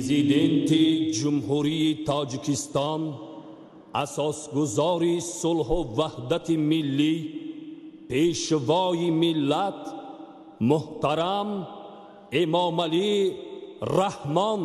Президенти Ҷумҳурии Тоҷикистон, асосгузори сулҳу ваҳдати миллӣ, пешвои миллат муҳтарам Эмомалӣ Раҳмон.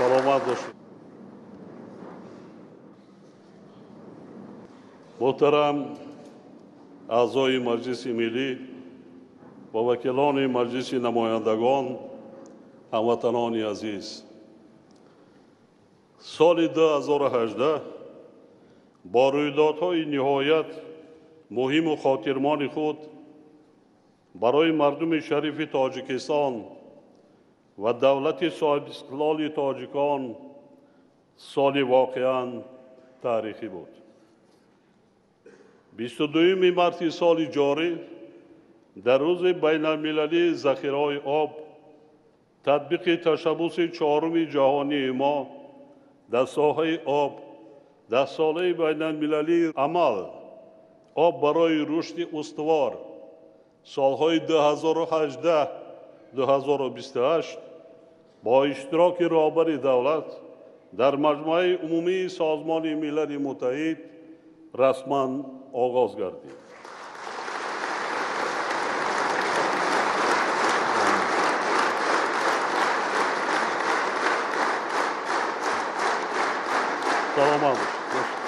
Саломат бошед. Муҳтарам аъзои Маҷлиси Миллӣ ва вакилони Маҷлиси Намояндагон, ҳамватанони азиз, соли 2018 бо рӯйдодҳои ниҳоят муҳиму хотирмони худ барои мардуми шарифи Тоҷикистон ва давлати соҳибистиқлоли тоҷикон соли воқеан таърихӣ буд. 22 марти соли ҷорӣ дар рӯзи байналмилалии захираҳои об татбиқи ташаббуси чоруми ҷаҳонии мо дар соҳаи об дар солаи байналмилалии амал об барои рушди устувор солҳои 2018-2028 бо иштироки роҳбари давлат дар Маҷмӯаи Умумии Созмони Милали Муттаҳид расман оғоз гардид. Саломат бошед.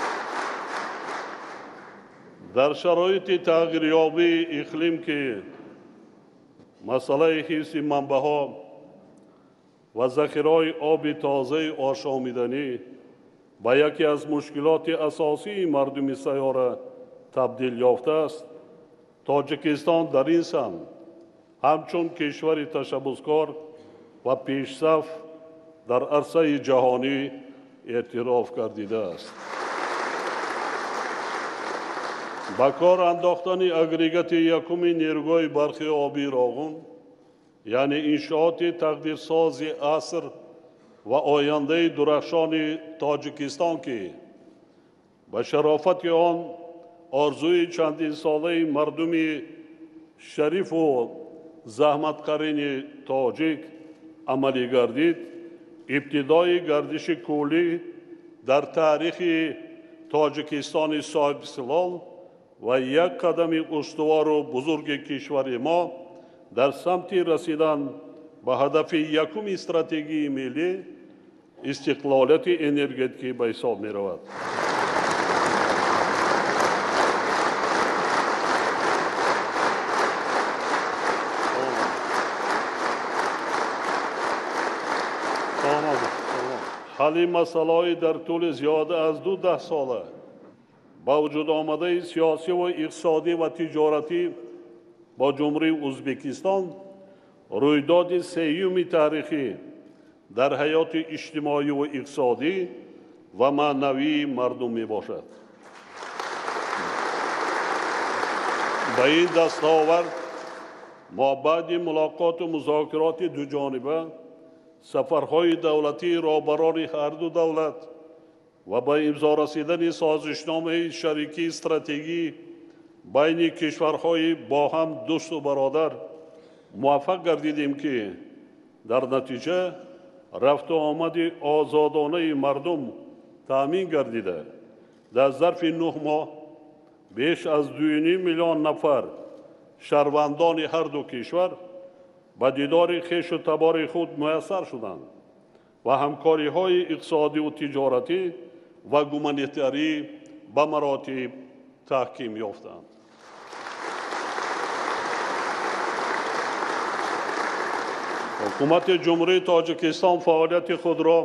Дар шароити тағйирёбии иқлим, ки масъалаи ҳифзи манбаъҳо ва захираҳои оби тозаи ошомиданӣ ба яке аз мушкилоти асосии мардуми сайёра табдил ёфтааст, Тоҷикистон дар ин самт ҳамчун кишвари ташаббускор ва пешсаф дар арсаи ҷаҳонӣ эътироф гардидааст. Ба кор андохтани агрегати якуми нерӯгоҳи барқи обии Роғун, яъне иншооти тақдирсози аср, ва ояндаи дурахшони Тоҷикистон, ки ба шарофати он орзуи чандинсолаи мардуми шарифу заҳматкарини тоҷик амалӣ гардид, ибтидои гардиши куллӣ дар таърихи Тоҷикистони соҳибистиқлол ва як қадами устувору бузурги кишвари мо дар самти расидан ба ҳадафи якуми стратегияи миллӣ истиқлолияти энергетикӣ ба ҳисоб меравад. Ҳалли масъалаҳои дар тӯли зиёда аз 2 даҳсола ба вуҷуд омадаи сиёсӣ ва иқтисодӣ ва тиҷоратӣ бо Ҷумҳурии Ӯзбекистон рӯйдоди сеюми таърихӣ дар ҳаёти иҷтимоӣ ва иқтисодӣ ва маънавии мардум мебошад. Ба ин дастовард мо баъди мулоқоту музокироти дуҷониба, сафарҳои давлатии роҳбарони ҳар ду давлат ва ба имзо расидани созишномаи шарикии стратегӣ байни кишварҳои бо ҳам дӯсту бародар муваффақ гардидем, ки дар натиҷа рафту омади озодонаи мардум таъмин гардида, дар зарфи 9 моҳ беш аз 2,5 миллион нафар шаҳрвандони ҳар ду кишвар ба дидори хешу табори худ муяссар шуданд ва ҳамкориҳои иқтисодиву тиҷоратӣ ва гуманитарӣ ба маротиб таҳким ёфтанд. Ҳукумати Ҷумҳурии Тоҷикистон фаъолияти худро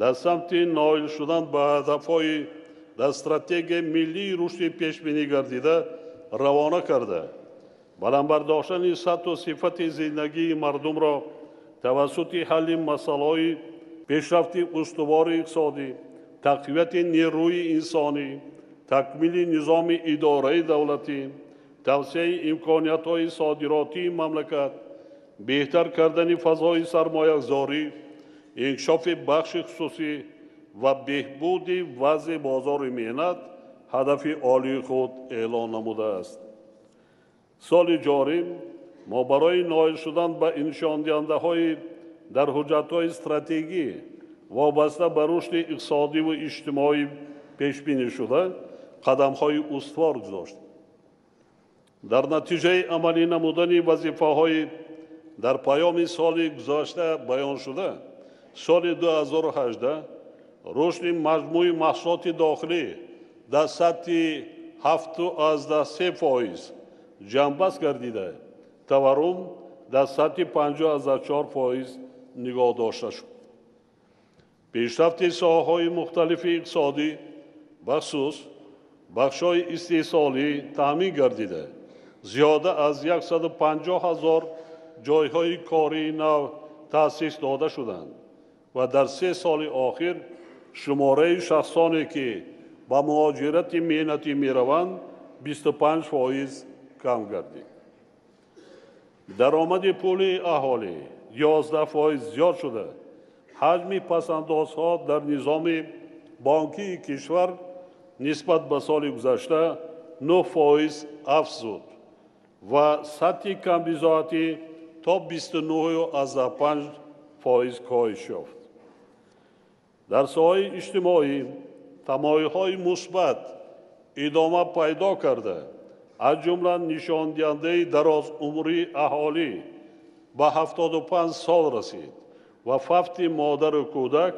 дар самти ноил шудан ба ҳадафҳои дар стратегияи миллии рушди пешбинӣ гардида равона карда, баланд бардоштани сатҳу сифати зиндагии мардумро тавассути ҳалли масъалаҳои пешрафти устувори иқтисодӣ, тақвияти нерӯи инсонӣ, такмили низоми идораи давлатӣ, тавсеаи имкониятҳои содиротии мамлакат, беҳтар кардани фазои сармоягузорӣ, инкишофи бахши хусусӣ ва беҳбуди вазъи бозори меҳнат ҳадафи олии худ эълон намудааст. Соли ҷорӣ мо барои ноил шудан ба нишондиҳандаҳои дар ҳуҷҷатҳои стратегӣ вобаста ба рушди иқтисодиву иҷтимоӣ пешбинӣ шуда қадамҳои устувор гузоштем. Дар натиҷаи амалӣ намудани вазифаҳои дар паёми соли гузашта баёншуда, соли 2018 рушди маҷмӯи маҳсулоти дохилӣ дар сатҳи 7,3% ҷамъбаст гардида, таваррум дар сатҳи 5,4% нигоҳ дошта шуд. Пешрафти соҳаҳои мухталифи иқтисодӣ, бахусус бахшҳои истеҳсолӣ таъмин гардида, зиёда аз 150 000 ҷойҳои кории нав таъсис дода шуданд ва дар 3 соли охир шумораи шахсоне, ки ба муҳоҷирати меҳнатӣ мераванд, 25% кам гардид. Даромади пули аҳолӣ 11% зиёд шуда, ҳаҷми пасандозҳо дар низоми бонкии кишвар нисбат ба соли гузашта 9% афзуд ва сатҳи камбизоатӣ то 29,5% коҳиш ёфт. Дар соҳаи иҷтимоӣ тамоюлҳои мусбат идома пайдо карда, аз ҷумла нишондиҳандаи дарозумрии аҳолӣ ба 75 сол расид ва фавти модару кӯдак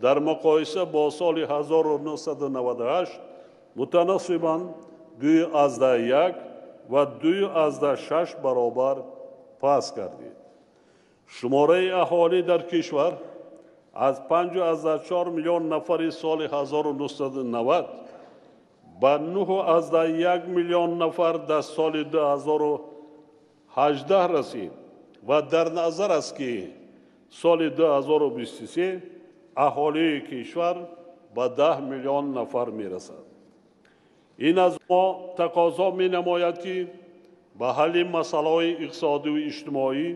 дар муқоиса бо соли 1998 мутаносибан 2,1 ва 2,6 баробар паст гардид. Шумораи аҳолӣ дар кишвар аз 5,4 миллион нафари соли 1990 ба 9,1 миллион нафар дар соли 2018 расид ва дар назар аст, ки соли 2023 аҳолии кишвар ба 10 миллион нафар мерасад. Ин аз мо тақозо менамояд, ки ба ҳалли масъалаҳои иқтисодиву иҷтимоӣ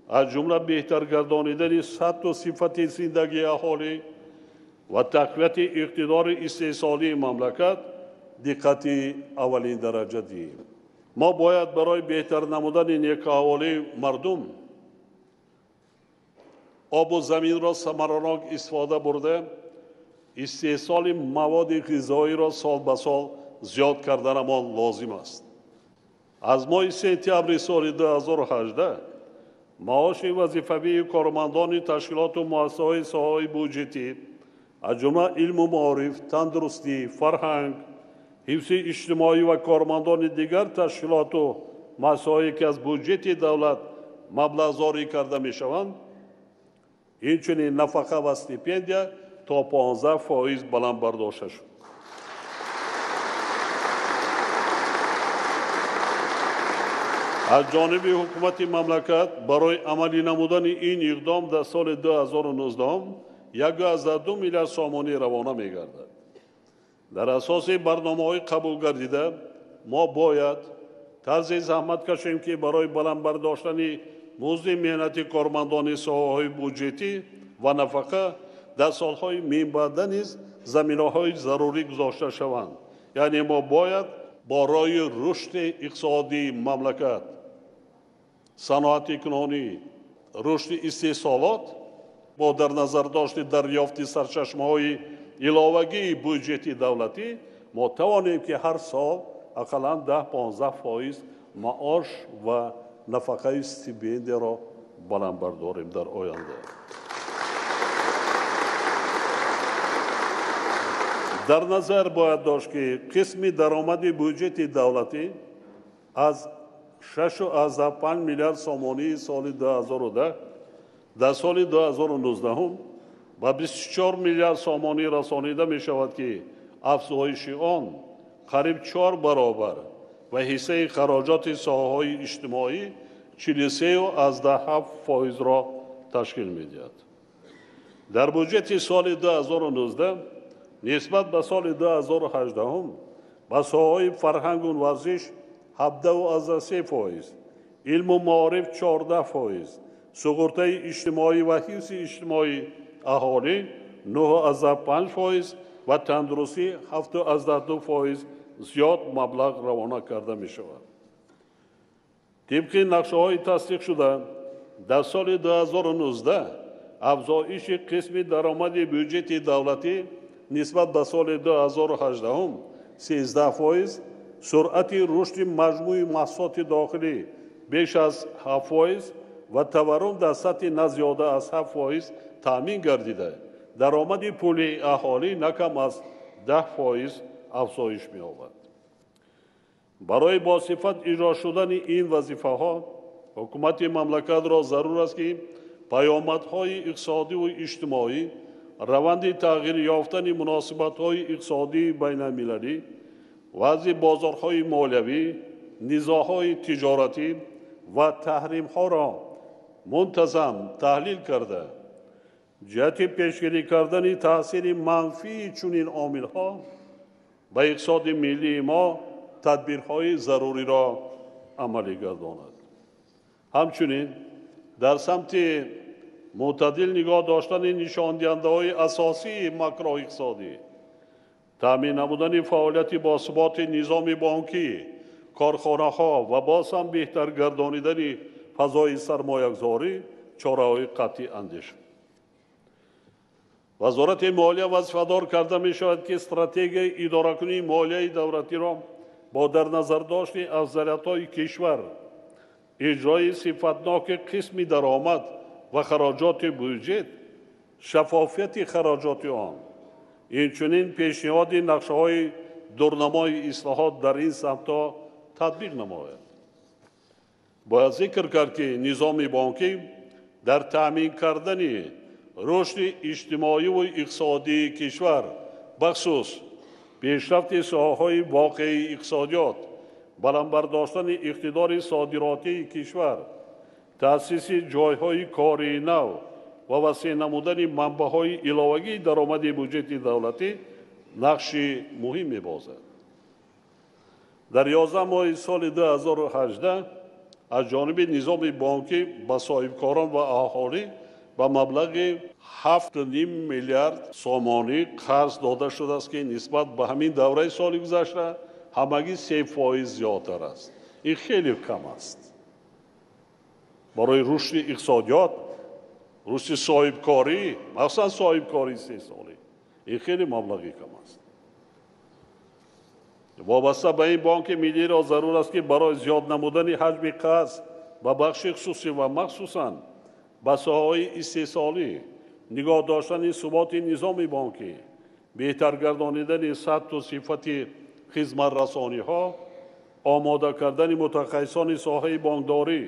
аз ҷумла беҳтар гардонидани сатҳу сифати зиндагии аҳолӣ ва тақвияти иқтидори истеҳсолии мамлакат диққати аввалин дараҷа диҳем. Мо бояд барои беҳтар намудани некаҳволии мардум обу заминро самаранок истифода бурда, истеҳсоли маводи ғизоиро сол ба сол зиёд карданамон лозим аст. Аз моҳи сентябри соли 2018 маоши вазифавии кормандони ташкилоту муассисаҳои соҳаҳои буҷетӣ, аз ҷумла илму маориф, тандурустӣ, фарҳанг, ҳифзи иҷтимоӣ ва кормандони дигар ташкилоту муассисаҳое ки аз буҷети давлат маблағгузорӣ карда мешаванд, инчунин нафақа ва стипендия то 15% баланд бардошта шуд. Аз ҷониби ҳукумати мамлакат барои амалӣ намудани ин иқдом дар соли 2019 1,2 миллиард сомонӣ равона мегардад. Дар асоси барномаҳои қабулгардида мо бояд тарзи заҳмат кашем, ки барои баланд бардоштани музди меҳнати кормандони соҳаҳои буҷетӣ ва нафақа дар солҳои минбаъда низ заминаҳои зарурӣ гузошта шаванд. Яъне мо бояд барои рушди иқтисодии мамлакат, саноати кунонӣ, рушди истеҳсолот бо дар назар дошти дарёфти сарчашмаҳои иловагии буҷети давлатӣ мо тавонем, ки ҳар сол ақаллан 10-15% маош ва нафақаи стипендияро баланд бардорем дар оянда. Дар назар бояд дошт, ки қисми даромади буҷети давлатӣ аз 6,5 миллиард сомонии соли 2010 дар соли 2019 ба 24 миллиард сомонӣ расонида мешавад, ки афзоиши он қариб 4 баробар ва ҳиссаи хароҷоти соҳаҳои иҷтимоӣ 43,7%-ро ташкил медиҳад. Дар буҷети соли 2019 нисбат ба соли 2018 ба соҳаҳои фарҳангу варзиш 17,3%, илму маориф 14%, суғуртаи иҷтимоӣ ва ҳифзи иҷтимоии аҳолӣ 9,5% ва тандурустӣ 7,2% зиёд маблағ равона карда мешавад. Тибқи нақшаҳои тасдиқшуда дар соли 2019 афзоиши қисми даромади буҷети давлатӣ нисбат ба соли 2018 13%, суръати рушди маҷмӯи маҳсулоти дохилӣ беш аз 7% ва таваррум дар сатҳи на зиёда аз 7% таъмин гардида, даромади пулии аҳолӣ на кам аз 10% афзоиш меёбад. Барои босифат иҷро шудани ин вазифаҳо ҳукумати мамлакатро зарур аст, ки паёмадҳои иқтисодиву иҷтимоӣ, раванди тағйир ёфтани муносибатҳои иқтисодии байналмилалӣ, вазъи бозорҳои молиявӣ, низоъҳои тиҷоратӣ ва таҳримҳоро мунтазам таҳлил карда, ҷиҳати пешгирӣ кардани таъсири манфии чунин омилҳо ба иқтисоди миллии мо тадбирҳои заруриро амалӣ гардонад. Ҳамчунин дар самти мӯътадил нигоҳ доштани нишондиҳандаҳои асосии макроиқтисодӣ, таъмин намудани фаъолияти босуботи низоми бонкӣ, корхонаҳо ва боз ҳам беҳтар гардонидани фазои сармоягузорӣ чораҳои қатъӣ андешад. Вазорати молия вазифадор карда мешавад, ки стратегияи идоракунии молияи давлатиро бо дар назар дошти афзалиятҳои кишвар, иҷрои сифатноки қисми даромад ва хароҷоти буҷет, шаффофияти хароҷоти он, инчунин пешниҳоди нақшаҳои дурнамои ислоҳот дар ин самтҳо татбиқ намояд. Бояд зикр кард, ки низоми бонкӣ дар таъмин кардани рушди иҷтимоиву иқтисодии кишвар, бахусус пешрафти соҳаҳои воқеии иқтисодиёт, баланд бардоштани иқтидори содиротии кишвар, таъсиси ҷойҳои кории нав ва васеъ намудани манбаъҳои иловагии даромади буҷети давлатӣ нақши муҳим мебозад. Дар 11 моҳи соли 2018 аз ҷониби низоми бонкӣ ба соҳибкорон ва аҳолӣ ба маблағи 7,5 миллиард сомонӣ қарз дода шудааст, ки нисбат ба ҳамин давраи соли гузашта ҳамагӣ 3% зиёдтар аст. Ин хеле кам аст. Барои рушди иқтисодиёт, рушди соҳибкорӣ, махсусан соҳибкории истеҳсолӣ, ин хеле маблағи кам аст. Вобаста ба ин Бонки Миллиро зарур аст, ки барои зиёд намудани ҳаҷми қарз ба бахши хусусӣ ва махсусан ба соҳаҳои истеҳсолӣ, нигоҳ доштани суботи низоми бонкӣ, беҳтар гардонидани сатҳу сифати хизматрасониҳо, омода кардани мутахассисони соҳаи бонкдорӣ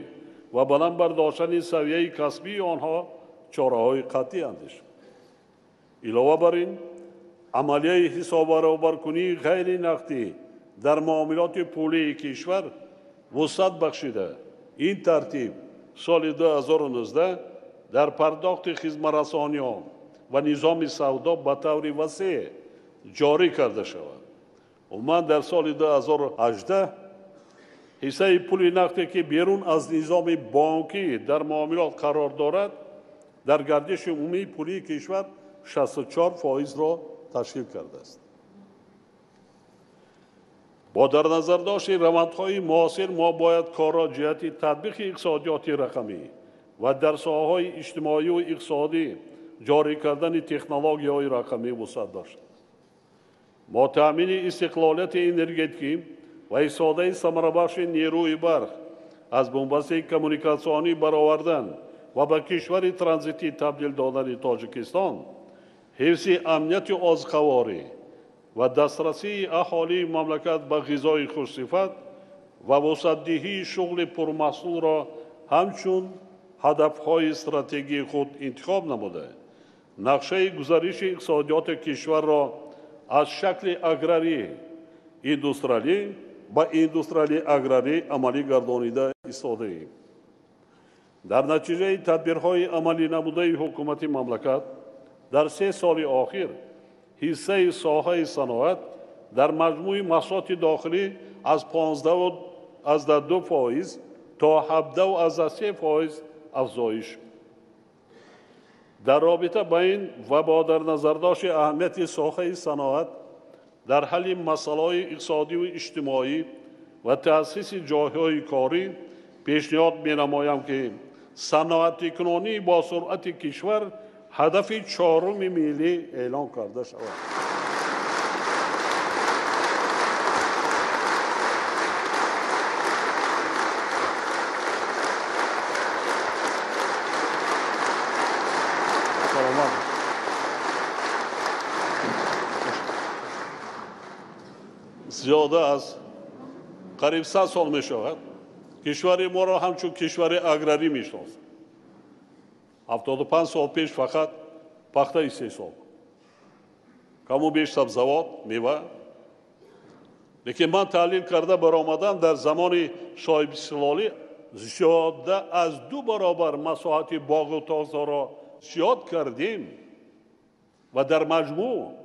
ва баланд бардоштани савияи касбии онҳо чораҳои қатъӣ андешад. Илова бар ин, амалияи ҳисоббаробаркунии ғайри нақдӣ дар муомилоти пулии кишвар вусъат бахшида, ин тартиб соли 2019 дар пардохти хизматрасониҳо ва низоми савдо ба таври васеъ ҷорӣ карда шавад. Умуман дар соли 2018 ҳиссаи пули нақде, ки берун аз низоми бонкӣ дар муомилот қарор дорад, дар гардиши умумии пулии кишвар 64%-ро ташкил кардааст. Бо дар назардошти равандҳои муосир мо бояд корро ҷиҳати татбиқи иқтисодиёти рақамӣ ва дар соҳаҳои иҷтимоию иқтисодӣ ҷорӣ кардани технологияҳои рақамӣ вусъат дошт. Бо таъмини истиқлолияти энергетикӣ ва истифодаи самарабахши нерӯи барқ аз бунбасти коммуникатсионӣ баровардан ва ба кишвари транзитӣ табдил додани Тоҷикистон, ҳифзи амнияти озуқаворӣ ва дастрасии аҳолии мамлакат ба ғизои хушсифат ва вусъатдиҳии шуғли пурмаҳсулро ҳамчун ҳадафҳои стратегии худ интихоб намуда, нақшаи гузариши иқтисодиёти кишварро аз шакли аграрӣ индустриалӣ ба индустриалии аграрӣ амалӣ гардонида истодаем. Дар натиҷаи тадбирҳои амалӣ намудаи ҳукумати мамлакат дар 3 соли охир ҳиссаи соҳаи саноат дар маҷмӯи маҳсулоти дохилӣ аз 15,2% то 17,3% афзоиш. Дар робита ба ин ва бо дар назардошти аҳамияти соҳаи саноат дар ҳалли масъалаҳои иқтисодиву иҷтимоӣ ва таъсиси ҷойҳои корӣ пешниҳод менамоям, ки саноатикунонӣ бо суръати кишвар ҳадафи чоруми миллӣ эълон карда шавад. Зиёда аз қариб 100 сол мешавад, кишвари моро ҳамчун кишвари аграрӣ мешиносанд. 75 сол пеш фақат пахта истеҳсол, каму беш сабзавот, мева. Лекин ман таҳлил карда баромадам, дар замони соҳибистиқлолӣ зиёда аз 2 баробар масоҳати боғу токзорро зиёд кардем ва дар маҷмӯъ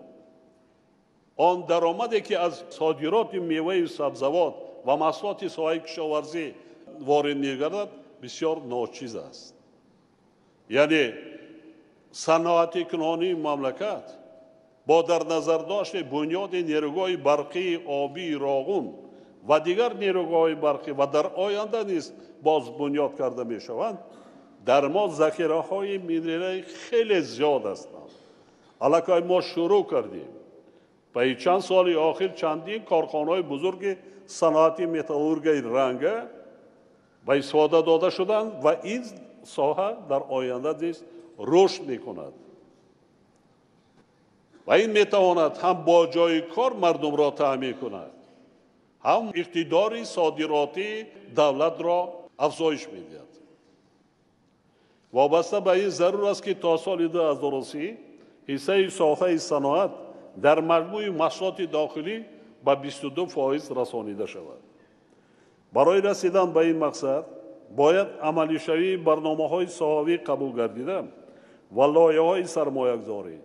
он даромаде, ки аз содироти меваи сабзавот ва маҳсулоти соҳаи кишоварзӣ ворид мегардад, бисёр ночиз аст. Яъне саноатикунонии мамлакат бо дар назардошти бунёди нерӯгоҳи барқии обии Роғун ва дигар нерӯгоҳҳои барқӣ ва дар оянда низ боз бунёд карда мешаванд, дар мо захираҳои минералӣ хеле зиёд ҳастанд. Аллакай мо шурӯъ кардем. Ба чанд соли охир чандин корхонаҳои бузурги саноати металлургияи ранга ба истифода дода шуданд ва ин соҳа дар оянда низ рушд мекунад. Ва ин метавонад ҳам бо ҷойи кор мардумро таъмин кунад, ҳам иқтидори содиротии давлатро афзоиш медиҳад. Вобаста ба ин зарур аст, ки то соли 2030 ҳиссаи соҳаи саноат дар маҷмӯи маҳсулоти дохилӣ ба 22% расонида шавад. Барои расидан ба ин мақсад бояд амалишавии барномаҳои соҳавӣ қабул гардида ва лоиҳаҳои сармоягузорӣ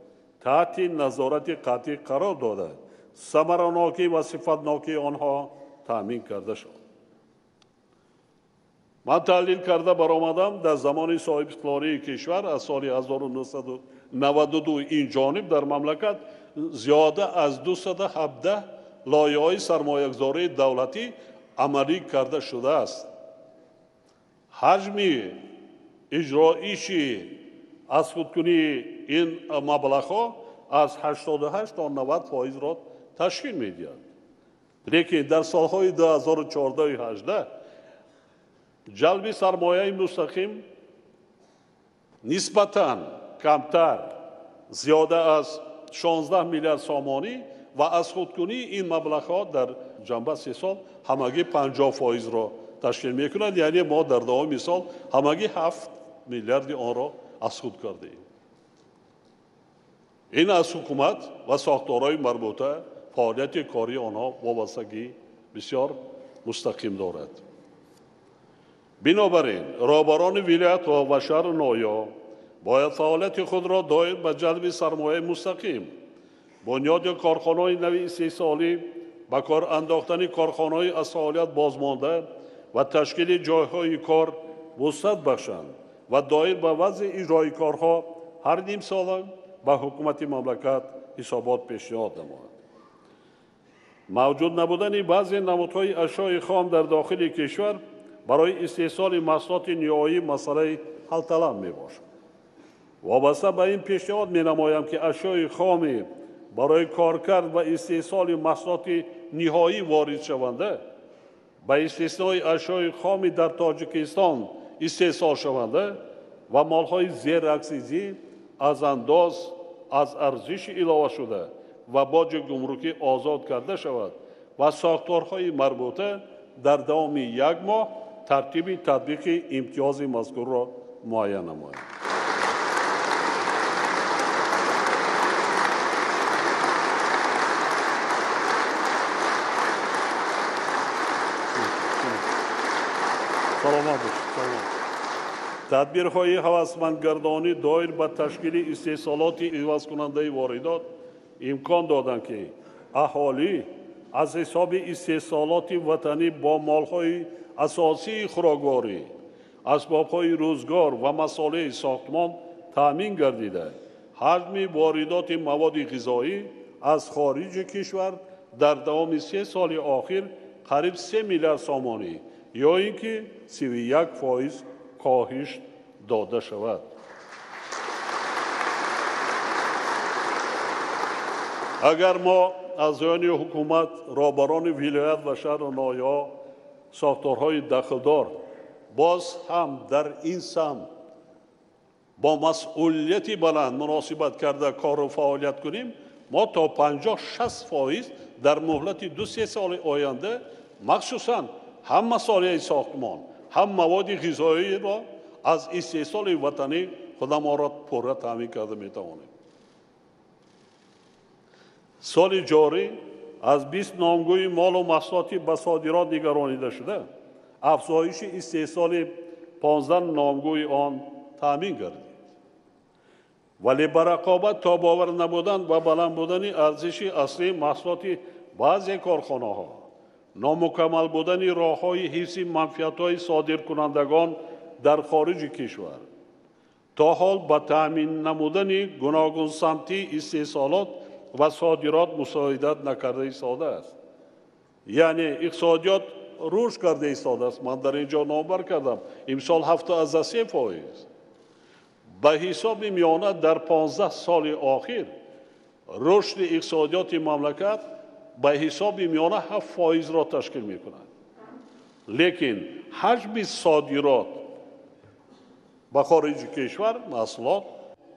таҳти назорати қатъӣ қарор дода, самаранокӣ ва сифатнокии онҳо таъмин карда шавад. Ман таҳлил карда баромадам, дар замони соҳибистиқлолии кишвар аз соли 1992 ин ҷониб дар мамлакат зиёда аз 217 лоиҳаҳои сармоягузории давлатӣ амалӣ карда шудааст. Ҳаҷми иҷроиши аз худкунии ин маблағҳо аз 88 то 90 фоизро ташкил медиҳад. Лекин дар солҳои 2014-18 ҷалби сармояи мустақим нисбатан камтар, зиёда аз 16 миллиард сомонӣ ва аз худкунии ин маблағҳо дар ҷанба се сол ҳамагӣ 50 фоизро ташкил мекунад. Яъне мо дар давоми сол ҳамагӣ 7 миллиарди онро аз худ кардаем. Ин аз ҳукумат ва сохторҳои марбута фаъолияти кории онҳо вобастагӣ бисёр мустақим дорад. Бинобар ин роҳбарони вилоятҳо ва шаҳру ноҳияҳо бояд фаъолияти худро доир ба ҷалби сармояи мустақим, бунёди корхонаҳои нави истеҳсолӣ, ба кор андохтани корхонаҳои аз фаъолият бозмонда ва ташкили ҷойҳои кор вусъат бахшанд ва доир ба вазъи иҷрои корҳо ҳар нимсола ба ҳукумати мамлакат ҳисобот пешниҳод намояд. Мавҷуд набудани баъзе намудҳои ашёи хом дар дохили кишвар барои истеҳсоли маҳсулоти ниҳоӣ масъалаи ҳалталаб мебошад. Вобаста ба ин пешниҳод менамоям, ки ашёи хоми барои коркард ва истеҳсоли маҳсулоти ниҳоӣ воридшаванда ба истиснои ашёи хоми дар Тоҷикистон истеҳсолшаванда ва молҳои зераксизӣ аз андоз аз арзиши иловашуда ва боҷи гумрукӣ озод карда шавад ва сохторҳои марбута дар давоми як моҳ тартиби татбиқи имтиёзи мазкурро муайян намоянд. Саломат бошед. Саломат. Тадбирҳои ҳавасмандгардонӣ доир ба ташкили истеҳсолоти ивазкунандаи воридот имкон доданд, ки аҳолӣ аз ҳисоби истеҳсолоти ватанӣ бо молҳои асосии хӯрокворӣ, асбобҳои рӯзгор ва масолеҳи сохтмон таъмин гардида, ҳаҷми воридоти маводи ғизоӣ аз хориҷи кишвар дар давоми 3 соли охир қариб 3 миллиард сомонӣ ё ин ки 31% коҳиш дода шавад. Агар мо аъзоёни ҳукумат, роҳбарони вилоят ва шаҳру ноҳияҳо, сохторҳои дахлдор боз ҳам дар ин самт бо масъулияти баланд муносибат карда кору фаъолият кунем, мо то 50-60% дар муҳлати 2-3 соли оянда махсусан ҳам масолеҳи сохтмон, ҳам маводи ғизоиро аз истеҳсоли ватанӣ худамонро пурра таъмин карда метавонем. Соли ҷорӣ аз 20 номгӯи молу маҳсулоти ба содирот нигаронида шуда, афзоиши истеҳсоли 15 номгӯи он таъмин гардид. Вале ба рақобат тобовар набудан ва баланд будани арзиши аслии маҳсулоти баъзе корхонаҳо, номукаммал будани роҳҳои ҳифзи манфиатҳои содиркунандагон дар хориҷи кишвар, то ҳол ба таъмин намудани гуногунсамтии истеҳсолот ва содирот мусоидат накарда истодааст. Яъне иқтисодиёт рушд карда истодааст. Ман дар ин ҷо номбар кардам, имсол 7,3%. Ба ҳисоби миёна дар 15 соли охир рушди иқтисодиёти мамлакат ба ҳисоби миёна 7%-ро ташкил мекунад. Лекин ҳаҷми содирот ба хориҷи кишвар маҳсулот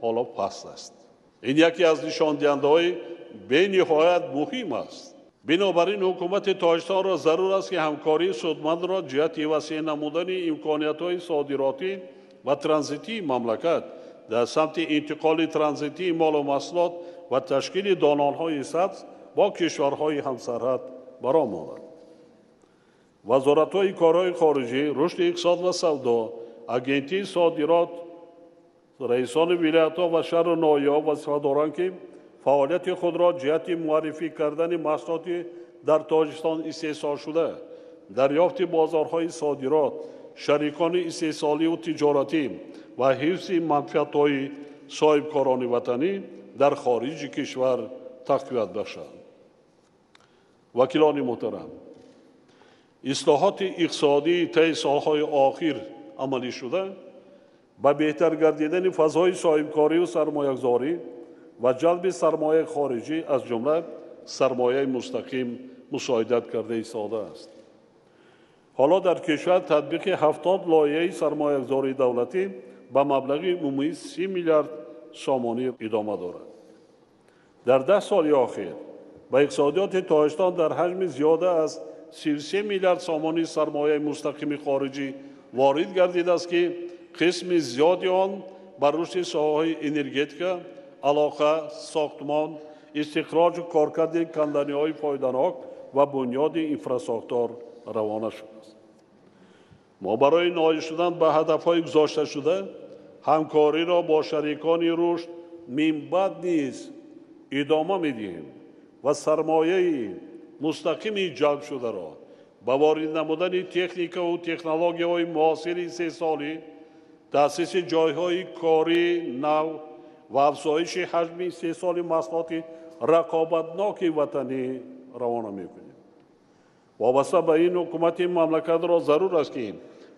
ҳоло паст аст. Ин яке аз нишондиҳандаҳои бениҳоят муҳим аст. Бинобар ин ҳукумати Тоҷикистонро зарур аст, ки ҳамкории судмандро ҷиҳати васеъ намудани имкониятҳои содиротӣ ва транзитии мамлакат дар самти интиқоли транзитии молу маҳсулот ва ташкили долонҳои сабз бо кишварҳои ҳамсарҳад баро монад. Вазоратҳои корҳои хориҷӣ, рушди иқтисод ва савдо, агентии содирот, раисони вилоятҳо ва шаҳру ноҳияҳо вазифа доранд, ки фаъолияти худро ҷиҳати муаррифӣ кардани маҳсулоти дар Тоҷикистон истеҳсолшуда, дарёфти бозорҳои содирот, шарикони истеҳсоливу тиҷоратӣ ва ҳифзи манфиатҳои соҳибкорони ватанӣ дар хориҷи кишвар тақвият бахшанд. Вакилони муҳтарам, ислоҳоти иқтисодии таи солҳои охир амалӣ шуда ба беҳтар гардидани фазои соҳибкориву сармоягузорӣ ва ҷалби сармояи хориҷӣ аз ҷумла сармояи мустақим мусоидат карда истодааст. Ҳоло дар кишвар татбиқи 70 лоиҳаи сармоягузории давлатӣ ба маблағи умумии 30 миллиард сомонӣ идома дорад. Дар 10 соли охир ба иқтисодиёти Тоҷикистон дар ҳаҷми зиёда аз 33 миллиард сомонӣ сармояи мустақими хориҷӣ ворид гардидааст, ки қисми зиёди он ба рушди соҳаҳои энергетика, алоқа, сохтмон, истихроҷу коркарди канданиҳои фоиданок ва бунёди инфрасохтор равона шудааст. Мо барои ноил шудан ба ҳадафҳои гузошташуда ҳамкориро бо шарикони рушд минбаъд низ идома медиҳем ва сармояи мустақими ҷалбшударо ба ворид намудани техникаву технологияҳои муосири истеҳсолӣ, таъсиси ҷойҳои кории нав ва афзоиши ҳаҷми истеҳсоли маҳсулоти рақобатноки ватанӣ равона мекунем. Вобаста ба ин ҳукумати мамлакатро зарур аст, ки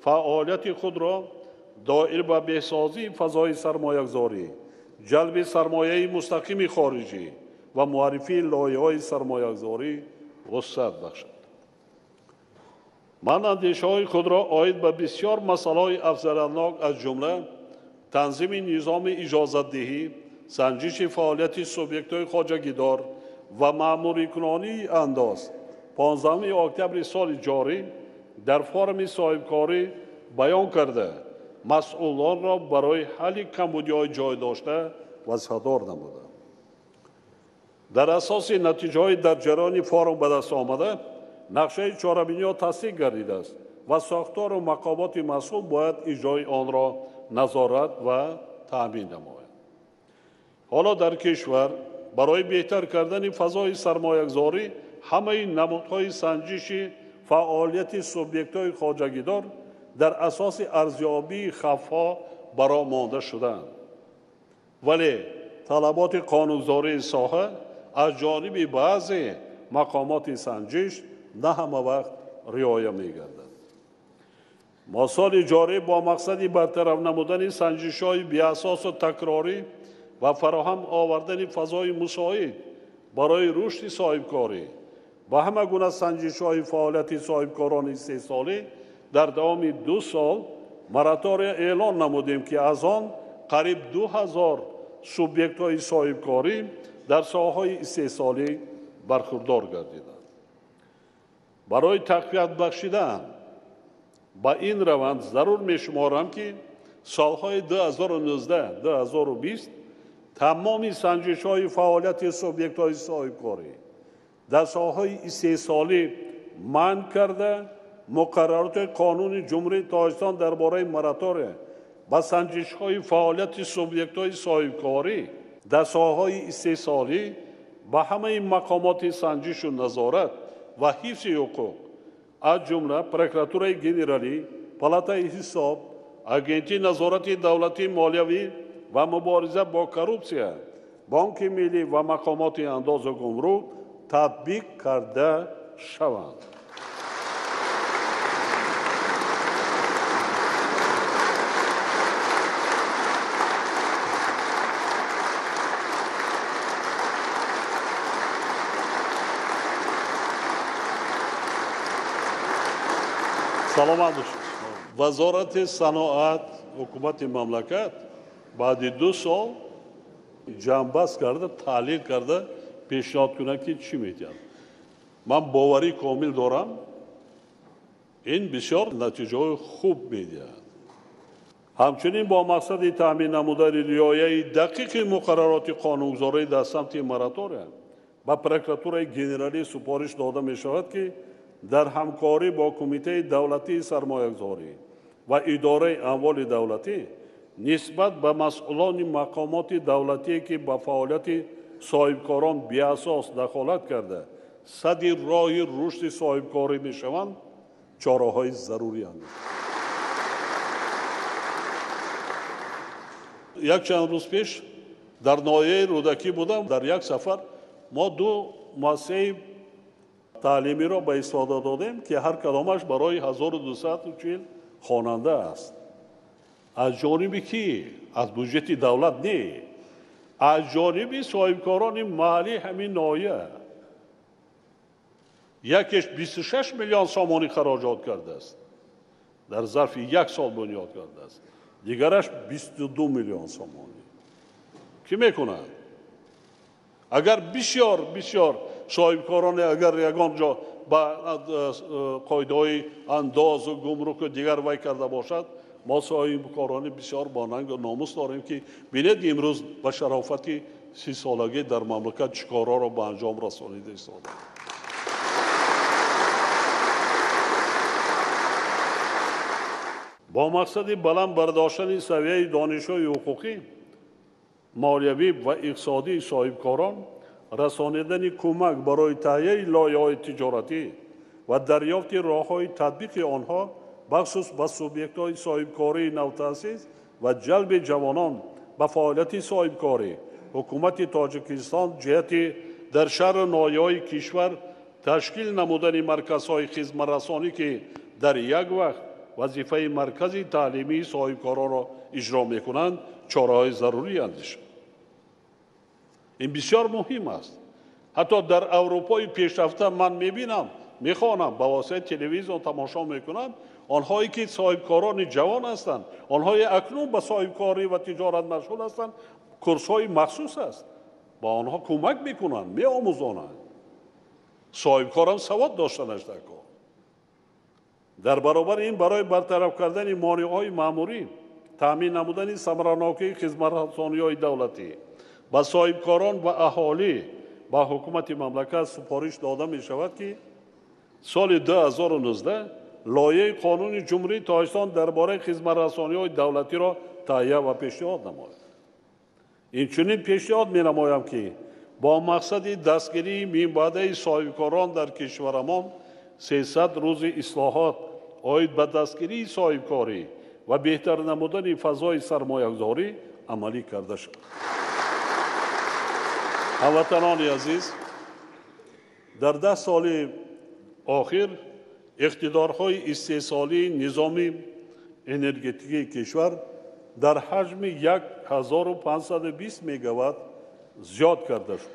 фаъолияти худро доир ба беҳсозии фазои сармоягузорӣ, ҷалби сармояи мустақими хориҷӣ ва муаррифии лоиҳаҳои сармоягузорӣ вусъат бахшад. Ман андешаҳои худро оид ба бисёр масъалаҳои афзалиятнок аз ҷумла танзими низоми иҷозатдиҳӣ, санҷиши фаъолияти субъектҳои хоҷагидор ва маъмурикунонии андоз 15 октябри соли ҷорӣ дар форуми соҳибкорӣ баён карда, масъулонро барои ҳалли камбудиҳои ҷой дошта вазифадор намудам. Дар асоси натиҷаҳои дар ҷараёни форум ба даст омада, нақшаи чорабиниҳо тасдиқ гардидааст ва сохтору мақомоти масъул бояд иҷрои онро назорат ва таъмин намояд. Ҳоло дар кишвар барои беҳтар кардани фазои сармоягузорӣ ҳамаи намудҳои санҷиши фаъолияти субъектҳои хоҷагидор дар асоси арзёбии хавфҳо бароҳ монда шудаанд. Вале талаботи қонунгузории соҳа аз ҷониби баъзе мақомоти санҷиш на ҳама вақт риоя мегардад. Мо соли ҷорӣ бо мақсади бартараф намудани санҷишҳои беасосу такрорӣ ва фароҳам овардани фазои мусоид барои рушди соҳибкорӣ ба ҳама гуна санҷишҳои фаъолияти соҳибкорони истеҳсолӣ дар давоми 2 сол моратория эълон намудем, ки аз он қариб 2000 субъектҳои соҳибкорӣ дар соҳаҳои истеҳсолӣ бархурдор гардиданд. Барои тақвият бахшидан ба ин раванд зарур мешуморам, ки солҳои 2019-2020 тамоми санҷишҳои фаъолияти субъектҳои соҳибкорӣ дар соҳаҳои истеҳсолӣ манъ карда, муқаррароти қонуни Ҷумҳурии Тоҷикистон дар бораи моратория ба санҷишҳои фаъолияти субъектҳои соҳибкорӣ дар соҳаҳои истеҳсолӣ ба ҳамаи мақомоти санҷишу назорат ва ҳифзи ҳуқуқ, аз ҷумла Прокуратураи генералӣ, Палатаи ҳисоб, Агентии назорати давлатии молиявӣ ва мубориза бо коррупсия, Бонки миллӣ ва мақомоти андозу гумрук татбиқ карда шаванд. Саломат бошед. Вазорати саноат ҳукумати мамлакат баъди 2 сол ҷамъбаст карда, таҳлил карда пешниҳод кунад, ки чӣ медиҳад. Ман боварӣ комил дорам, ин бисёр натиҷаҳои хуб медиҳад. Ҳамчунин бо мақсади таъмин намудани риояи дақиқи муқаррароти қонунгузорӣ дар самти моратория ба Прокуратураи генералӣ супориш дода мешавад, ки дар ҳамкорӣ бо Кумитаи давлатии сармоягузорӣ ва идораи амволи давлатӣ нисбат ба масъулони мақомоти давлатие, ки ба фаъолияти соҳибкорон беасос дахолат карда, садди роҳи рушди соҳибкорӣ мешаванд, чораҳои зарурӣ андешанд. Якчанд рӯз пеш дар ноҳияи Рӯдакӣ будам. Дар як сафар мо ду муассисаи таълимиро ба истифода додем, ки ҳар кадомаш барои 1240 хонанда аст. Аз ҷониби кӣ? Аз буҷети давлат не, аз ҷониби соҳибкорони маҳаллии ҳамин ноҳия. Якеш 26 миллион сомонӣ хароҷот кардааст, дар зарфи як сол бунёд кардааст, дигараш 22 миллион сомонӣ. Кӣ мекунад? Агар бисёр бисёр соҳибкороне агар ягон ҷо ба қоидаҳои андозу гумруку дигар вай карда бошад, мо соҳибкорони бисёр бо нангу номус дорем, ки бинед имрӯз ба шарофати 30-солагӣ дар мамлакат чӣ корҳоро ба анҷом расонида истодаанд. Бо мақсади баланд бардоштани савияи донишҳои ҳуқуқӣ, молиявӣ ва иқтисодии соҳибкорон, расонидани кӯмак барои таҳияи лоиҳаҳои тиҷоратӣ ва дарёфти роҳҳои татбиқи онҳо бахусус ба субъектҳои соҳибкории навтаъсис ва ҷалби ҷавонон ба фаъолияти соҳибкорӣ, ҳукумати Тоҷикистон ҷиҳати дар шаҳру ноҳияҳои кишвар ташкил намудани марказҳои хизматрасонӣ, ки дар як вақт вазифаи маркази таълимии соҳибкоронро иҷро мекунанд, чораҳои зарурӣ андешад. Ин бисёр муҳим аст. Ҳатто дар Аврупои пешрафта ман мебинам, мехонам, ба воситаи телевизион тамошо мекунам, онҳое ки соҳибкорони ҷавон ҳастанд, онҳое акнун ба соҳибкорӣ ва тиҷорат машғул ҳастанд, курсҳои махсус аст, ба онҳо кӯмак мекунанд, меомӯзонанд. Соҳибкорам савод доштанаш дар кор. Дар баробари ин барои бартараф кардани монеаҳои маъмурӣ, таъмин намудани самаранокии хизматрасониҳои давлатӣ ба соҳибкорон ва аҳолӣ ба ҳукумати мамлакат супориш дода мешавад, ки соли 2019 лоиҳаи қонуни Ҷумҳурии Тоҷикистон дар бораи хизматрасониҳои давлатиро таҳия ва пешниҳод намояд. Инчунин пешниҳод менамоям, ки бо мақсади дастгирии минбаъдаи соҳибкорон дар кишварамон 300 рӯзи ислоҳот оид ба дастгирии соҳибкорӣ ва беҳтар намудани фазои сармоягузорӣ амалӣ карда шавад. Ҳамватанони азиз, дар 10 соли охир иқтидорҳои истеҳсолии низоми энергетикии кишвар дар ҳаҷми 1520 мегаватт зиёд карда шуд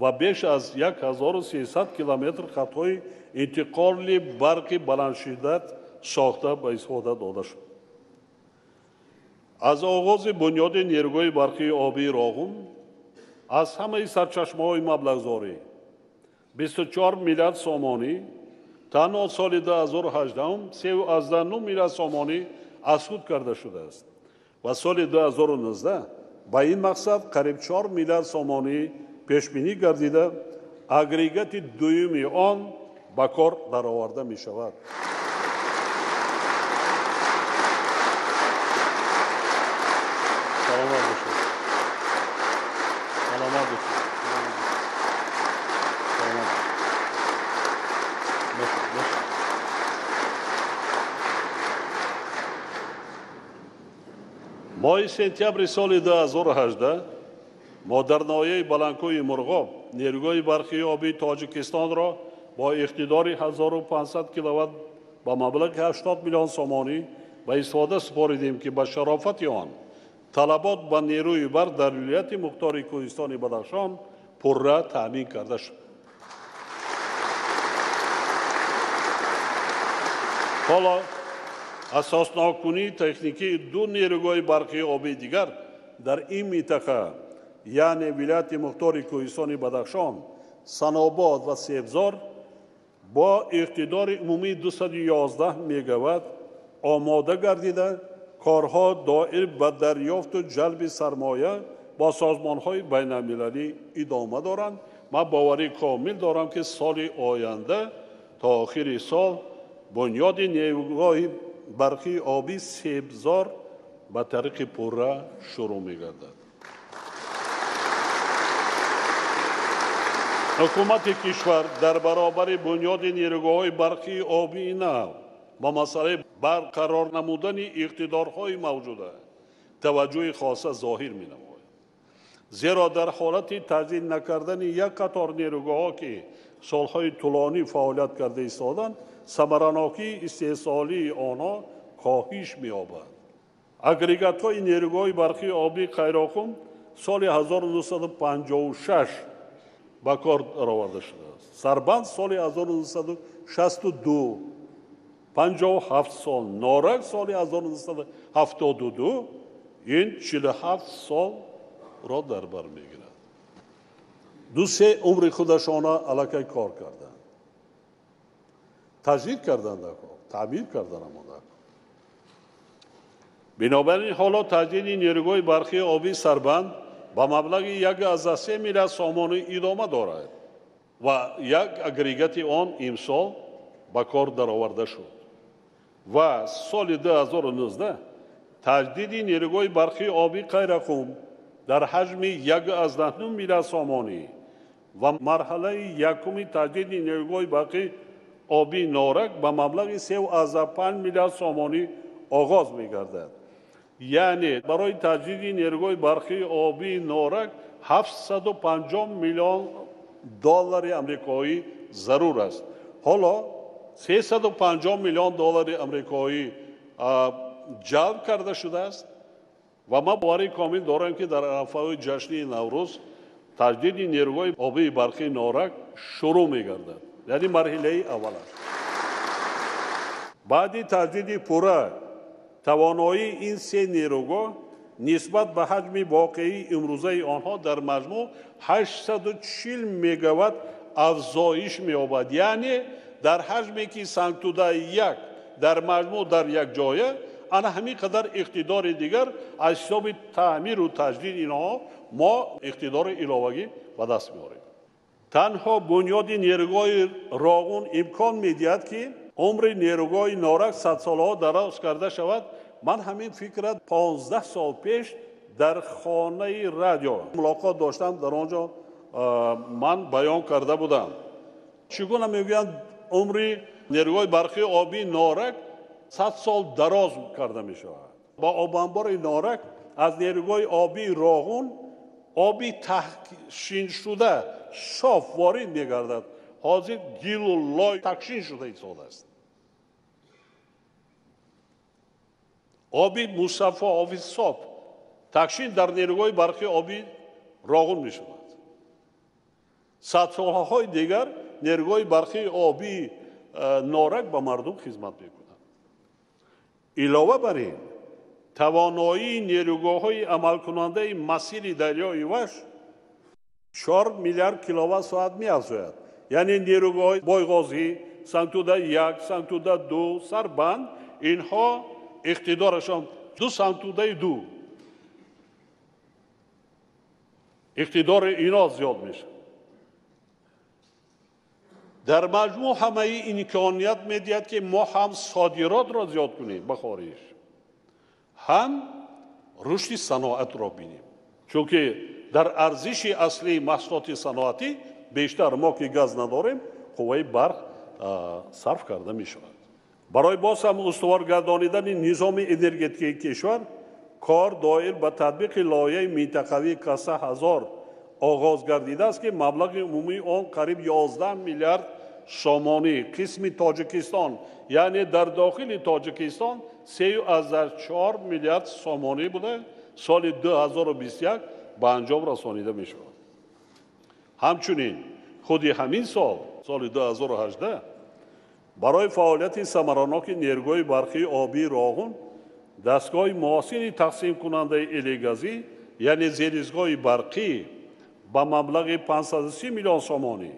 ва беш аз 1300 километр хатҳои интиқоли барқи баландшиддат сохта ба истифода дода шуд. Аз оғози бунёди нерӯгоҳи барқии обии Роғун аз ҳамаи сарчашмаҳои маблағзорӣ 24 миллиард сомонӣ танҳо соли 2018 3,9 миллиард сомонӣ аз худ карда шудааст ва соли 2019 ба ин мақсад қариб 4 миллиард сомонӣ пешбинӣ гардида, агрегати дуюми он ба кор дароварда мешавад. Саломат бошед. Саломат бошед. Саломат. Бошед, бошед. Моҳи сентябри соли 2018 мо дар ноҳияи Баландкӯҳи Мурғоб нерӯгоҳи барқии обии Тоҷикистонро бо иқтидори 1500 киловатт ба маблағи 80 миллион сомонӣ ба истифода супоридем, ки ба шарофати он талабот ба нерӯи барқ дар вилояти мухтори Кӯҳистони Бадахшон пурра таъмин карда шуд. Ҳоло асосноккунии техникии ду нерӯгоҳи барқии обии дигар дар ин минтақа, яъне вилояти мухтори Кӯҳистони Бадахшон, Санобод ва Себзор бо иқтидори умумии 211 мегаватт омода гардида, корҳо доир ба дарёфту ҷалби сармоя бо созмонҳои байналмилалӣ идома доранд. Ман боварӣ комил дорам, ки соли оянда то охири сол бунёди нерӯгоҳи барқии обии Себзор ба тариқи пурра шурӯъ мегардад. Ҳукумати кишвар дар баробари бунёди нерӯгоҳҳои барқии обии нав ба масъалаи барқарор намудани иқтидорҳои мавҷуда таваҷҷӯҳи хоса зоҳир менамояд. Зеро дар ҳолати таҷдид накардани як қатор нерӯгоҳҳо, ки солҳои тӯлонӣ фаъолият карда истоданд, самаранокии истеҳсолии онҳо коҳиш меёбад. Агрегатҳои нерӯгоҳи барқии обии Қайроққум соли 1956 ба кор дароварда шудааст. Сарбанд соли 1962, 57 сол, Норак соли 1972, ин 47 солро дар бар мегирад. Ду-се умри худашона аллакай кор карданд, таҷдид карданд, таъмир карданд амода. Бинобар ин ҳоло таҷдиди нерӯгоҳи барқии обии Сарбанд ба маблағи 1,3 миллиард сомонӣ идома дорад ва як агрегати он имсол ба кор дароварда шуд. Ва соли 2019 таҷдиди нерӯгоҳи барқии обии Қайроққум дар ҳаҷми 1,9 миллиард сомонӣ ва марҳалаи якуми таҷдиди нерӯгоҳи барқии обии Норак ба маблағи 3,5 миллиард сомонӣ оғоз мегардад. Яъне барои таҷдиди нерӯгоҳи барқии обии Норак 750 миллион доллари амрикоӣ зарур аст. Ҳоло 350 миллион доллари амрикоӣ ҷалб карда шудааст ва ман боварии комил дорам, ки дар арафаи ҷашни Наврӯз таҷдиди нерӯгоҳи обии барқии Норак шурӯъ мегардад. Яъне марҳилаи аввал аст. Баъди таҷдиди пурра тавоноии ин се нерӯгоҳ нисбат ба ҳаҷми воқеии имрӯзаи онҳо дар маҷмӯъ 840 мегаватт афзоиш меёбад. Яъне дар ҳаҷме ки Сангтудаи 1 дар маҷмӯъ дар як ҷоя, ана ҳамин қадар иқтидори дигар аз ҳисоби таъмиру таҷдид инҳо мо иқтидори иловагӣ ба даст меорем. Танҳо бунёди нерӯгоҳи Роғун имкон медиҳад, ки умри нерӯгоҳи Норак садсолаҳо дароз карда шавад. Ман ҳамин фикра 15 сол пеш дар хонаи радио мулоқот доштам, дар он ҷо ман баён карда будам. Чӣ гуна мегӯянд, умри нерӯгоҳи барқии обии Норак 100 сол дароз карда мешавад. Ба обанбори Норак аз нерӯгоҳи обии Роғун оби таҳшиншуда соф ворид мегардад. Ҳозир гилу лой таҳшин шуда истодааст. Оби мусаффо, оби соф таҳшин дар нерӯгоҳи барқии обии Роғун мешавад. Садсолҳои дигар нерӯгоҳи барқии обии Норак ба мардум хизмат мекунад. Илова бар ин, тавоноии нерӯгоҳҳои амалкунандаи масири дарёи Вахш 4 миллиард киловатт соат меафзояд. Яъне нерӯгоҳҳои Бойғозӣ, Сангтуда 1, Сангтуда 2, Сарбанд, инҳо иқтидорашон 2 Сангтудаи 2. Иқтидори ино зиёд мешавад. Дар маҷмӯъ ҳамаи имконият медиҳад, ки мо ҳам содиротро зиёд кунем ба хориҷ, ҳам рушди саноатро бинем. Чунки дар арзиши аслии маҳсулоти саноатӣ бештар мо ки газ надорем, қувваи барқ сарф карда мешавад. Барои боз ҳам устувор гардонидани низоми энергетикии кишвар кор доир ба татбиқи лоиҳаи минтақавии Каса 1000 оғоз гардидааст, ки маблағи умумии он қариб 11 миллиард сомонӣ қисми Тоҷикистон, яъне дар дохили Тоҷикистон 3,4 миллиард сомонӣ буда, соли 2021 ба анҷом расонида мешавад. Ҳамчунин худи ҳамин сол, соли 2018, барои фаъолияти самараноки нерӯгоҳи барқии обии Роғун дастгоҳи муосири тақсимкунандаи элегазӣ, яъне зеризгоҳи барқӣ ба маблағи 530 миллион сомонӣ,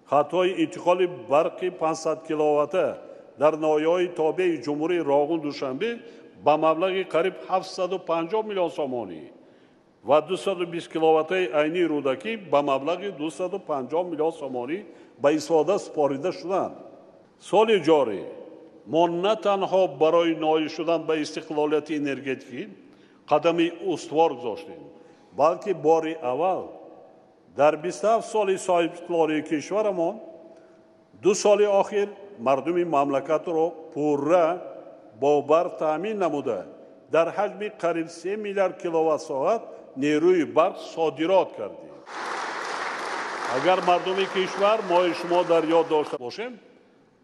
хатҳои интиқоли барқи 500 киловатта дар ноҳияҳои тобеи ҷумҳурии Роғун Душанбе ба маблағи қариб 750 миллион сомонӣ ва 220 киловаттаи Айнии Рӯдакӣ ба маблағи 250 миллион сомонӣ ба истифода супорида шуданд. Соли ҷорӣ мо на танҳо барои ноил шудан ба истиқлолияти энергетикӣ қадами устувор гузоштем, балки бори аввал дар 27 соли соҳибистиқлолии кишварамон 2 соли охир мардуми мамлакатро пурра бо барқ таъмин намуда, дар ҳаҷми қариб 3 миллиард киловатт-соат нерӯи барқ содирот кардем. Агар мардуми кишвар мои шумо дар ёд дошта бошем,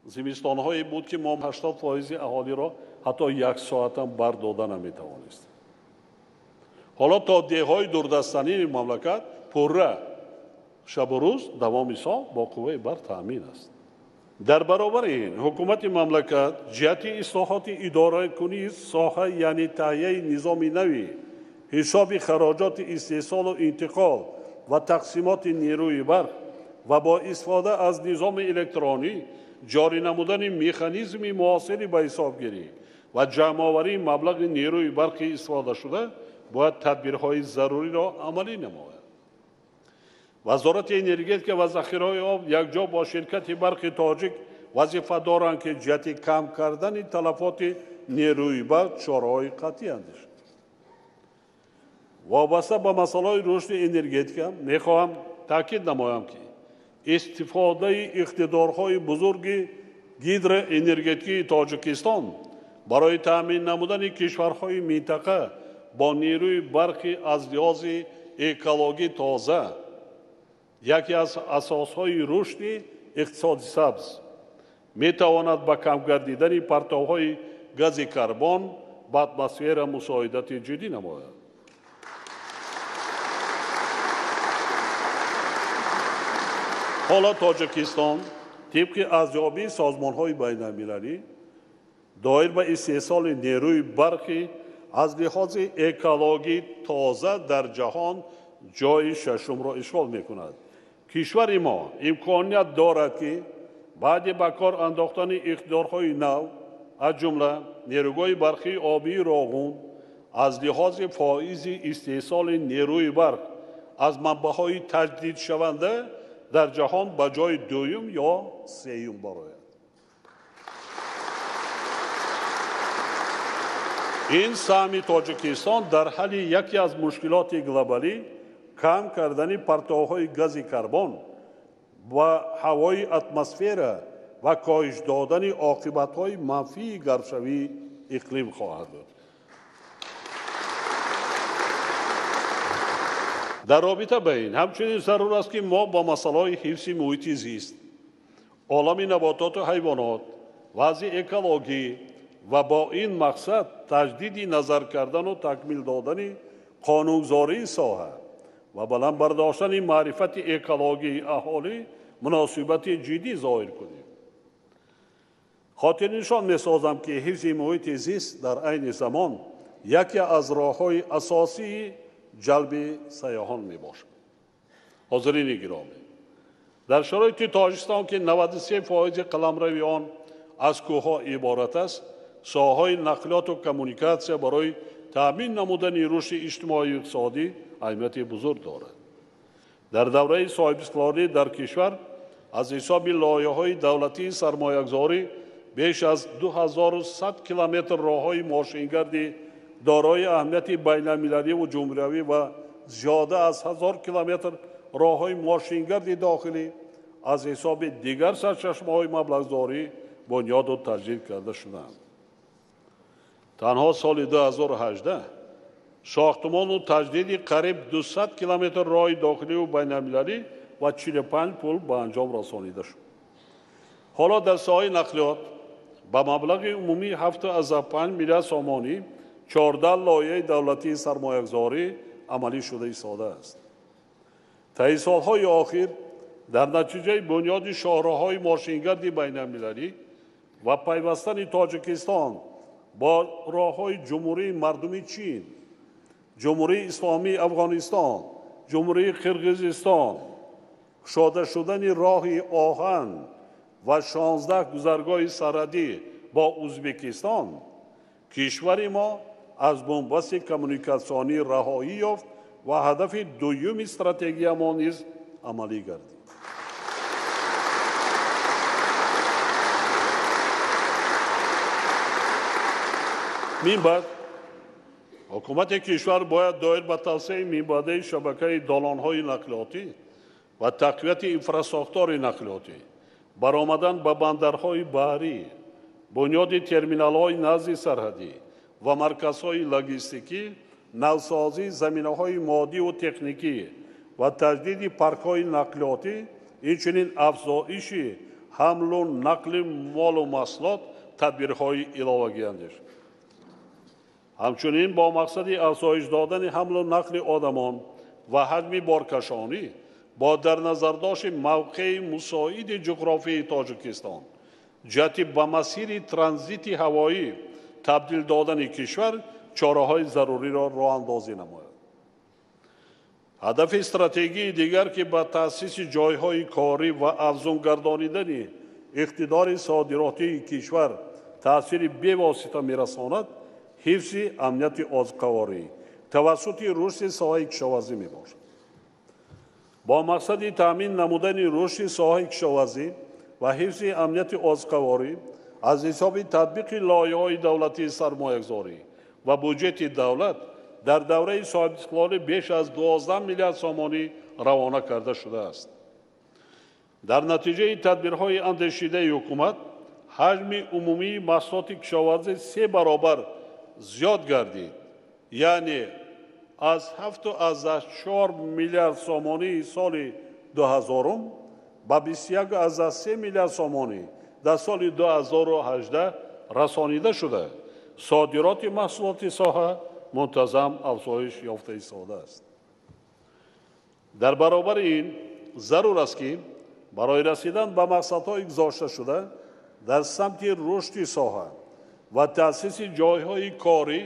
зимистонҳое буд ки мо 80% аҳолиро ҳатто як соатам барқ дода наметавонистем. Ҳоло то деҳҳои дурдастанини мамлакат пурра шабу рӯз давоми сол бо қувваи барқ таъмин аст. Дар баробари ин ҳукумати мамлакат ҷиҳати ислоҳоти идоракунии соҳа, яъне таҳияи низоми нави ҳисоби хароҷоти истеҳсолу интиқол ва тақсимоти нерӯи барқ ва бо истифода аз низоми электронӣ ҷорӣ намудани механизми муосири ба ҳисобгирӣ ва ҷамъоварии маблағи нерӯи барқи истифодашуда бояд тадбирҳои заруриро амалӣ намояд. Вазорати энергетика ва захираҳои об якҷо бо ширкати барқи тоҷик вазифа доранд, ки ҷиҳати кам кардани талафоти нерӯи барқ чораҳои қатъӣ андешанд. Вобаста ба масъалаҳои рушди энергетика мехоҳам таъкид намоям, ки истифодаи иқтидорҳои бузурги гидроэнергетикии Тоҷикистон барои таъмин намудани кишварҳои минтақа бо нерӯи барқи аз лиҳози экологӣ тоза яке аз асосҳои рушди иқтисоди сабз метавонад ба кам гардидани партовҳои гази карбон ба атмосфера мусоидати ҷиддӣ намояд. Ҳоло Тоҷикистон тибқи арзёбии созмонҳои байналмилалӣ доир ба истеҳсоли нерӯи барқи аз лиҳози экологӣ тоза дар ҷаҳон ҷойи шашумро ишғол мекунад. Кишвари мо имконият дорад, ки баъди ба кор андохтани иқтидорҳои нав, аз ҷумла нерӯгоҳи барқии обии Роғун, аз лиҳози фоизи истеҳсоли нерӯи барқ аз манбаъҳои таҷдидшаванда дар ҷаҳон ба ҷойи дуюм ё сеюм барояд. Ин саҳми Тоҷикистон дар ҳалли яке аз мушкилоти глобалӣ кам кардани партовҳои гази карбон ва ҳавои атмосфера ва коҳиш додани оқибатҳои манфии гармшавии иқлим хоҳад буд. Дар робита ба ин ҳамчунин зарур аст, ки мо бо масъалаҳои ҳифзи муҳити зист, олами набототу ҳайвонот, вазъи экологӣ ва бо ин мақсад таҷдиди назар кардану такмил додани қонунгузории соҳа ва баланд бардоштани маърифати экологии аҳолӣ муносибати ҷиддӣ зоҳир кунем. Хотирнишон месозам, ки ҳифзи муҳити зист дар айни замон яке аз роҳҳои асосии ҷалби сайёҳон мебошад. Ҳозирини гиромӣ, дар шароити Тоҷикистон, ки 93% қаламрави он аз кӯҳҳо иборат аст, соҳаҳои нақлиёту коммуникатсия барои таъмин намудани рушди иҷтимоию иқтисодӣ аҳамияти бузург дорад. Дар давраи соҳибистиқлолӣ дар кишвар аз ҳисоби лоиҳаҳои давлатии сармоягузорӣ беш аз 2100 километр роҳҳои мошингарди дорои аҳамияти байналмилаливу ҷумҳуриявӣ ва зиёда аз 1000 километр роҳҳои мошингарди дохилӣ аз ҳисоби дигар сарчашмаҳои маблағгузорӣ бунёду таҷдид карда шуданд. Танҳо соли 2018 сохтмону таҷдиди қариб 200 километр роҳи дохиливу байналмилалӣ ва 45 пул ба анҷом расонида шуд. Ҳоло дар соҳаи нақлиёт ба маблағи умумии 7,5 миллиард сомонӣ 14 лоиҳаи давлатии сармоягузорӣ амалӣ шуда истодааст. Таи солҳои охир дар натиҷаи бунёди шоҳроҳҳои мошингарди байналмилалӣ ва пайвастани Тоҷикистон бо роҳҳои Ҷумҳурии Мардумии Чин, Ҷумҳурии Исломии Афғонистон, Ҷумҳурии Қирғизистон, кушода шудани роҳи оҳан ва 16 гузаргоҳи сарҳадӣ бо Ӯзбекистон, кишвари мо аз бунбасти коммуникатсионӣ раҳоӣ ёфт ва ҳадафи дуюми стратегиямо низ амалӣ гардид. Мин баъд ҳукумати кишвар бояд доир ба тавсеаи минбаъдаи шабакаи долонҳои нақлиётӣ ва тақвияти инфрасохтори нақлиётӣ, баромадан ба бандарҳои баҳрӣ, бунёди терминалҳои назди сарҳадӣ ва марказҳои логистикӣ, навсозии заминаҳои моддиву техникӣ ва таҷдиди паркҳои нақлиётӣ, инчунин афзоиши ҳамлу нақли молу маҳсулот тадбирҳои иловагӣ андешид. Ҳамчунин бо мақсади афзоиш додани ҳамлу нақли одамон ва ҳаҷми боркашонӣ бо дар назардошти мавқеи мусоиди ҷуғрофии Тоҷикистон ҷиҳати ба масири транзити ҳавоӣ табдил додани кишвар чораҳои заруриро роҳандозӣ намояд. Ҳадафи стратегии дигар, ки ба таъсиси ҷойҳои корӣ ва афзун гардонидани иқтидори содиротии кишвар таъсири бевосита мерасонад, ҳифзи амнияти озуқаворӣ тавассути рушди соҳаи кишоварзӣ мебошад. Бо мақсади таъмин намудани рушди соҳаи кишоварзӣ ва ҳифзи амнияти озуқаворӣ аз ҳисоби татбиқи лоиҳаҳои давлатии сармоягузорӣ ва буҷети давлат дар давраи соҳибистиқлолӣ беш аз 12 миллиард сомонӣ равона карда шудааст. Дар натиҷаи тадбирҳои андешидаи ҳукумат ҳаҷми умумии маҳсулоти кишоварзӣ 3 баробар зиёд гардид, яъне аз 7,4 миллиард сомонии соли 2000 ба 21,3 миллиард сомонӣ дар соли 2018 расонида шуда, содироти маҳсулоти соҳа мунтазам афзоиш ёфта истодааст. Дар баробари ин зарур аст, ки барои расидан ба мақсадҳои гузошташуда дар самти рушди соҳа ва таъсиси ҷойҳои корӣ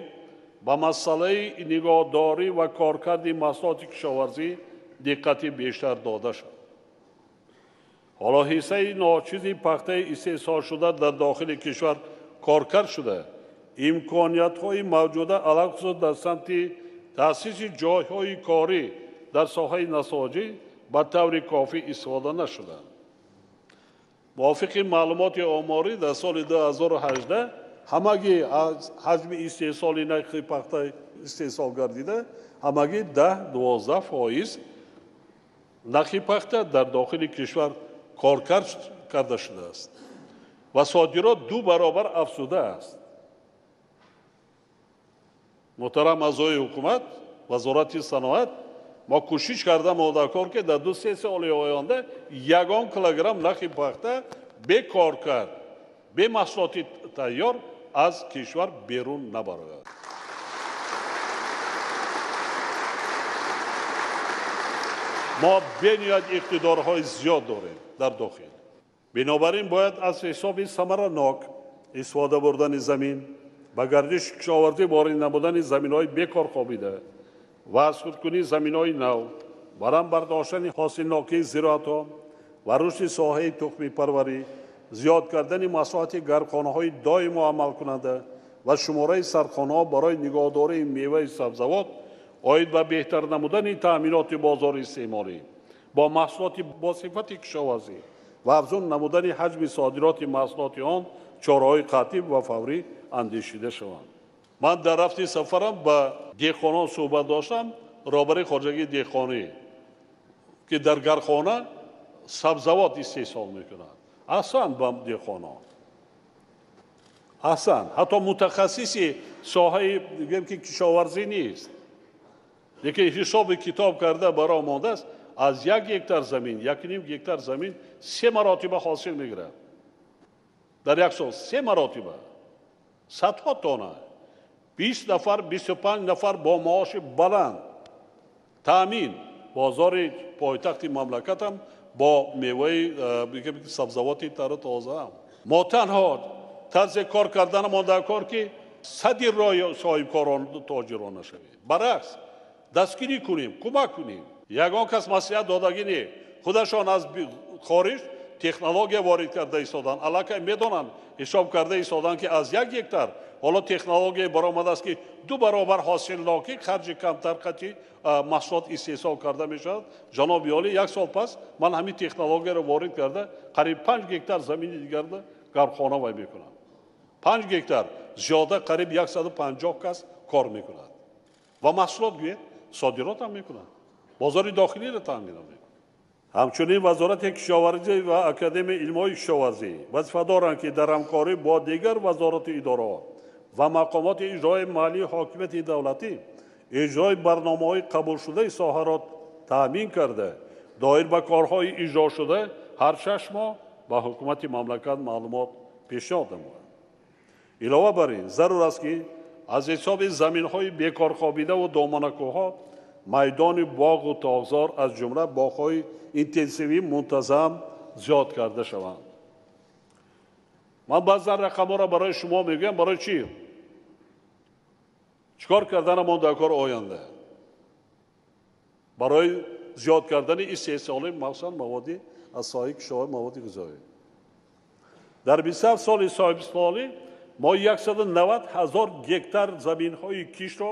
ба масъалаи нигоҳдорӣ ва коркарди маҳсулоти кишоварзӣ диққати бештар дода шавад. Ҳоло ҳиссаи ночизи пахтаи истеҳсолшуда дар дохили кишвар коркард шуда, имкониятҳои мавҷуда алалхусус дар самти таъсиси ҷойҳои корӣ дар соҳаи насоҷӣ ба таври кофӣ истифода нашуданд. Мувофиқи маълумоти оморӣ дар соли 2018 ҳамагӣ аз ҳаҷми истеҳсоли нахи пахта истеҳсол гардида, ҳамагӣ 10-12% нахи пахта дар дохили кишвар коркард карда шудааст ва содирот 2 баробар афзудааст. Муҳтарам аъзои ҳукумат, Вазорати саноат, мо кӯшиш карда модакор, ки дар 2-3 соли оянда ягон килограмм нахи пахта бекоркард, бемаҳсулоти тайёр аз кишвар берун набарояд. Мо бениҳоят иқтидорҳои зиёд дорем дар дохил. Бинобар ин бояд аз ҳисоби самаранок истифода бурдани замин, ба гардиши кишоварзӣ ворид намудани заминҳои бекор хобида ва аз худкунии заминҳои нав, барам бардоштани ҳосилнокии зироатҳо ва рушди соҳаи тухмипарварӣ, зиёд кардани масоҳати гармхонаҳои доимо амалкунанда ва шумораи сардхонаҳо барои нигоҳдории меваи сабзавот оид ба беҳтар намудани таъминоти бозори истеъмолӣ бо маҳсулоти босифати кишоварзӣ ва афзун намудани ҳаҷми содироти маҳсулоти он чораҳои қатъӣ ва фаврӣ андешида шаванд. Ман дар рафти сафарам ба деҳқонон суҳбат доштам, роҳбари хоҷагии деҳқонӣ, ки дар гархона сабзавот истеҳсол мекунад. Аҳсан ба деҳқонон, аҳсан, ҳатто мутахассиси соҳаи гӯем ки кишоварзӣ нест, лекин ҳисоби китоб карда баро мондааст, аз 1 гектар замин, 1,5 гектар замин 3 маротиба ҳосил мегирад. Дар як сол 3 маротиба, садҳо тонна, 20 нафар, 25 нафар бо маоши баланд таъмин бозори пойтахти мамлакатам бо меваи сабзавоти тару тозаам. Мо танҳо тарзи кор карданамон дар кор, ки сади роҳи соҳибкорон тоҷирон нашавем, баръакс дастгирӣ кунем, кӯмак кунем. Ягон кас маслиҳат додагӣ не, худашон аз хориҷ технология ворид карда истоданд, аллакай медонанд, ҳисоб карда истоданд, ки аз 1 гектар ҳоло технология баромадааст, ки 2 баробар ҳосилнокӣ, харҷи камтар қатъи маҳсулот истеҳсол карда мешавад. Ҷаноби олӣ, 1 сол пас ман ҳамин технологияро ворид карда қариб 5 гектар замини дигарда гармхона вай мекунам. 5 гектар зиёда қариб 150 кас кор мекунад ва маҳсулот гӯед содирот ҳам мекунад, бозори дохилиро таъмин мекунад. Ҳамчунин Вазорати кишоварзӣ ва Академияи илмҳои кишоварзӣ вазифа доранд, ки дар ҳамкорӣ бо дигар вазорату идораҳо ва мақомоти иҷрои маҳаллии ҳокимияти давлатӣ иҷрои барномаҳои қабулшудаи соҳаро таъмин карда, доир ба корҳои иҷрошуда ҳар 6 моҳ ба ҳукумати мамлакат маълумот пешниҳод намояд. Илова бар ин, зарур аст ки аз ҳисоби заминҳои бекорхобида ва доманакӯҳҳо майдони боғу тоғзор аз ҷумла боғҳои интенсивӣ мунтазам зиёд карда шаванд. Ман баъзан рақамҳоро барои шумо мегӯям, барои чӣ? Чикор карданамон дар кор оянда? Барои зиёд кардани истеҳсоли махсусан маводи аз соҳаи кишоварзӣ, маводи ғизоӣ. Дар 27 соли соҳибистиқлолӣ мо 190 ҳазор гектар заминҳои киштро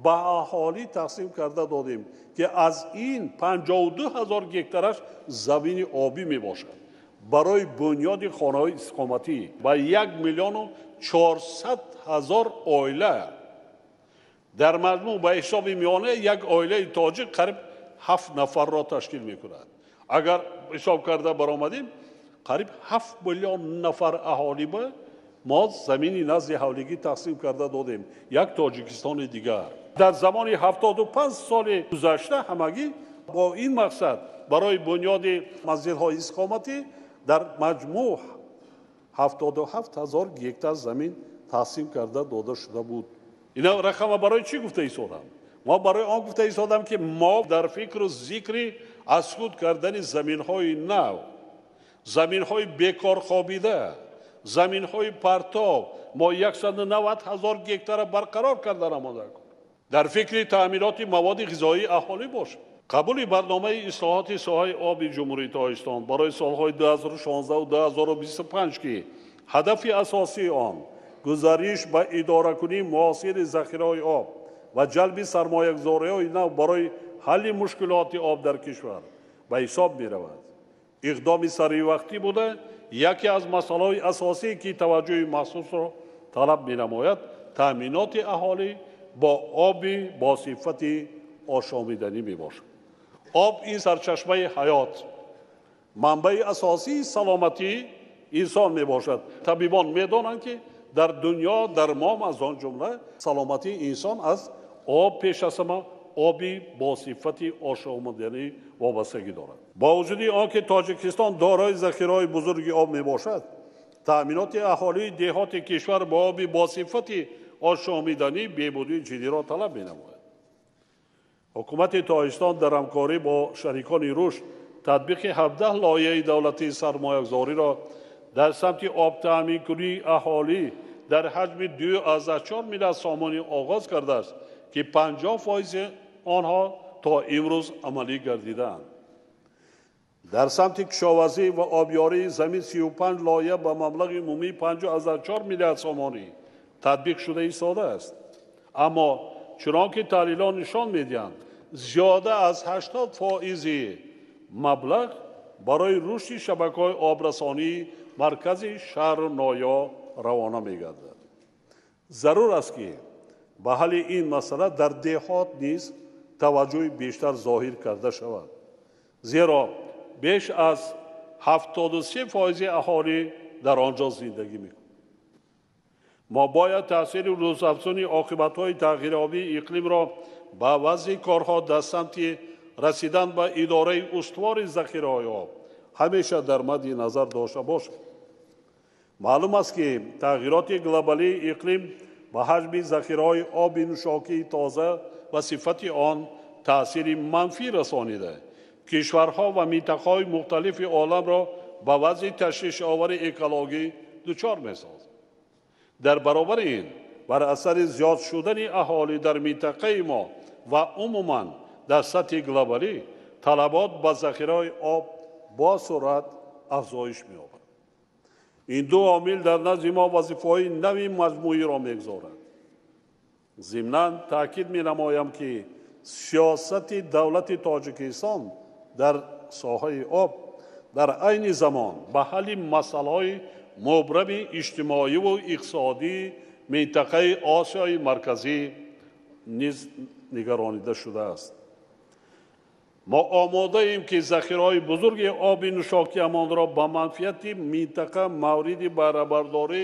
ба аҳолӣ тақсим карда додем, ки аз ин 52 ҳазор гектараш замини обӣ мебошад барои бунёди хонаҳои истиқоматӣ ба 1 400 000 оила. Дар маҷмӯъ ба ҳисоби миёна як оилаи тоҷик қариб 7 нафарро ташкил мекунад. Агар ҳисоб карда баромадем, қариб 7 миллион нафар аҳолӣ ба мо замини назди ҳавлигӣ тақсим карда додем, як Тоҷикистони дигар. Дар замони 75 соли гузашта ҳамагӣ бо ин мақсад барои бунёди манзилҳои истиқоматӣ дар маҷмӯъ 77 ҳазор гектар замин тақсим карда дода шуда буд. Ина рақама барои чӣ гуфта истодам? Мо барои он гуфта истодам, ки мо дар фикру зикри аз худ кардани заминҳои нав, заминҳои бекорхобида, заминҳои партов мо 190 ҳазор гектара барқарор карда намода. Дар фикри таъминоти маводи ғизоии аҳолӣ бошад. Қабули барномаи ислоҳоти соҳаи оби Ҷумҳурии Тоҷикистон барои солҳои 2016 2025, ки ҳадафи асосии он гузариш ба идоракунии муосири захираҳои об ва ҷалби сармоягузориҳои нав барои ҳалли мушкилоти об дар кишвар ба ҳисоб меравад, иқдоми саривақтӣ буда, яке аз масъалаҳои асосие ки таваҷҷӯҳи махсусро талаб менамояд, таъминоти аҳолӣ бо оби бо сифати ошомиданӣ мебошад. Об ин сарчашмаи ҳаёт, манбаи асосии саломатии инсон мебошад. Табибон медонанд, ки дар дунё, дар мо аз он ҷумла саломатии инсон аз об пеш аз ҳама оби бо сифати ошомиданӣ вобастагӣ дорад. Бо вуҷуди он ки Тоҷикистон дорои захираҳои бузурги об мебошад, таъминоти аҳолии деҳоти кишвар бо оби бо сифати ошомиданӣ беҳбудии ҷиддиро талаб менамояд. Ҳукумати Тоҷикистон дар ҳамкорӣ бо шарикони рушд татбиқи 17 лоиҳаи давлатии сармоягузориро дар самти обтаъминкунии аҳолӣ дар ҳаҷми 2,4 миллиард сомонӣ оғоз кардааст, ки 50% онҳо то имрӯз амалӣ гардидаанд. Дар самти кишоварзӣ ва обёрии замин 35 лоиҳа ба маблағи умумии 5,4 миллиард сомонӣ татбиқ шуда истодааст. Аммо чунон ки таҳлилҳо нишон медиҳанд, зиёда аз 80% маблағ барои рушди шабакаҳои обрасонии маркази шаҳру ноҳияҳо равона мегардад. Зарур аст, ки ба ҳалли ин масъала дар деҳот низ таваҷҷӯҳи бештар зоҳир карда шавад, зеро беш аз 73% аҳолӣ дар он ҷо зиндагӣ мекунад. Мо бояд таъсири рӯзафзуни оқибатҳои тағйирёбии иқлимро ба вазъи корҳо дар самти расидан ба идораи устувори захираҳои об ҳамеша дар мадди назар дошта бошем. Маълум аст, ки тағйироти глобалии иқлим ба ҳаҷми захираҳои оби нӯшокии тоза ва сифати он таъсири манфӣ расонида, кишварҳо ва минтақаҳои мухталифи оламро ба вазъи ташвишовари экологӣ дучор месозад. Дар баробари ин, бар асари зиёд шудани аҳолӣ дар минтақаи мо ва умуман дар сатҳи глобалӣ талабот ба захираҳои об бо суръат афзоиш меёбад. Ин ду омил дар назди мо вазифаҳои нави маҷмӯиро мегузорад. Зимнан таъкид менамоям, ки сиёсати давлати Тоҷикистон дар соҳаи об дар айни замон ба ҳалли масъалаҳои мубрами иҷтимоиву иқтисодии минтақаи Осиёи Марказӣ низ нигаронида шудааст. Мо омодаем, ки захираҳои бузурги оби нӯшокиамонро ба манфиати минтақа мавриди баҳрабардорӣ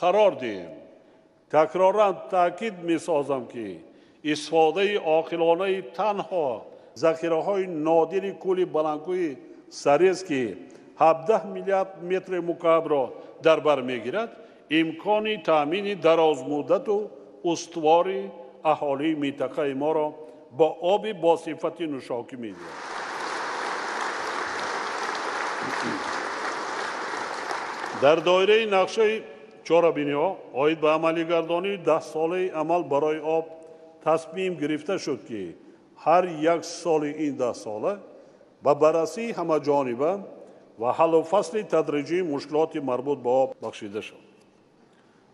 қарор диҳем. Такроран таъкид месозам, ки истифодаи оқилонаи танҳо захираҳои нодири кӯли баландкӯҳи Сарез, ки 17 миллиард метри мукаабро дар бар мегирад, имкони таъмини дарозмуддату устувори аҳолии минтақаи моро бо оби босифати нӯшокӣ медиҳад. Дар доираи нақшаи чорабиниҳо оид ба амалигардонии 10-солаи амал барои об тасмим гирифта шуд, ки ҳар як соли ин 10 сола ба баррасии ҳамаҷониба ва ҳаллу фасли тадриҷии мушкилоти марбут ба об бахшида шуд.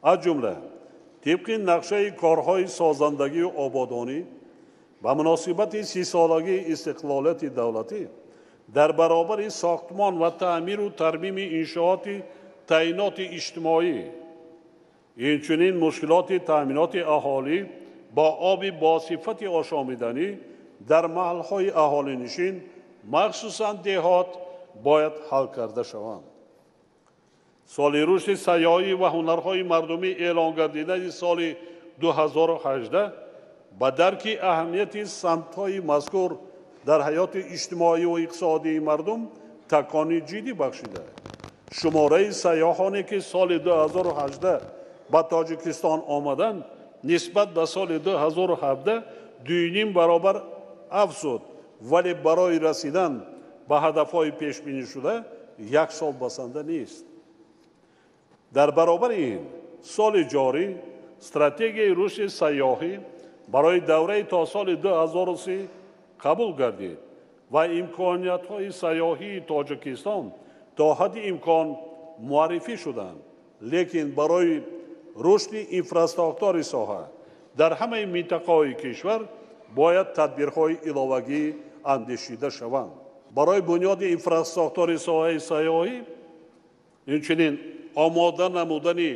Аз ҷумла, тибқи нақшаи корҳои созандагию ободонӣ ба муносибати 30-солагии истиқлолияти давлатӣ, дар баробари сохтмон ва таъмиру тармими иншооти таъиноти иҷтимоӣ, инчунин мушкилоти таъминоти аҳолӣ бо оби босифати ошомиданӣ дар маҳалҳои аҳолинишин, махсусан деҳот, бояд ҳал карда шаванд. Соли рушди сайёҳӣ ва ҳунарҳои мардумӣ эълон гардидани соли 2018 ба дарки аҳамияти самтҳои мазкур дар ҳаёти иҷтимоӣ ва иқтисодии мардум такони ҷиддӣ бахшида, шумораи сайёҳоне, ки соли 2018 ба Тоҷикистон омаданд, нисбат ба соли 2017 2,5 баробар афзуд, вале барои расидан ба ҳадафҳои пешбинишуда як сол басанда нест. Дар баробари ин, соли ҷорӣ стратегияи рушди сайёҳӣ барои давраи то соли 2030 қабул гардид ва имкониятҳои сайёҳии Тоҷикистон то ҳадди имкон муаррифӣ шуданд. Лекин барои рушди инфрасохтори соҳа дар ҳамаи минтақаҳои кишвар бояд тадбирҳои иловагӣ андешида шаванд. Барои бунёди инфрасохтори соҳаи сайёҳӣ, инчунин омода намудани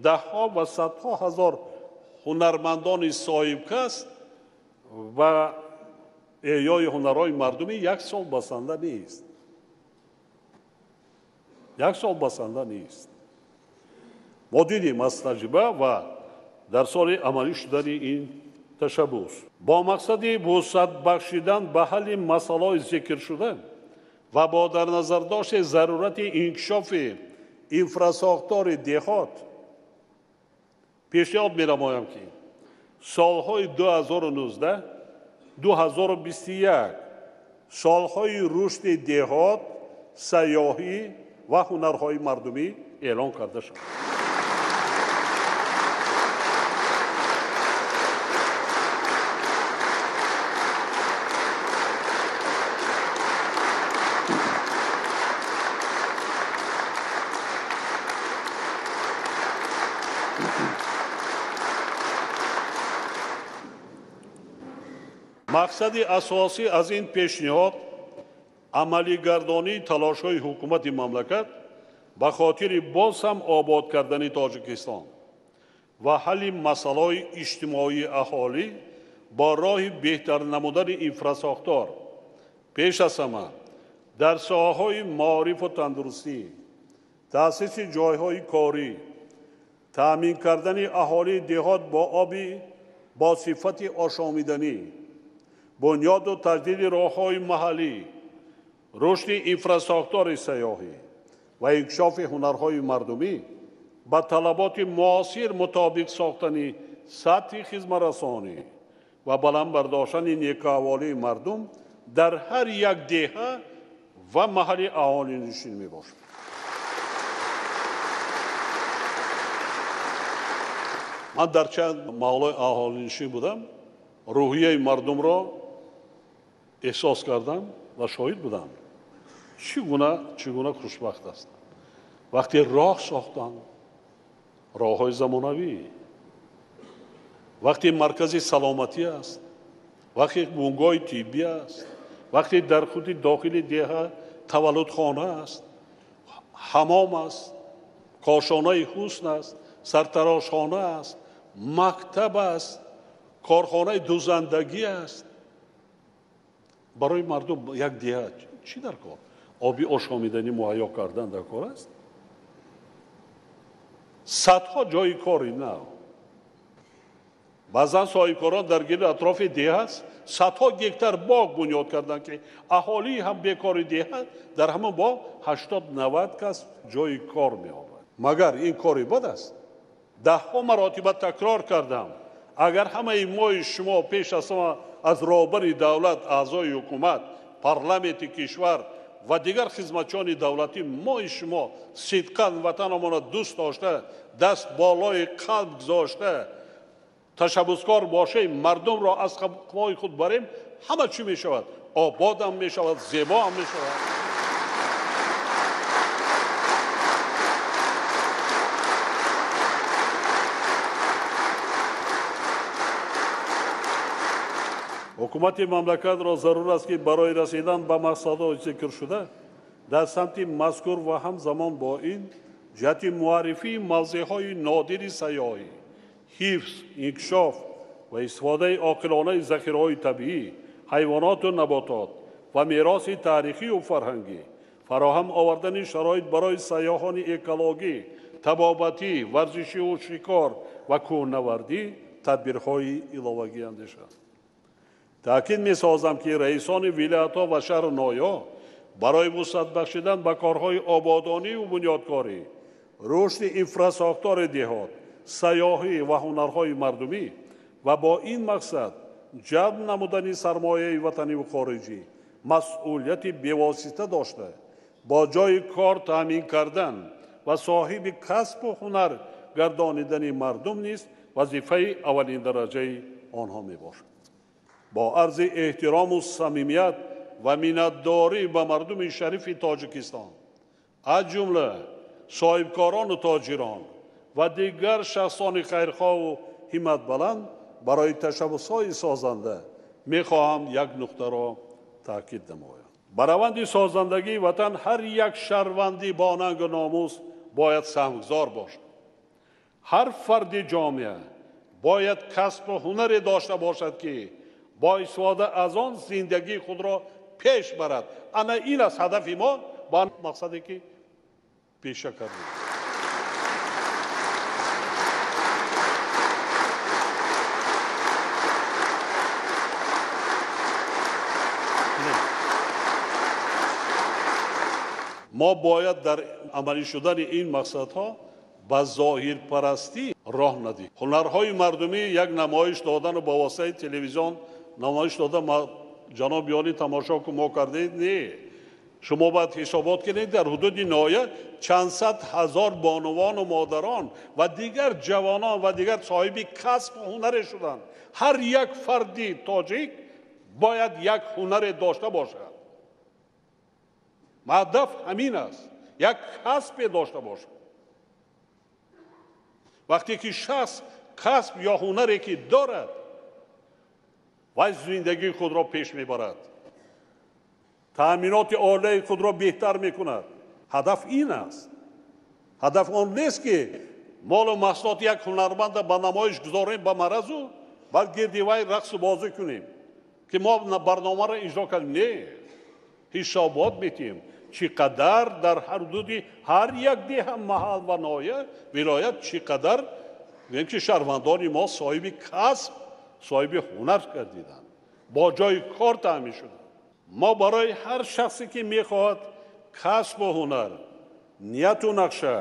даҳҳо ва садҳо ҳазор ҳунармандони соҳибкасб ва эҳёи ҳунарҳои мардумӣ як сол басанда нест, як сол басанда нест. Мо дидем аз таҷриба ва дар соли амалӣ шудани ин ташаббус бо мақсади вусъат бахшидан ба ҳалли масъалаҳои зикршуда ва бо дар назардошти зарурати инкишофи инфрасохтори деҳот пешниҳод менамоям, ки солҳои 2019 2021 солҳои рушди деҳот, сайёҳӣ ва ҳунарҳои мардумӣ эълон карда шавад. Мақсади асосӣ аз ин пешниҳод амалигардонии талошҳои ҳукумати мамлакат ба хотири боз ҳам обод кардани Тоҷикистон ва ҳалли масъалаҳои иҷтимоии аҳолӣ бо роҳи беҳтар намудани инфрасохтор, пеш аз ҳама дар соҳаҳои маорифу тандурустӣ, таъсиси ҷойҳои корӣ, таъмин кардани аҳолии деҳот бо оби бо сифати ошомиданӣ, бунёду таҷдиди роҳҳои маҳаллӣ, рушди инфрасохтори сайёҳӣ ва инкишофи ҳунарҳои мардумӣ, ба талаботи муосир мутобиқ сохтани сатҳи хизматрасонӣ ва баланд бардоштани некӯаҳволии мардум дар ҳар як деҳа ва маҳалли аҳолинишин мебошад. Ман дар чанд маҳаллаи аҳолинишин будам, рӯҳияи мардумро эҳсос кардам ва шоҳид будам, чӣ гуна хушбахт ҳастанд, вақте роҳ сохтанд, роҳҳои замонавӣ, вақте маркази саломатӣ аст, вақте бунгоҳи тиббӣ аст, вақте дар худи дохили деҳа таваллудхона аст, ҳамом аст, кошонаи ҳусн аст, сартарошхона аст, мактаб аст, корхонаи дузандагӣ аст. Барои мардум як деҳа чӣ дар кор? Оби ошомиданӣ муҳайё кардан дар кор аст, садҳо ҷои кори нав. Баъзан соҳибкорон дар гирди атрофи деҳа садҳо гектар боғ бунёд карданд, ки аҳолии ҳам бекори деҳа дар ҳамон боғ 80-90 кас ҷои кор меёбад. Магар ин кори бад аст? Даҳҳо маротиба такрор кардам, агар ҳамаи мои шумо пеш аз ҳама аз роҳбари давлат, аъзои ҳукумат, парламенти кишвар ва дигар хизматчиёни давлатӣ мои шумо сидқан ватанамонро дӯст дошта, даст болои қалб гузошта, ташаббускор бошем, мардумро аз қафои худ барем, ҳама чӣ мешавад? Ободам мешавад, зебоам мешавад. Ҳукумати мамлакатро зарур аст, ки барои расидан ба мақсадҳои зикршуда дар самти мазкур ва ҳамзамон бо ин ҷиҳати муаррифии мавзеъҳои нодири сайёҳӣ, ҳифз, инкишоф ва истифодаи оқилонаи захираҳои табиӣ, ҳайвоноту наботот ва мероси таърихию фарҳангӣ, фароҳам овардани шароит барои сайёҳони экологӣ, табобатӣ, варзишию шикор ва кӯҳнавардӣ тадбирҳои иловагӣ андешанд. Таъкид месозам, ки раисони вилоятҳо ва шаҳру ноҳияҳо барои вусъат бахшидан ба корҳои ободонию бунёдкорӣ, рушди инфрасохтори деҳот, сайёҳӣ ва ҳунарҳои мардумӣ ва бо ин мақсад ҷалб намудани сармояи ватаниву хориҷӣ масъулияти бевосита дошта, бо ҷои кор таъмин кардан ва соҳиби касбу ҳунар гардонидани мардум низ вазифаи аввалиндараҷаи онҳо мебошад. Бо арзи эҳтирому самимият ва миннатдорӣ ба мардуми шарифи Тоҷикистон, аз ҷумла соҳибкорону тоҷирон ва дигар шахсони хайрхоҳу ҳимматбаланд барои ташаббусҳои созанда мехоҳам як нуқтаро таъкид намоям. Ба раванди созандагии ватан ҳар як шаҳрванди бо нангу номус бояд саҳмгузор бошад. Ҳар фарди ҷомеа бояд касбу ҳунаре дошта бошад, ки бо истифода аз он зиндагии худро пеш барад. Ана ин аст ҳадафи мо ба мақсаде ки пеша кардем. Мо бояд дар амалӣ шудани ин мақсадҳо ба зоҳирпарастӣ роҳ надиҳем. Ҳунарҳои мардумӣ як намоиш додану ба воситаи телевизион намоиш дода ҷаноби олӣ тамошо ку мо кардед, не. Шумо бояд ҳисобот кунед, дар ҳудуди ноҳия чанд сад ҳазор бонувану модарон ва дигар ҷавонон ва дигар соҳиби касбу ҳунаре шуданд. Ҳар як фарди тоҷик бояд як ҳунаре дошта бошад. Ҳадаф ҳамин аст, як касбе дошта бошад. Вақте ки шахс касб ё ҳунаре ки дорад, вай зиндагии худро пеш мебарад, таъминоти оилаи худро беҳтар мекунад. Ҳадаф ин аст. Ҳадаф он нест, ки молу маҳсулоти як ҳунарманда ба намоиш гузорем ба маразу, баъд гирди вай рақсу бозӣ кунем, ки мо барномаро иҷро кардем. Не, ҳисобот метиҳем, чӣ қадар дар ҳудуди ҳар як деҳа, маҳал ва ноҳия, вилоят чӣ қадар гӯем ки шаҳрвандони мо соҳиби касб, соҳиби ҳунар гардиданд, бо ҷои кор таъмин шуданд. Мо барои ҳар шахсе ки мехоҳад касбу ҳунар, нияту нақша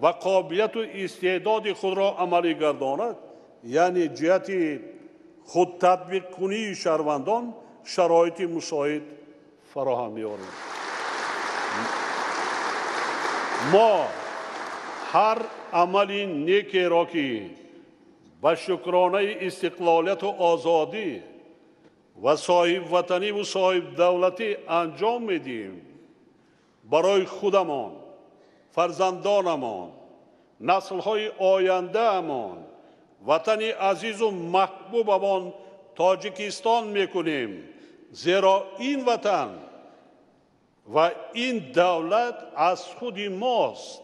ва қобилияту истеъдоди худро амалӣ гардонад, яъне ҷиҳати худтатбиқкунии шаҳрвандон шароити мусоид фароҳам меорем. Мо ҳар амали некеро, ки ба шукронаи истиқлолияту озодӣ ва соҳибватаниву соҳибдавлатӣ анҷом медиҳем, барои худамон, фарзандонамон, наслҳои ояндаамон, ватани азизу маҳбубамон Тоҷикистон мекунем, зеро ин ватан ва ин давлат аз худи мост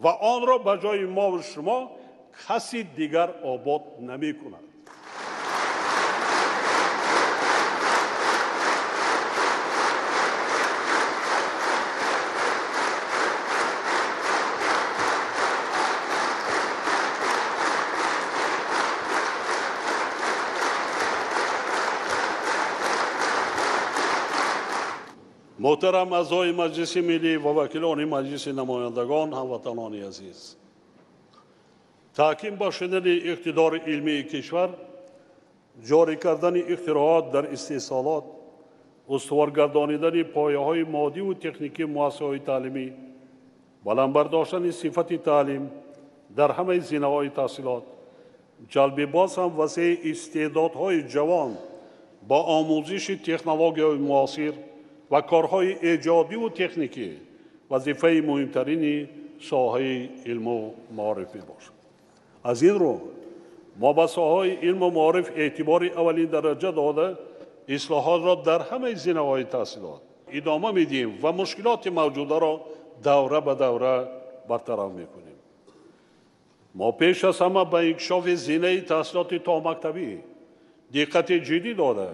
ва онро ба ҷои мову шумо каси дигар обод намекунад. Муҳтарам аъзои Маҷлиси Миллӣ ва вакилони Маҷлиси Намояндагон, ҳамватанони азиз, таҳким бахшидани иқтидори илмии кишвар, ҷорӣ кардани ихтироот дар истеҳсолот, устувор гардонидани пояҳои моддиву техникии муассисаҳои таълимӣ, баланд бардоштани сифати таълим дар ҳамаи зинаҳои таҳсилот, ҷалби боз ҳам васеи истеъдодҳои ҷавон бо омӯзиши технологияҳои муосир ва корҳои эҷодиву техникӣ вазифаи муҳимтарини соҳаи илму маориф мебошад. Аз ин рӯ мо ба соҳаи илму маориф эътибори аввалин дараҷа дода, ислоҳотро дар ҳамаи зинаҳои таҳсилот идома медиҳем ва мушкилоти мавҷударо давра ба давра бартараф мекунем. Мо пеш аз ҳама ба инкишофи зинаи таҳсилоти томактабӣ диққати ҷиддӣ дода,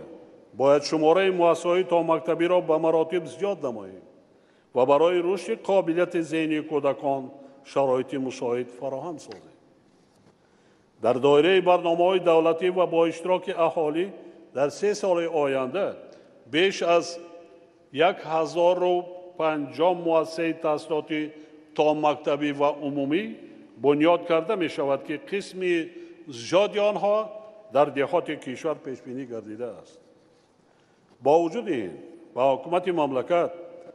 бояд шумораи муассисаҳои томактабиро ба маротиб зиёд намоем ва барои рушди қобилияти зеҳнии кӯдакон шароити мусоид фароҳам созем. Дар доираи барномаҳои давлатӣ ва бо иштироки аҳолӣ дар 3 соли оянда беш аз 1050 муассисаи таҳсилоти томактабӣ ва умумӣ бунёд карда мешавад, ки қисми зиёди онҳо дар деҳоти кишвар пешбинӣ гардидааст. Бо вуҷуди ин ба ҳукумати мамлакат,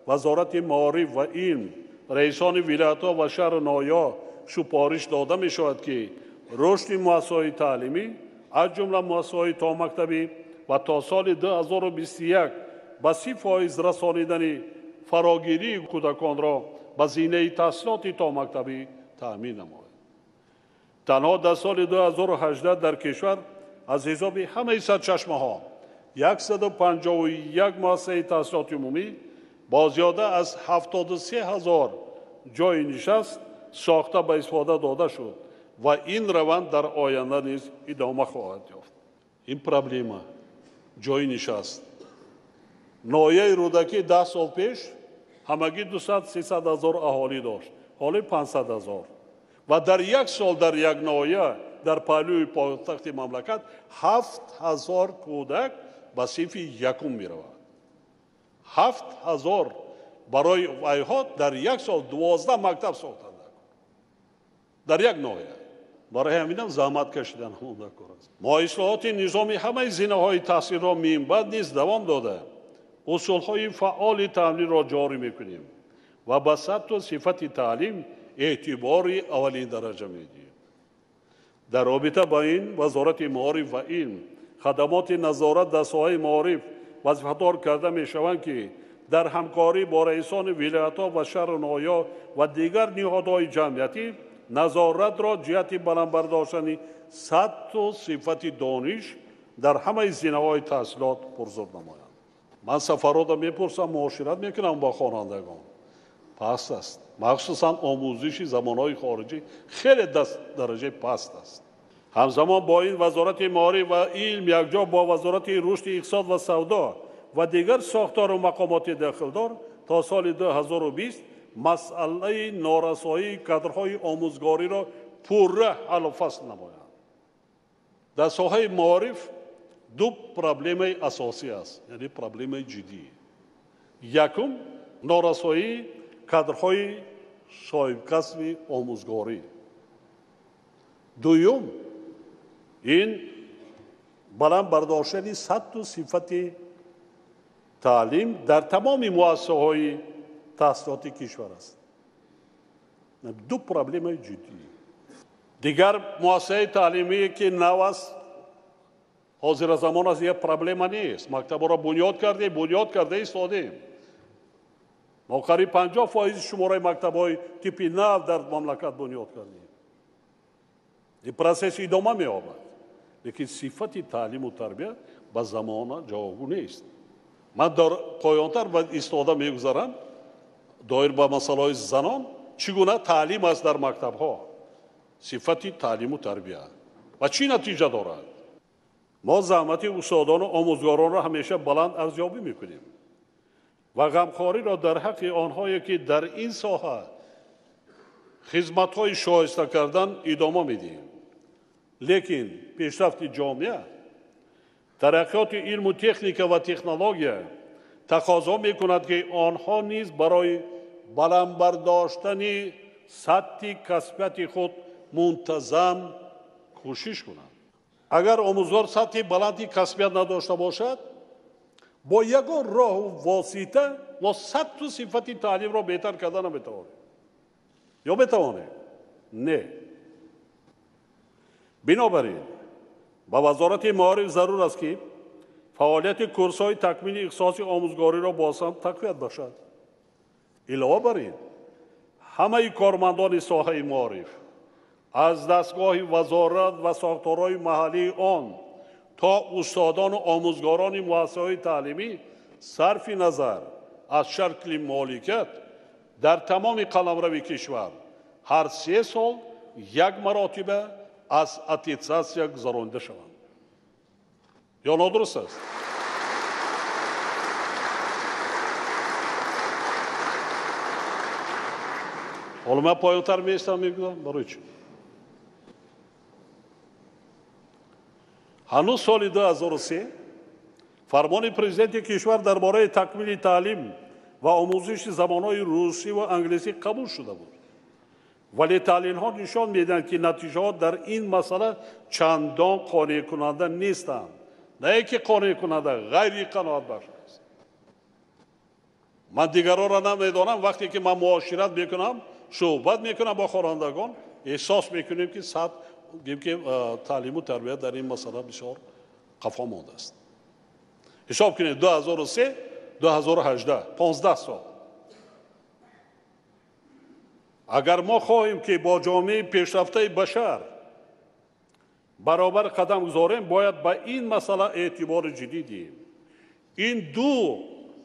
Вазорати маориф ва илм, раисони вилоятҳо ва шаҳру ноҳияҳо супориш дода мешавад, ки рушди муассисаҳои таълимӣ, аз ҷумла муассисаҳои томактабӣ ва то соли 2021 ба 30% расонидани фарогирии кӯдаконро ба зинаи таҳсилоти томактабӣ таъмин намояд. Танҳо дар соли 2018 дар кишвар аз ҳисоби ҳамаи сарчашмаҳо 151 муассисаи таҳсилоти умумӣ бо зиёда аз 73 ҳазор ҷойи нишаст сохта ба истифода дода шуд ва ин раванд дар оянда низ идома хоҳад ёфт. Ин проблема ҷойи нишаст. Ноҳияи Рӯдакӣ 10 сол пеш ҳамагӣ 200-300 ҳазор аҳолӣ дошт, ҳоло 500 ҳазор. Ва дар як сол дар як ноҳия дар паҳлӯи пойтахти мамлакат 7 ҳазор кӯдак ба синфи якум меравад. 7 ҳазор барои вайҳо дар як сол 12 мактаб сохтанд дар як ноҳия. Барои ҳаминам заҳмат кашидан ҳамон кор аст. Мо ислоҳоти низоми ҳамаи зинаҳои таҳсилро минбаъд низ давом дода, усулҳои фаъоли таълимро ҷорӣ мекунем ва ба сатҳу сифати таълим эътибори аввалин дараҷа медиҳем. Дар робита ба ин Вазорати маориф ва илм, хадамоти назорат дар соҳаи маориф вазифадор карда мешаванд, ки дар ҳамкорӣ бо раисони вилоятҳо ва шаҳру ноҳияҳо ва дигар ниҳодҳои ҷамъиятӣ назоратро ҷиҳати баланд бардоштани сатҳу сифати дониш дар ҳамаи зинаҳои таҳсилот пурзур намоянд. Ман сафаротро мепурсам, муошират мекунам бо хонандагон. Паст аст. Махсусан омӯзиши забонҳои хориҷӣ хеле дараҷаи паст аст. Ҳамзамон бо ин Вазорати маориф ва илм якҷо бо Вазорати рушди иқтисод ва савдо ва дигар сохтору мақомоти дахлдор то соли 2020 масъалаи норасоии кадрҳои омӯзгориро пурра ҳаллу фасл намоянд. Дар соҳаи маориф ду проблемаи асосӣ аст, яъне проблемаи ҷиддӣ. Якум, норасоии кадрҳои соҳибкасби омӯзгорӣ. Дуюм, ин баланд бардоштани сатҳу сифати таълим дар тамоми муассисаҳои таҳсилоти кишвар аст. Ду проблемаи ҷиддӣ. Дигар муассисаи таълимие ки нав аст, ҳозира замон аст, як проблема нест. Мактабҳоро бунёд кардем, бунёд карда истодем. Мо қариб 50% шумораи мактабҳои типи нав дар мамлакат бунёд кардем. Ин процесс идома меёбад, лекин сифати таълиму тарбия ба замона ҷавобгӯ нест. Ман дар поёнтар ба истода мегузарам доир ба масъалаҳои занон, чӣ гуна таълим аст дар мактабҳо, сифати таълиму тарбия ва чӣ натиҷа дорад. Мо заҳмати устодону омӯзгоронро ҳамеша баланд арзёбӣ мекунем ва ғамхориро дар ҳаққи онҳое ки дар ин соҳа хизматҳои шоиста кардан идома медиҳем. Лекин пешрафти ҷомеа, тараққиёти илму техника ва технология тақозо мекунад, ки онҳо низ барои баланд бардоштани сатҳи касбияти худ мунтазам кӯшиш кунанд. Агар омӯзгор сатҳи баланди касбият надошта бошад, бо ягон роҳу восита мо сатҳу сифати таълимро беҳтар карда наметавонем. Ё метавонем? Не. Бинобар ин ба Вазорати маориф зарур аст, ки фаъолияти курсҳои такмили ихтисоси омӯзгориро боз ҳам тақвият бахшад. Илова бар ин, ҳамаи кормандони соҳаи маориф аз дастгоҳи вазорат ва сохторҳои маҳаллии он то устодону омӯзгорони муассисаҳои таълимӣ сарфи назар аз шакли моликият дар тамоми қаламрави кишвар ҳар 3 сол як маротиба аз аттестатсия гузаронида шаванд. Ё нодуруст аст? Ҳоло ман поёнтар меистам, мегӯям барои чӣ? Ҳанӯз соли 2003 фармони президенти кишвар дар бораи такмили таълим ва омӯзиши забонҳои русӣ ва англисӣ қабул шуда буд. Вале таҳлилҳо нишон медиҳанд, ки натиҷаҳо дар ин масъала чандон қонеъкунанда нестанд. На ин ки қонеъкунанда, ғайриқаноатбахш аст. Ман дигаронро намедонам, вақте ки ман муошират мекунам, суҳбат мекунам бо хонандагон, эҳсос мекунем, ки сатҳ ки таълиму тарбия дар ин масъала бисёр қафо мондааст. Ҳисоб кунед, 2003 2018, 15 сол. Агар мо хоҳем, ки бо ҷомеаи пешрафтаи башар баробар қадам гузорем, бояд ба ин масъала эътибори ҷиддӣ диҳем. Ин ду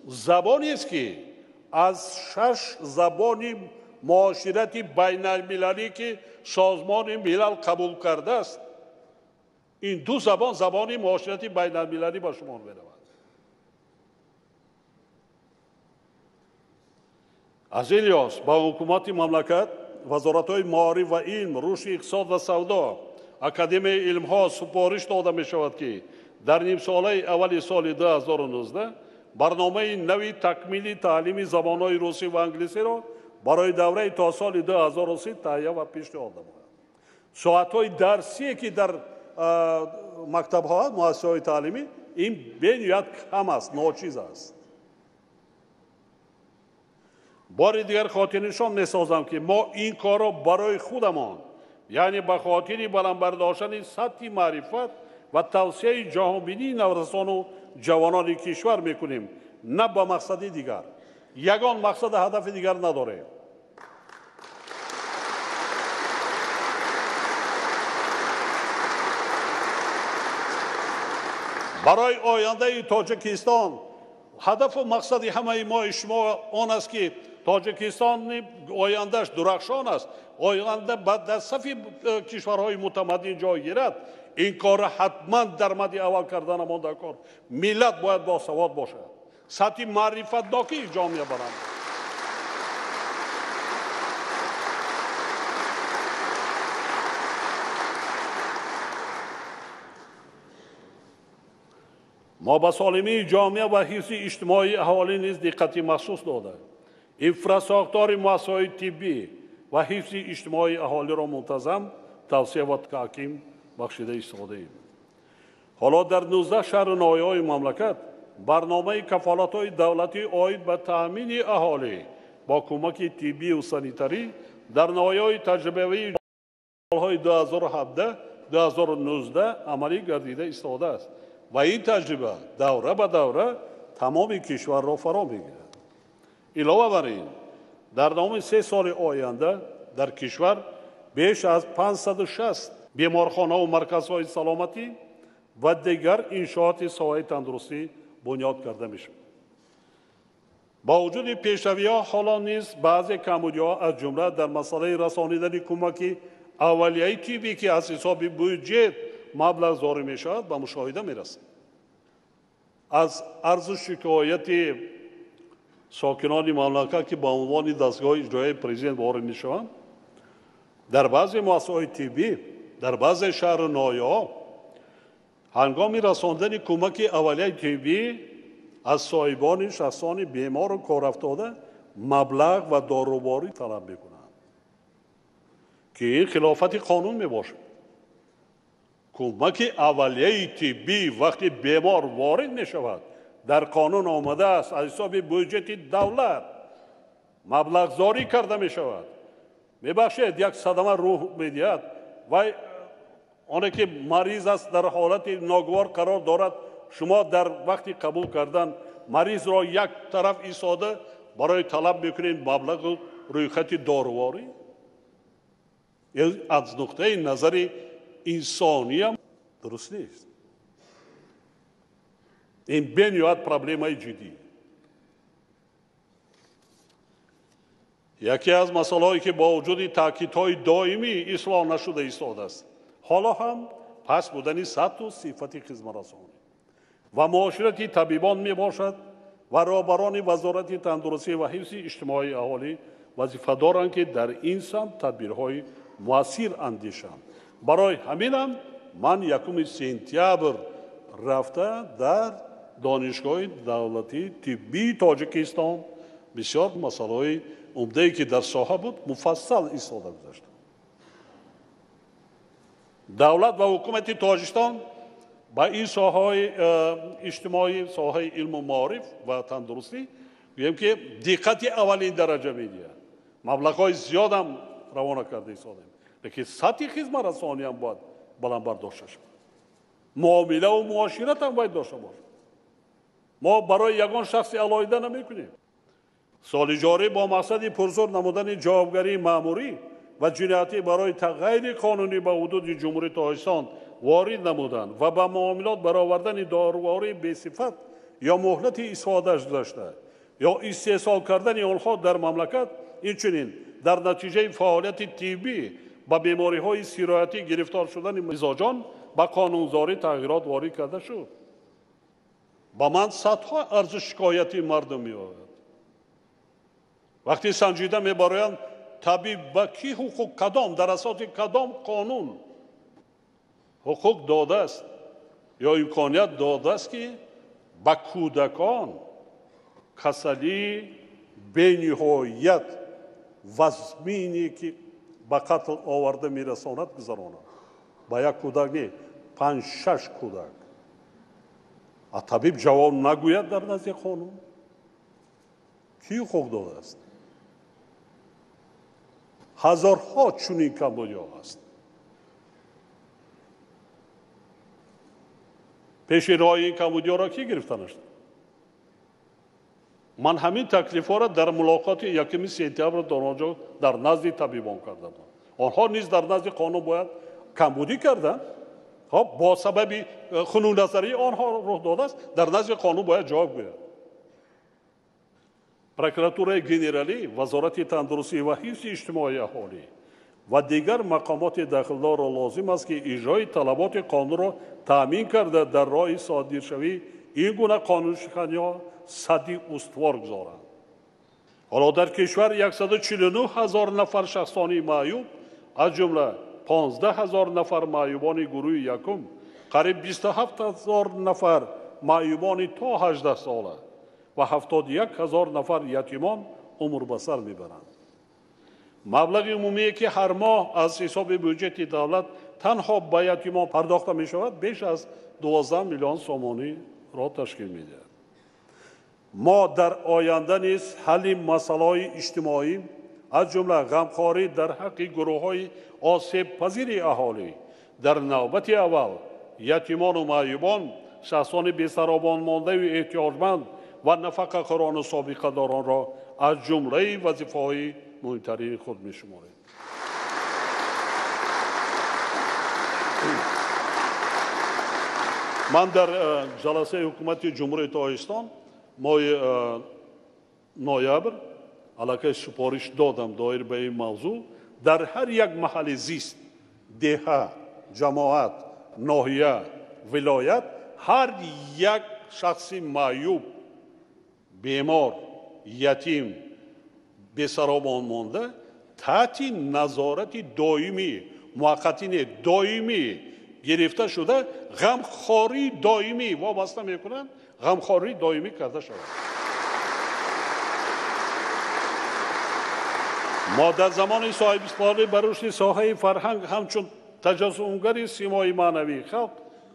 забонест, ки аз 6 забони муоширати байналмилалӣ, ки Созмони Милал қабул кардааст, ин ду забон забони муоширати байналмилалӣ ба шумор меравад. Аз ин лиҳоз ба ҳукумати мамлакат, вазоратҳои маориф ва илм, рушди иқтисод ва савдо, Академияи илмҳо супориш дода мешавад, ки дар нимсолаи аввали соли 2019 барномаи нави такмили таълими забонҳои русӣ ва англисиро барои давраи то соли 2030 таҳия ва пешниҳод намояд. Соатҳои дарсие, ки дар мактабҳо, муассисаҳои таълимӣ, ин бениҳоят кам аст, ночиз аст. Бори дигар хотирнишон месозам, ки мо ин корро барои худамон, яъне ба хотири баланд бардоштани сатҳи маърифат ва тавсияи ҷаҳонбинии наврасону ҷавонони кишвар мекунем, на ба мақсади дигар. Ягон мақсаду ҳадафи дигар надорем. Барои ояндаи Тоҷикистон ҳадафу мақсади ҳамаи мои шумо он аст, ки Тоҷикистони ояндааш дурахшон аст, оянда дар сафи кишварҳои мутамаддин ҷой гирад. Ин корро ҳатман дар мадди аввал карданамон дар кор. Миллат бояд босавод бошад, сатҳи маърифатнокии ҷомеа баланд. Мо ба солимии ҷомеа ва ҳифзи иҷтимоии аҳолӣ низ диққати махсус дода, инфрасохтори муассисаҳои тиббӣ ва ҳифзи иҷтимоии аҳолиро мунтазам тавсия ва таҳким бахшида истодаем. Ҳоло дар 19 шаҳру ноҳияҳои мамлакат барномаи кафолатҳои давлатӣ оид ба таъмини аҳолӣ бо кӯмаки тиббию санитарӣ дар ноҳияҳои таҷрибавии солҳои 2017-2019 амалӣ гардида истодааст ва ин таҷриба давра ба давра тамоми кишварро фаро мегирад. Илова бар ин, дар давоми 3 соли оянда дар кишвар беш аз 560 беморхонаву марказҳои саломатӣ ва дигар иншооти соҳаи тандурустӣ бунёд карда мешавад. Бо вуҷуди пешравиҳо ҳоло низ баъзе камбудиҳо аз ҷумла дар масъалаи расонидани кӯмаки аввалияи тиббӣ, ки аз ҳисоби бюҷет маблағ зорӣ мешавад, ба мушоҳида мерасад. Аз арзу шикояти сокинони мамлакат, ки ба унвони дастгоҳи иҷроияи президент ворид мешаванд, дар баъзе муассисаҳои тиббӣ, дар баъзе шаҳру ноҳияҳо ҳангоми расондани кӯмаки аввалияи тиббӣ аз соҳибони шахсони бемору корафтода маблағ ва доруворӣ талаб мекунанд, ки ин хилофати қонун мебошад. Кӯмаки аввалияи тиббӣ вақти бемор ворид мешавад, дар қонун омадааст, аз ҳисоби буҷети давлат маблағзорӣ карда мешавад. Мебахшед, як садама рӯҳ медиҳад, вай оне ки мариз аст, дар ҳолати ногувор қарор дорад, шумо дар вақти қабул кардан маризро як тараф истода барои талаб мекунед маблағу рӯйхати доруворӣ. Аз нуқтаи назари инсониям дуруст нест. Ин бениҳоят проблемаи ҷиддӣ. Яке аз масъалаҳое ки бо вуҷуди таъкидҳои доимӣ ислоҳ нашуда истодааст, ҳоло ҳам паст будани сатҳу сифати хизматрасонӣ ва муоширати табибон мебошад ва роҳбарони Вазорати тандурустӣ ва ҳифзи иҷтимоии аҳолӣ вазифа доранд, ки дар ин самт тадбирҳои муассир андешанд. Барои ҳаминам ман 1 сентябр рафта дар Донишгоҳи давлатии тиббии Тоҷикистон бисёр масъалаҳои умдае ки дар соҳа буд муфассал истода гузаштам. Давлат ва ҳукумати Тоҷикистон ба ин соҳаҳои иҷтимоӣ, соҳаи илму маориф ва тандурустӣ гӯем ки диққати аввалин дараҷа медиҳад. Маблағҳои зиёдам равона карда истодем, лекин сатҳи хизматрасониам бояд баланд бардошта шавад. Муомилаву муоширатам бояд дошта бошад. Мо барои ягон шахси алоҳида намекунем. Соли ҷорӣ бо мақсади пурзур намудани ҷавобгарии маъмурӣ ва ҷиноятӣ барои ғайриқонунӣ ба ҳудуди Ҷумҳурии Тоҷикистон ворид намудан ва ба муомилот баровардани дорувории бесифат ё муҳлати истифодааш гузашта ё истеҳсол кардани онҳо дар мамлакат, инчунин дар натиҷаи фаъолияти тиббӣ ба бемориҳои сироятӣ гирифтор шудани мизоҷон ба қонунгузорӣ тағйирот ворид карда шуд. Ба ман садҳо арзу шикояти мардум меояд. Вақти санҷида мебароянд, табиб ба ки ҳуқуқ, кадом дар асоси кадом қонун ҳуқуқ додааст ё имконият додааст, ки ба кӯдакон касалии бениҳоят вазмине ки ба қатл оварда мерасонад гузаронад. Ба як кӯдак не, 5-6 кӯдак. А табиб ҷавоб нагӯяд дар назди қонун. Ки ҳуқуқ додааст? Ҳазорҳо чунин камбудиҳо аст. Пеши роҳи ин камбудиҳоро ки гирифта нашуд? Ман ҳамин таклифҳоро дар мулоқоти 1 сентябр дар он ҷо дар назди табибон карда будам. Онҳо низ дар назди қонун бояд камбудӣ карданд. Хоб, бо сабаби хунукназарии онҳо рух додааст, дар назди қонун бояд ҷавоб гӯяд. Прокуратураи генералӣ, Вазорати тандурустӣ ва ҳифзи иҷтимоии аҳолӣ ва дигар мақомоти дахлдорро лозим аст, ки иҷрои талаботи қонунро таъмин карда дар роҳи содиршавии ин гуна қонуншиканиҳо садди устувор гузоранд. Ҳоло дар кишвар 149 ҳазор нафар шахсони маъюб, аз ҷумла 15 ҳазор нафар маъюбони гурӯҳи якум, қариб 27 ҳазор нафар маъюбони то 18 сола ва 71 ҳазор нафар ятимон умр ба сар мебаранд. Маблағи умумие ки ҳар моҳ аз ҳисоби буҷети давлат танҳо ба ятимон пардохта мешавад, беш аз 12 миллион сомониро ташкил медиҳад. Мо дар оянда низ ҳалли масъалаҳои иҷтимоӣ, аз ҷумла ғамхорӣ дар ҳаққи гурӯҳҳои осебпазири аҳолӣ, дар навбати аввал ятимону маъюбон, шахсони бесаробонмондаю эҳтиёҷманд ва нафақахӯрону собиқадоронро аз ҷумлаи вазифаҳои муҳимтарини худ мешуморем. Ман дар ҷаласаи ҳукумати Ҷумҳурии Тоҷикистон моҳи ноябр аллакай супориш додам доир ба ин мавзӯъ. Дар ҳар як маҳалли зист, деҳа, ҷамоат, ноҳия, вилоят ҳар як шахси маъюб, бемор, ятим, бесаробон монда таҳти назорати доимӣ, муваққатӣ не, доимӣ гирифта шуда, ғамхории доимӣ вобаста мекунанд, ғамхории доимӣ карда шавад. Мо дар замони соҳибистиқлолӣ ба рушди соҳаи фарҳанг ҳамчун таҷассумгари симои маънавии халқ,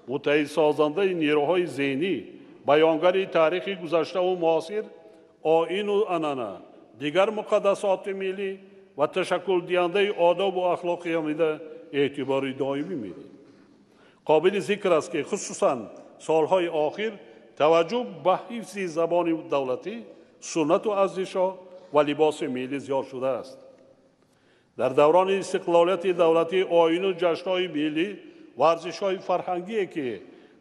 муттаҳидсозандаи нерӯҳои зеҳнӣ, баёнгари таърихи гузаштаву муосир, оину анъана, дигар муқаддасоти миллӣ ва ташаккулдиҳандаи одобу ахлоқи ҳамида эътибори доимӣ медиҳем. Қобили зикр аст, ки хусусан солҳои охир таваҷҷӯҳ ба ҳифзи забони давлатӣ, суннату арзишҳо ва либоси миллӣ зиёд шудааст. Дар даврони истиқлолияти давлатӣ оину ҷашнҳои миллӣ ва арзишҳои фарҳангие, ки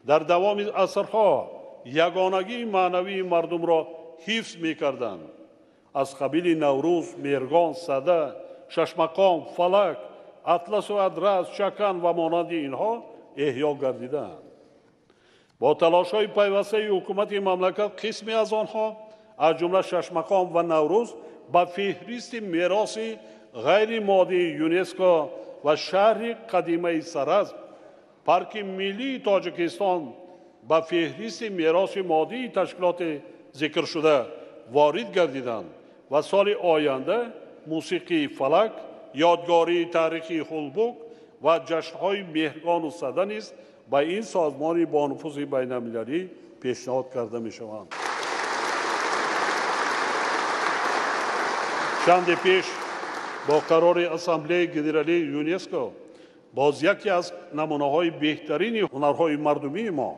дар давоми асрҳо ягонагии маънавии мардумро ҳифз мекарданд, аз қабили Наврӯз, Меҳргон, Сада, Шашмақом, Фалак, Атласу Адрас, Чакан ва монанди инҳо эҳё гардидаанд. Бо талошҳои пайвастаи ҳукумати мамлакат қисме аз онҳо, аз ҷумла Шашмақом ва Наврӯз, ба феҳристи мероси ғайримоддии ЮНЕСКО ва шаҳри қадимаи Саразм, парки миллии Тоҷикистон ба феҳристи мероси моддии ташкилоти зикршуда ворид гардиданд ва соли оянда мусиқии Фалак, ёдгории таърихии Ҳулбук ва ҷашнҳои Меҳргону Сада низ ба ин созмони бонуфузи байналмилалӣ пешниҳод карда мешаванд. Чанде пеш бо қарори Ассамблеяи Генералии ЮНЕСКО боз яке аз намунаҳои беҳтарини ҳунарҳои мардумии мо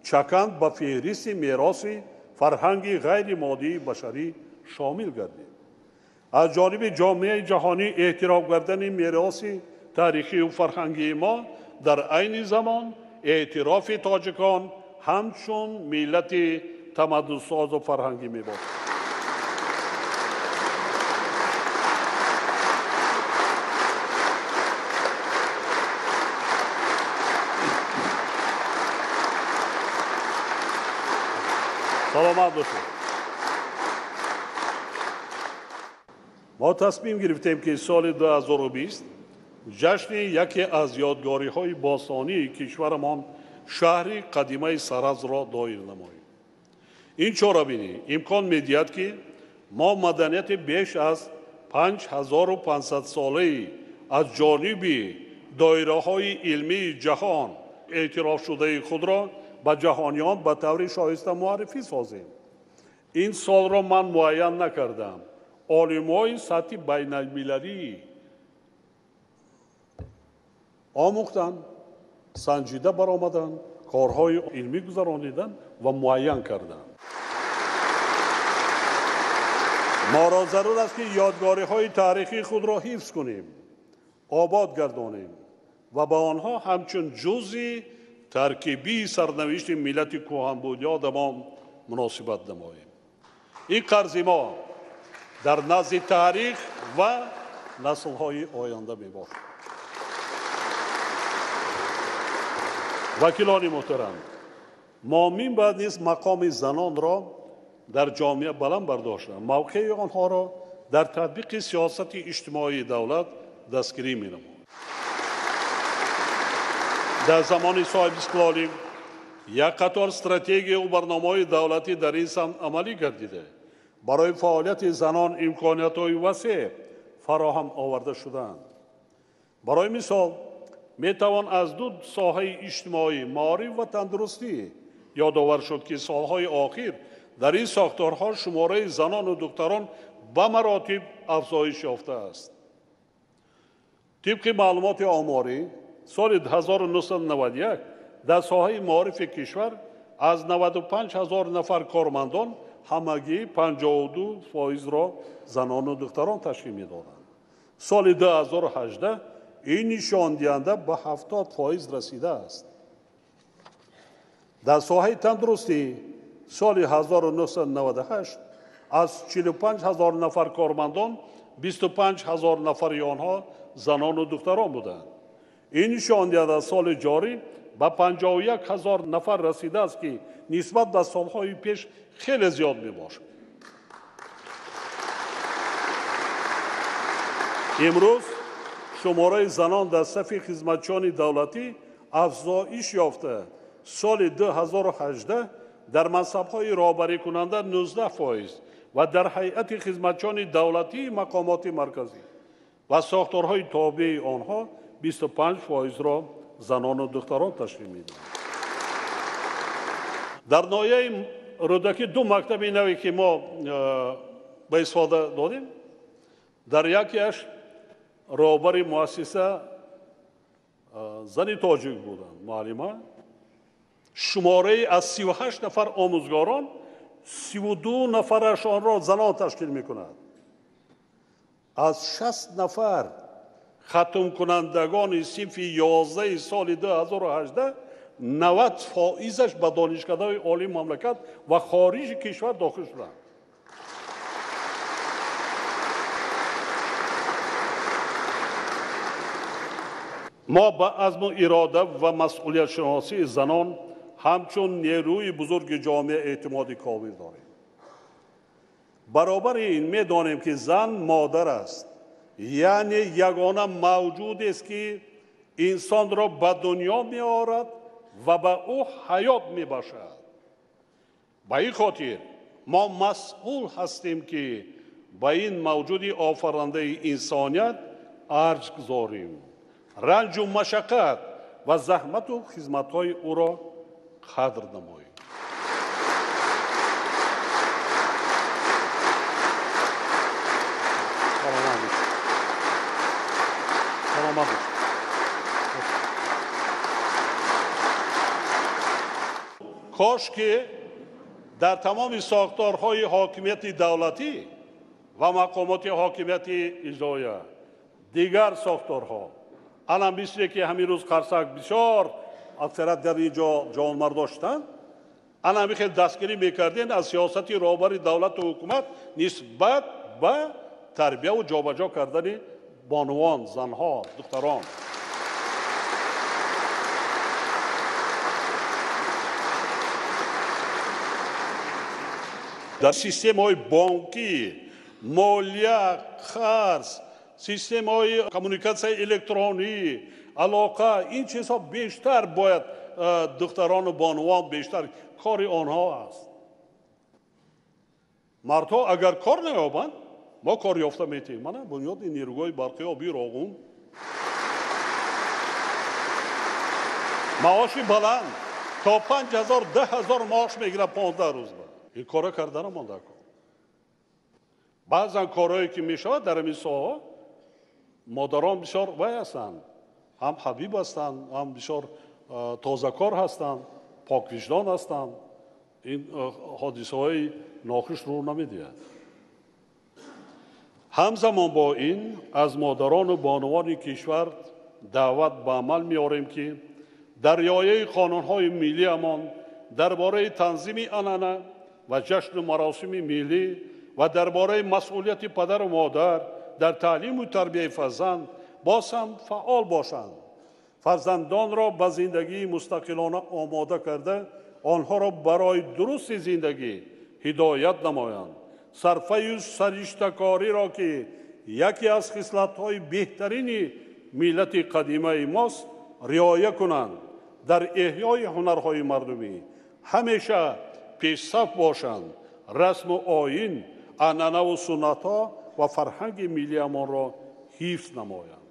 Чакан ба феҳристи мероси фарҳанги ғайримоддии башарӣ шомил гардид. Аз ҷониби ҷомеаи ҷаҳонӣ эътироф гардани мероси таърихию фарҳангии мо дар айни замон эътирофи тоҷикон ҳамчун миллати тамаддунсозу фарҳангӣ мебошад. Саломат бошед. Мо тасмим гирифтем, ки соли 2020 ҷашни яке аз ёдгориҳои бостонии кишварамон шаҳри қадимаи Саразмро доир намоем. Ин чорабинӣ имкон медиҳад, ки мо маданияти беш аз 5500 солаи аз ҷониби доираҳои илмии ҷаҳон эътирофшудаи худро ба ҷаҳониён ба таври шоиста муаррифӣ созем. Ин солро ман муайян накардам. Олимҳои сатҳи байналмилалӣ омӯхтанд, санҷида баромаданд, корҳои илмӣ гузарониданд ва муайян карданд. Моро зарур аст, ки ёдгориҳои таърихии худро ҳифз кунем, обод гардонем ва ба онҳо ҳамчун ҷузъи таркибии сарнавишти миллати кӯҳанбунёдамон муносибат намоем. Ин қарзи мо дар назди таърих ва наслҳои оянда мебошад. Вакилони муҳтарам, мо минбаъд низ мақоми занонро дар ҷомеа баланд бардошта, мавқеи онҳоро дар татбиқи сиёсати иҷтимоии давлат дастгирӣ менамоем. Дар замони соҳибистиқлолӣ як қатор стратегияву барномаҳои давлатӣ дар ин самт амалӣ гардида, барои фаъолияти занон имкониятҳои васеъ фароҳам оварда шудаанд. Барои мисол, метавон аз ду соҳаи иҷтимоӣ, маориф ва тандурустӣ ёдовар шуд, ки солҳои охир дар ин сохторҳо шумораи занону духтарон ба маротиб афзоиш ёфтааст. Тибқи маълумоти оморӣ, соли 1991 дар соҳаи маорифи кишвар аз 95 ҳазор нафар кормандон ҳамагӣ 52%-ро занону духтарон ташкил медоданд. Соли 2018 ин нишондиҳанда ба 70% расидааст. Дар соҳаи тандурустӣ соли 1998 аз 45 ҳазор нафар кормандон 25 ҳазор нафари онҳо занону духтарон буданд. Ин нишондиҳанда соли ҷорӣ ба 51 ҳазор нафар расидааст, ки нисбат ба солҳои пеш хеле зиёд мебошад. Имрӯз шумораи занон дар сафи хизматчиёни давлатӣ афзоиш ёфта, соли 2018 дар мансабҳои роҳбарикунанда 19% ва дар ҳайати хизматчиёни давлатии мақомоти марказӣ ва сохторҳои тобеи онҳо 25%-ро занону духтарон ташкил медиҳанд. Дар ноҳияи Рӯдакӣ ду мактаби наве ки мо ба истифода додем, дар якеаш роҳбари муассиса зани тоҷик буданд, муаллима. Шумораи аз 38 нафар омӯзгорон 32 нафарашонро занон ташкил мекунад. Аз 60 нафар хатмкунандагони синфи 11 соли 2018 90%-аш ба донишкадаҳои олии мамлакат ва хориҷи кишвар дохил шуданд. Мо ба азму ирода ва масъулиятшиносии занон ҳамчун нерӯи бузурги ҷомеа эътимоди комил дорем. Баробари ин медонем, ки зан модар аст, яъне ягона мавҷудест, ки инсонро ба дунё меорад ва ба ӯ ҳаёт мебахшад. Ба ин хотир мо масъул ҳастем, ки ба ин мавҷуди офарандаи инсоният арҷ гузорем, ранҷу машаққат ва заҳмату хизматҳои ӯро қадр намоем. Кош ки дар тамоми сохторҳои ҳокимияти давлатӣ ва мақомоти ҳокимияти иҷроия, дигар сохторҳо, ана мисле ки ҳамин рӯз қарсак бисёр аксарият дар ин ҷо ҷавонмардо шуданд, ана ҳамин хел дастгирӣ мекардем аз сиёсати роҳбари давлату ҳукумат нисбат ба тарбияву ҷобаҷо кардани бонувон, занҳо, духтарон. Дар системаҳои бонкӣ, молия, қарз, системаҳои коммуникатсияи электронӣ, алоқа, ин чизҳо бештар бояд духтарону бонувон бештар кори онҳо аст. Мардҳо агар кор наёбанд, мо кор ёфта метавонем. Мана бунёди нерӯгоҳи барқи обии Роғун, маоши баланд то 5000 10000 маош мегирад 15 рӯз. Ин кора карданам монда кор. Баъзан корҳое ки мешавад дар ҳамин соҳа, модарон бисёр вай ҳастанд, ҳам ҳабиб ҳастанд, ҳам бисёр тозакор ҳастанд, поквиҷдон ҳастанд. Ин ҳодисаҳои нохуш рӯ намедиҳад. Ҳамзамон бо ин аз модарону бонувони кишвар даъват ба амал меорем, ки дар риояи қонунҳои миллиамон дар бораи танзими анъана ва ҷашну маросими миллӣ ва дар бораи масъулияти падару модар дар таълиму тарбияи фарзанд боз ҳам фаъол бошанд. Фарзандонро ба зиндагии мустақилона омода карда, онҳоро барои дурусти зиндагӣ ҳидоят намоянд. Сарфаю сариштакориро, ки яке аз хислатҳои беҳтарини миллати қадимаи мост, риоя кунанд. Дар эҳёи ҳунарҳои мардумӣ ҳамеша пешсаф бошанд. Расму оин, анъанаву суннатҳо ва фарҳанги миллиамонро ҳифз намоянд.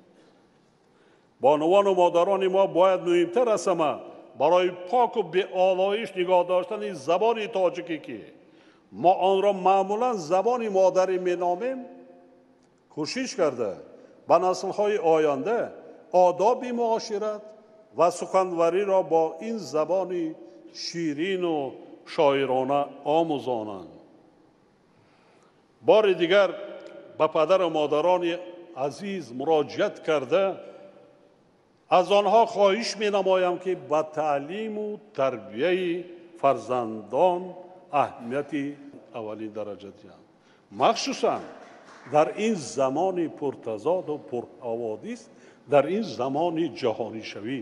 Бонувану модарони мо бояд муҳимтар аз ҳама барои поку беолоиш нигоҳ доштани забони тоҷикӣ, ки мо онро маъмулан забони модарӣ меномем, кӯшиш карда ба наслҳои оянда одоби муошират ва суханвариро бо ин забони ширину шоирона омӯзонанд. Бори дигар ба падару модарони азиз муроҷиат карда аз онҳо хоҳиш менамоям, ки ба таълиму тарбияи фарзандон аҳамияти аввалин дараҷа диҳанд, махсусан дар ин замони пуртазоду пурҳаводис, дар ин замони ҷаҳонишавӣ.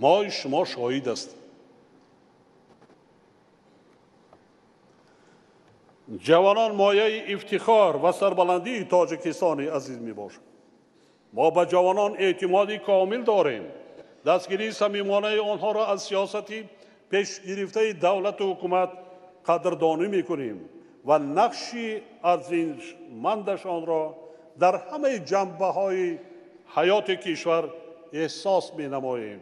Мо шумо шоҳид ҳастем. Ҷавонон мояи ифтихор ва сарбаландии Тоҷикистони азиз мебошанд. Мо ба ҷавонон эътимоди комил дорем. Дастгирии самимонаи онҳоро аз сиёсати пешгирифтаи давлату ҳукумат қадрдонӣ мекунем ва нақши арзишмандашонро дар ҳамаи ҷанбаҳои ҳаёти кишвар эҳсос менамоем.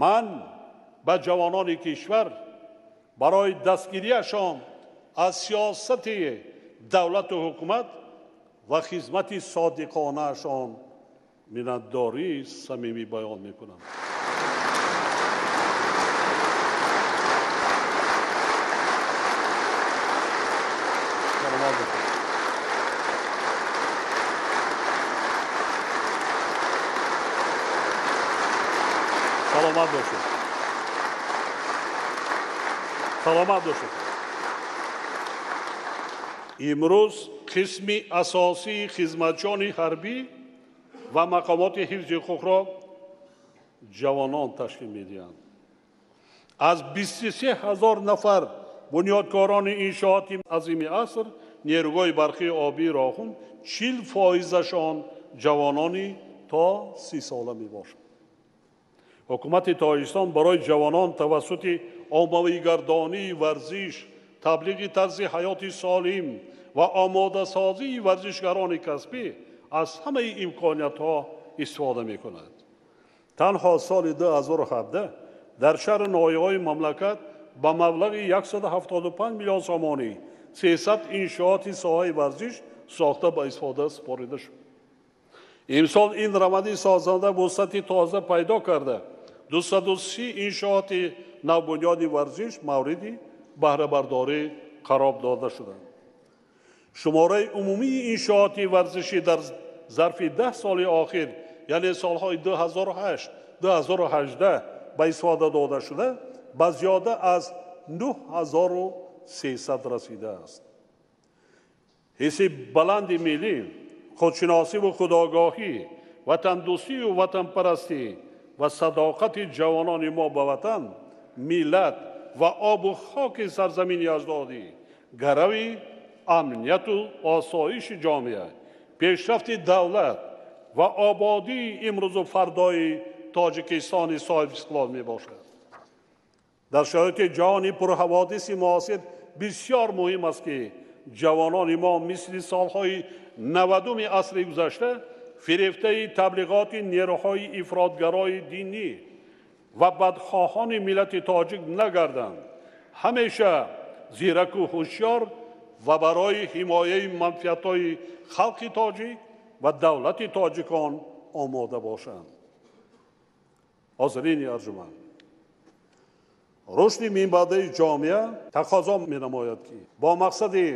Ман ба ҷавонони кишвар барои дастгириашон аз сиёсати давлату ҳукумат ва хизмати содиқонаашон миннатдории самимӣ баён мекунам. Саломат бошед. Саломат бошед. Имрӯз қисми асосии хизматчиёни ҳарбӣ ва мақомоти ҳифзи ҳуқуқро ҷавонон ташкил медиҳанд. Аз 23 ҳазор нафар бунёдкорони иншооти азими аср нерӯгоҳи барқии обии Роғун 40%-ашон ҷавонони то 30 сола мебошанд. Ҳукумати Тоҷикистон барои ҷавонон тавассути оммавигардонии варзиш, таблиғи тарзи ҳаёти солим ва омодасозии варзишгарони касбӣ аз ҳамаи имкониятҳо истифода мекунад. Танҳо соли 2017 дар шаҳри ноҳияҳои мамлакат ба маблағи 175 миллион сомонӣ 300 иншооти соҳаи варзиш сохта ба истифода супорида шуд. Имсол ин раванди созанда вусъати тоза пайдо карда, 230 иншооти навбунёди варзиш мавриди баҳрабардорӣ қарор дода шуданд. Шумораи умумии иншооти варзишӣ дар зарфи 10 соли охир, яъне солҳои 2008-2018 ба истифода дода шуда, ба зиёда аз 9300 расидааст. Ҳисси баланди миллӣ, худшиносиву худогоҳӣ, ватандӯстию ватанпарастӣ ва садоқати ҷавонони мо ба ватан, миллат ва обу хоки сарзамини аҷдодӣ, гарави амнияту осоиши ҷомеа, пешрафти давлат ва ободии имрӯзу фардои Тоҷикистони соҳибистиқлол мебошад. Дар шароити ҷаҳони пурҳаводиси муосир бисёр муҳим аст, ки ҷавонони мо мисли солҳои 90-уми асри гузашта фирефтаи таблиғоти нерӯҳои ифротгарои динӣ ва бадхоҳони миллати тоҷик нагарданд, ҳамеша зираку ҳушёр ва барои ҳимояи манфиатҳои халқи тоҷик ва давлати тоҷикон омода бошанд. Ҳозирини арҷуманд, рушди минбаъдаи ҷомеа тақозо менамояд, ки бо мақсади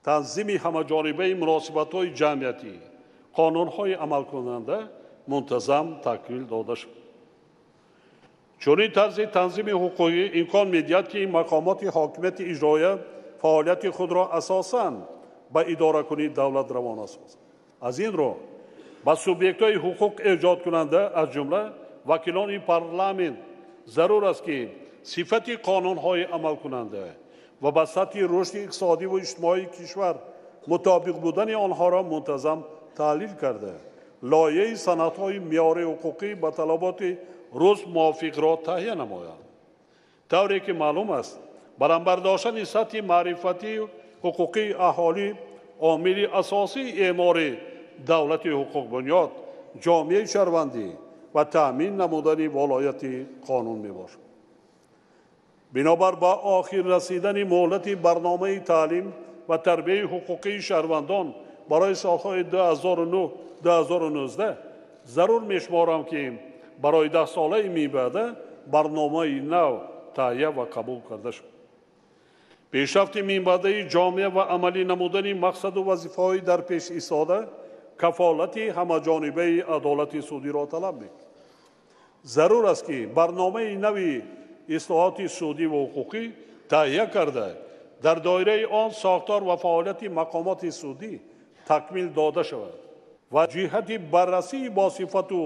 танзими ҳамаҷонибаи муносибатҳои ҷамъиятӣ қонунҳои амалкунанда мунтазам такмил дода шавад. Чунин тарзи танзими ҳуқуқӣ имкон медиҳад, ки мақомоти ҳокимияти иҷроия фаъолияти худро асосан ба идоракунии давлат равона созад. Аз ин рӯ ба субъектҳои ҳуқуқ эҷодкунанда, аз ҷумла вакилони парламент, зарур аст, ки сифати қонунҳои амалкунанда ва ба сатҳи рушди иқтисодиву иҷтимоии кишвар мутобиқ будани онҳоро мунтазам таҳлил карда, лоиҳаи санадҳои меъёрии ҳуқуқӣ ба талаботи рӯз мувофиқро таҳия намоянд. Тавре ки маълум аст, баландбардоштани сатҳи маърифатию ҳуқуқии аҳолӣ омили асосии эъмори давлати ҳуқуқбунёд, ҷомеаи шаҳрвандӣ ва таъмин намудани волояти қонун мебошад. Бинобар ба охир расидани муҳлати барномаи таълим ва тарбияи ҳуқуқии шаҳрвандон барои солҳои 2009-2019 зарур мешуморам, ки барои 10 солаи минбаъда барномаи нав таҳия ва қабул карда шуд. Пешрафти минбаъдаи ҷомеа ва амалӣ намудани мақсаду вазифаҳои дар пеш истода кафолати ҳамаҷонибаи адолати судиро талаб мекунад. Зарур аст, ки барномаи нави ислоҳоти судӣ ва ҳуқуқӣ таҳия карда, дар доираи он сохтор ва фаъолияти мақомоти судӣ такмил дода шавад ва ҷиҳати баррасии босифату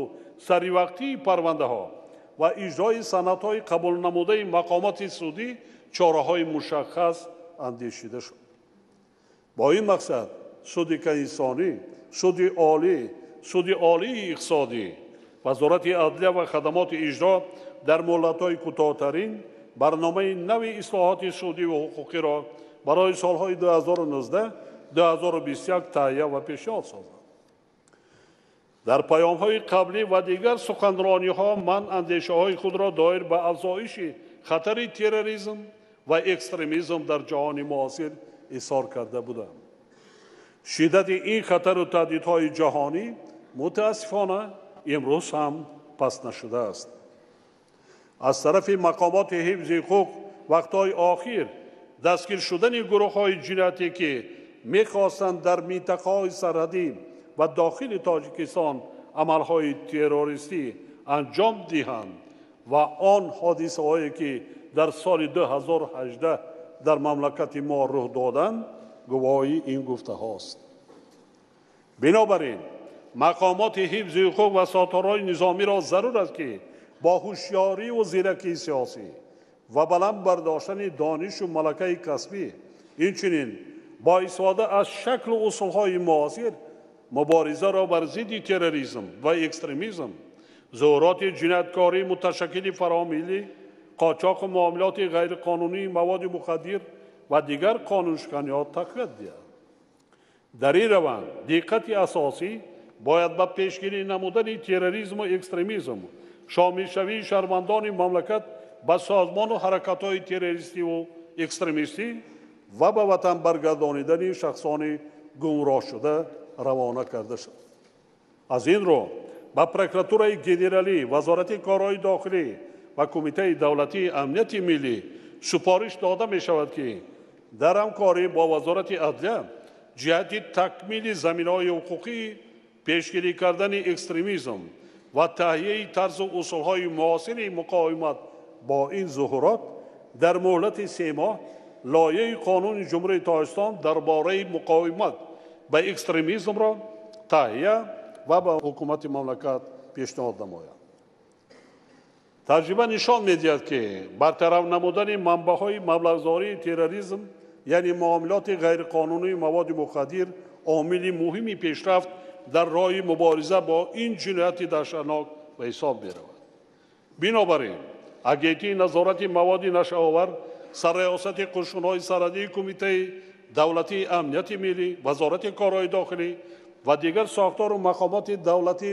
саривақтии парвандаҳо ва иҷрои санадҳои қабулнамудаи мақомоти судӣ чораҳои мушаххас андешида шуд. Бо ин мақсад Суди Конститутсионӣ, Суди Олӣ, Суди Олии Иқтисодӣ, Вазорати адлия ва хадамоти иҷро дар муҳлатҳои кӯтоҳтарин барномаи нави ислоҳоти судиву ҳуқуқиро барои солҳои 2019-2021 таҳия ва пешниҳод созад. Дар паёмҳои қаблӣ ва дигар суханрониҳо ман андешаҳои худро доир ба афзоиши хатари терроризм ва экстремизм дар ҷаҳони муосир изҳор карда будам. Шиддати ин хатару таҳдидҳои ҷаҳонӣ мутаассифона имрӯз ҳам паст нашудааст. Аз тарафи мақомоти ҳифзи ҳуқуқ вақтҳои охир дастгир шудани гурӯҳҳои ҷиноятӣ, ки мехостанд дар минтақаҳои сарҳадӣ ва дохили Тоҷикистон амалҳои террористӣ анҷом диҳанд ва он ҳодисаҳое, ки дар соли 2018 дар мамлакати мо рух доданд, гувоҳи ин гуфтаҳост. Бинобар ин мақомоти ҳифзи ҳуқуқ ва сохторҳои низомиро зарур аст, ки бо ҳушёриву зиракии сиёсӣ ва баланд бардоштани донишу малакаи касбӣ, инчунин бо истифода аз шаклу усулҳои муосир муборизаро бар зидди терроризм ва экстремизм, зуҳуроти ҷинояткории муташаккили фаромиллӣ, қочоқу муомилоти ғайриқонунии маводи мухаддир ва дигар қонуншиканиҳо тақвият диҳад. Дар ин раванд диққати асосӣ бояд ба пешгирӣ намудани терроризму экстремизм, шомилшавии шаҳрвандони мамлакат ба созмону ҳаракатҳои террористиву экстремистӣ ва ба ватан баргардонидани шахсони гумроҳшуда равона карда шавад. Аз ин рӯ ба прокуратураи генералӣ, Вазорати корҳои дохилӣ ва Кумитаи давлатии амнияти миллӣ супориш дода мешавад, ки дар ҳамкорӣ бо Вазорати адлия ҷиҳати такмили заминаҳои ҳуқуқии пешгирӣ кардани экстремизм ва таҳияи тарзу усулҳои муосири муқовимат бо ин зуҳурот дар муҳлати 3 моҳ лоиҳаи қонуни Ҷумҳурии Тоҷикистон дар бораи муқовимат ба экстремизмро таҳия ва ба ҳукумати мамлакат пешниҳод намояд. Таҷриба нишон медиҳад, ки бартараф намудани манбаъҳои маблағгузории терроризм, яъне муомилоти ғайриқонунии маводи мухаддир, омили муҳими пешрафт дар роҳи мубориза бо ин ҷинояти даҳшатнок ба ҳисоб меравад. Бинобар ин Агентии назорати маводи нашъаовар, сарраёсати қушунҳои сарҳадии Кумитаи давлатии амнияти миллӣ, Вазорати корҳои дохилӣ ва дигар сохтору мақомоти давлатӣ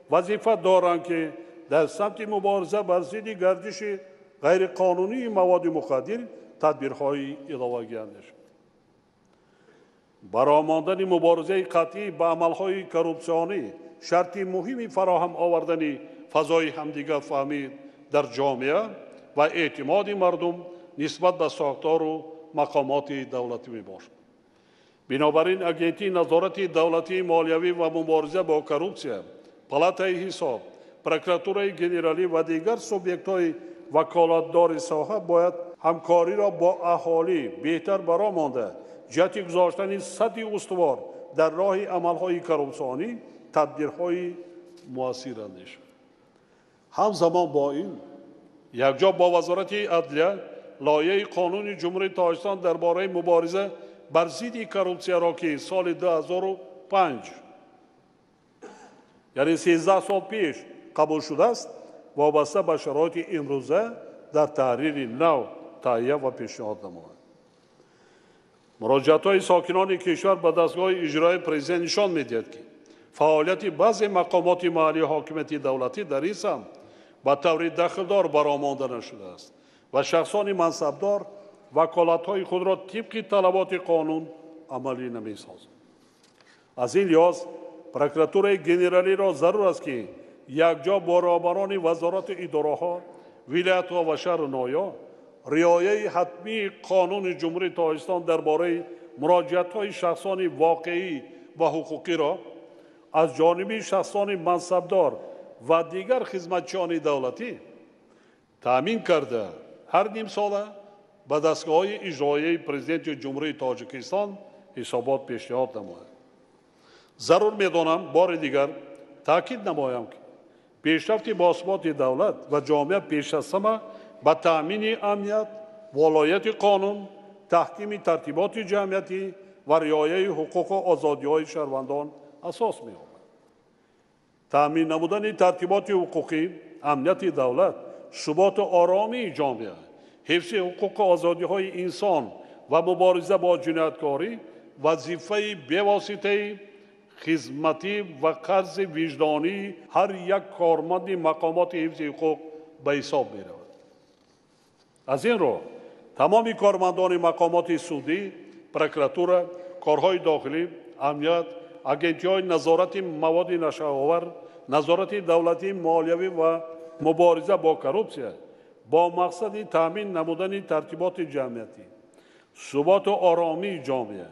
вазифа доранд, ки дар самти мубориза бар зидди гардиши ғайриқонунии маводи мухаддир тадбирҳои иловагӣ андешанд. Баромондани муборизаи қатъӣ ба амалҳои коррупсионӣ шарти муҳими фароҳам овардани фазои ҳамдигарфаҳмӣ дар ҷомеа ва эътимоди мардум нисбат ба сохтору мақомоти давлатӣ мебошад. Бинобар ин Агентии назорати давлатии молиявӣ ва мубориза бо коррупсия, Палатаи ҳисоб, прокуратураи генералӣ ва дигар субъектҳои ваколатдори соҳа бояд ҳамкориро бо аҳолӣ беҳтар бароҳ монда, ҷиҳати гузоштани сатҳи устувор дар роҳи амалҳои коррупсионӣ тадбирҳои муассир андешанд. Ҳамзамон бо ин якҷо бо Вазорати адлия лоиҳаи қонуни Ҷумҳурии Тоҷикистон дар бораи мубориза бар зидди коррупсияро, ки соли 2005, яъне 13 сол пеш қабул шудааст, вобаста ба шароити имрӯза дар таҳрири нав таҳия ва пешниҳод намояд. Муроҷиатҳои сокинони кишвар ба дастгоҳи иҷроии президент нишон медиҳад, ки фаъолияти баъзе мақомоти маҳаллии ҳокимияти давлатӣ дар ин самт ба таври дахлдор баромонда нашудааст ва шахсони мансабдор ваколатҳои худро тибқи талаботи қонун амалӣ намесозанд. Аз ин лиҳоз прокуратураи генералиро зарур аст, ки якҷо бо роҳбарони вазорату идораҳо, вилоятҳо ва шаҳру ноҳияҳо риояи ҳатмии қонуни Ҷумҳурии Тоҷикистон дар бораи муроҷиатҳои шахсони воқеӣ ва ҳуқуқиро аз ҷониби шахсони мансабдор ва дигар хизматчиёни давлатӣ таъмин карда, ҳар нимсола ба дастгоҳҳои иҷроияи Президенти Ҷумҳурии Тоҷикистон ҳисобот пешниҳод намояд. Зарур медонам бори дигар таъкид намоям, ки пешрафти босуботи давлат ва ҷомеа пеш аз ҳама ба таъмини амният, волояти қонун, таҳкими тартиботи ҷамъиятӣ ва риояи ҳуқуқу озодиҳои шаҳрвандон асос меёбад. Таъмин намудани тартиботи ҳуқуқӣ, амнияти давлат, суботу оромии ҷомеа, ҳифзи ҳуқуқу озодиҳои инсон ва мубориза бо ҷинояткорӣ вазифаи бевоситаи хизматӣ ва қарзи виҷдонии ҳар як корманди мақомоти ҳифзи ҳуқуқ ба ҳисоб меравад. Аз ин рӯ тамоми кормандони мақомоти судӣ, прокуратура, корҳои дохилӣ, амният, агентиҳои назорати маводи нашъаовар, назорати давлатии молиявӣ ва мубориза бо коррупсия бо мақсади таъмин намудани тартиботи ҷамъиятӣ, суботу оромии ҷомеа,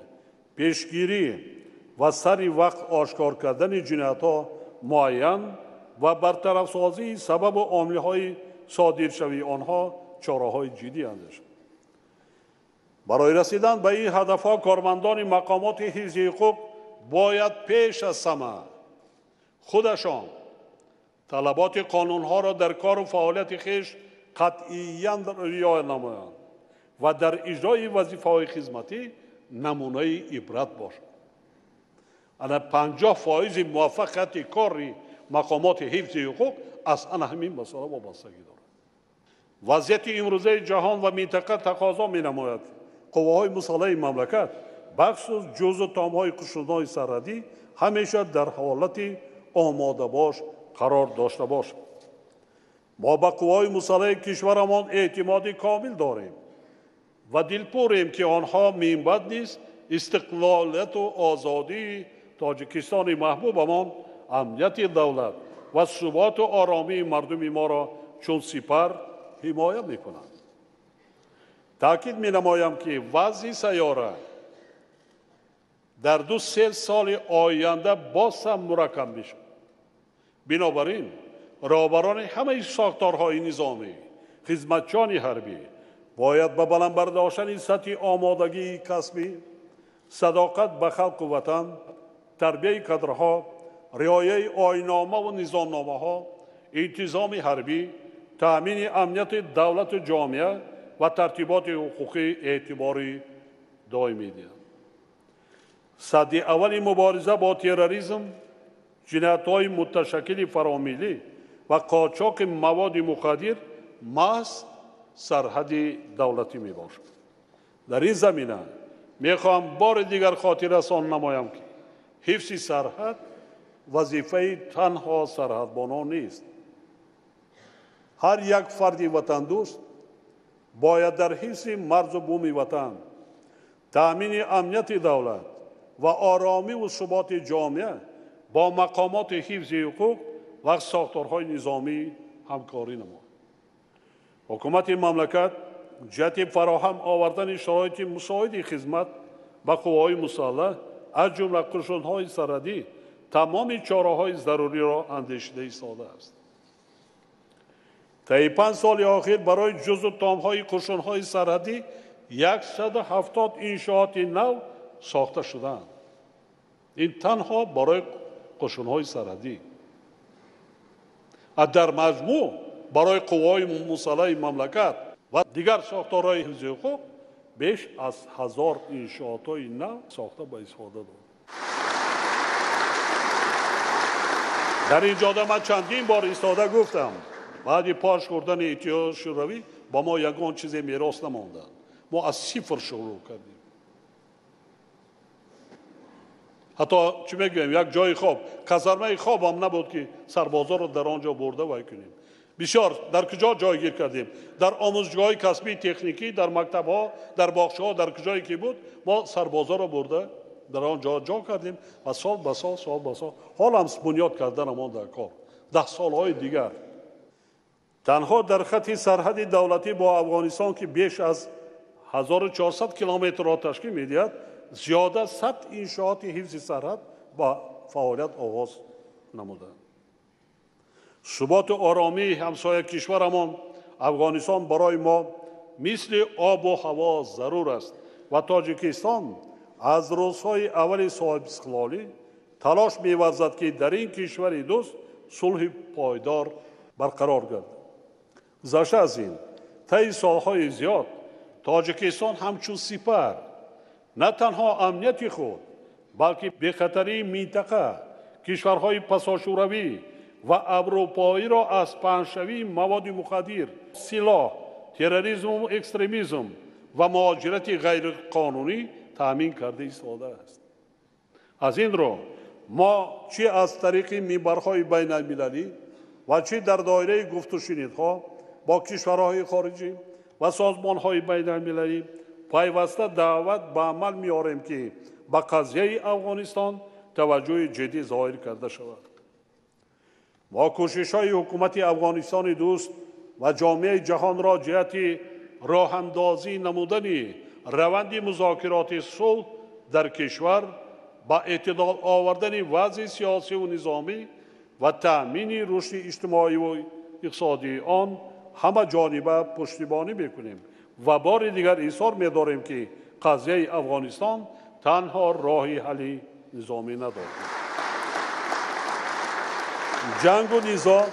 пешгирӣ ва сари вақт ошкор кардани ҷиноятҳо муайян ва бартарафсозии сабабу омилҳои содиршавии онҳо чораҳои ҷиддӣ андешанд. Барои расидан ба ин ҳадафҳо кормандони мақомоти ҳифзи ҳуқуқ бояд пеш аз ҳама худашон талаботи қонунҳоро дар кору фаъолияти хеш қатъиян риоя намоянд ва дар иҷрои вазифаҳои хизматӣ намунаи ибрат бошанд. Ана 50% муваффақияти кори мақомоти ҳифзи ҳуқуқ аз ана ҳамин масъала вобастагӣ дорад. Вазъияти имрӯзаи ҷаҳон ва минтақа тақозо менамояд қувваҳои мусаллаҳи мамлакат, бахусус ҷузъу томҳои қушунҳои сарҳадӣ ҳамеша дар ҳолати омодабош қарор дошта бошанд. Мо ба қувваҳои мусаллаҳи кишварамон эътимоди комил дорем ва дилпурем, ки онҳо минбаъд низ истиқлолияту озодии Тоҷикистони маҳбубамон, амнияти давлат ва суботу оромии мардуми моро чун сипар ҳимоя мекунанд. Таъкид менамоям, ки вазъи сайёра дар 2-3 соли оянда боз ҳам мураккаб мешавад. Бинобар ин роҳбарони ҳамаи сохторҳои низомӣ, хизматчиёни ҳарбӣ бояд ба баланд бардоштани сатҳи омодагии касбӣ, садоқат ба халқу ватан, тарбияи кадрҳо, риояи оинномаву низомномаҳо, интизоми ҳарбӣ, таъмини амнияти давлату ҷомеа ва тартиботи ҳуқуқӣ эътибори доимӣ диҳанд. Садди аввали мубориза бо терроризм, ҷиноятҳои муташаккили фаромиллӣ ва қочоқи маводи мухаддир маҳз сарҳади давлатӣ мебошад. Дар ин замина мехоҳам бори дигар хотиррасон намоям, ки ҳифзи сарҳад вазифаи танҳо сарҳадбонон нест. Ҳар як фарди ватандӯст бояд дар ҳифзи марзу буми ватан, таъмини амнияти давлат ва оромиву суботи ҷомеа бо мақомоти ҳифзи ҳуқуқ ва сохторҳои низомӣ ҳамкорӣ намояд. Ҳукумати мамлакат ҷиҳати фароҳам овардани шароити мусоиди хизмат ба қувваҳои мусаллаҳ, аз ҷумла қушунҳои сарҳадӣ, тамоми чораҳои заруриро андешида истодааст. Таи 5 соли охир барои ҷузъу томҳои қушунҳои сарҳадӣ 170 иншооти нав сохта шудаанд. Ин танҳо барои қушунҳои сарҳадӣ. Дар маҷмӯъ барои қувваҳои мусаллаҳи мамлакат ва дигар сохторҳои ҳифзи ҳуқуқ беш аз 1000 иншоотҳои нав сохта ба истифода дод. Дар ин ҷода ман чандин бор истода гуфтам, баъди пош хӯрдани Иттиҳоди Шӯравӣ ба мо ягон чизе мерос намонданд. Мо аз сифр шурӯъ кардем. Ҳатто чӣ мегӯем, як ҷои хоб, казармаи хобам набуд, ки сарбозоро дар он ҷо бурда вай кунем. Бисёр дар куҷо ҷойгир кардем? Дар омӯзгоҳҳои касбии техникӣ, дар мактабҳо, дар боғчаҳо, дар куҷое ки буд, мо сарбозоро бурда дар он ҷо ҷо кардем ва сол ба сол, сол ба сол ҳолам бунёд карданамон дар кор. 10 солҳои дигар танҳо дар хати сарҳади давлатӣ бо Афғонистон, ки беш аз 1400 километрро ташкил медиҳад, зиёда 100 иншооти ҳифзи сарҳад ба фаъолият оғоз намуданд. Суботу оромии ҳамсоя кишварамон Афғонистон барои мо мисли обу ҳаво зарур аст ва Тоҷикистон аз рӯзҳои аввали соҳибистиқлолӣ талош меварзад, ки дар ин кишвари дӯст сулҳи пойдор барқарор гардад. Гузашта аз ин, таи солҳои зиёд Тоҷикистон ҳамчун сипар на танҳо амнияти худ, балки бехатарии минтақа, кишварҳои пасошӯравӣ ва аврупоиро аз паҳншавии маводи мухаддир, силоҳ, терроризму экстремизм ва муҳоҷирати ғайриқонунӣ таъмин карда истодааст. Аз ин рӯ мо чӣ аз тариқи минбарҳои байналмилалӣ ва чӣ дар доираи гуфтушунидҳо бо кишварҳои хориҷӣ ва созмонҳои байналмилалӣ пайваста даъват ба амал меорем, ки ба қазияи Афғонистон таваҷҷӯҳи ҷиддӣ зоҳир карда шавад. Мо кӯшишҳои ҳукумати Афғонистони дӯст ва ҷомеаи ҷаҳонро ҷиҳати роҳандозӣ намудани раванди музокироти сулҳ дар кишвар, ба эътидол овардани вазъи сиёсиву низомӣ ва таъмини рушди иҷтимоиву иқтисодии он ҳама ҷониба пуштибонӣ мекунем ва бори дигар изҳор медорем, ки қазияи Афғонистон танҳо роҳи ҳалли низомӣ надорад. Ҷангу низоъ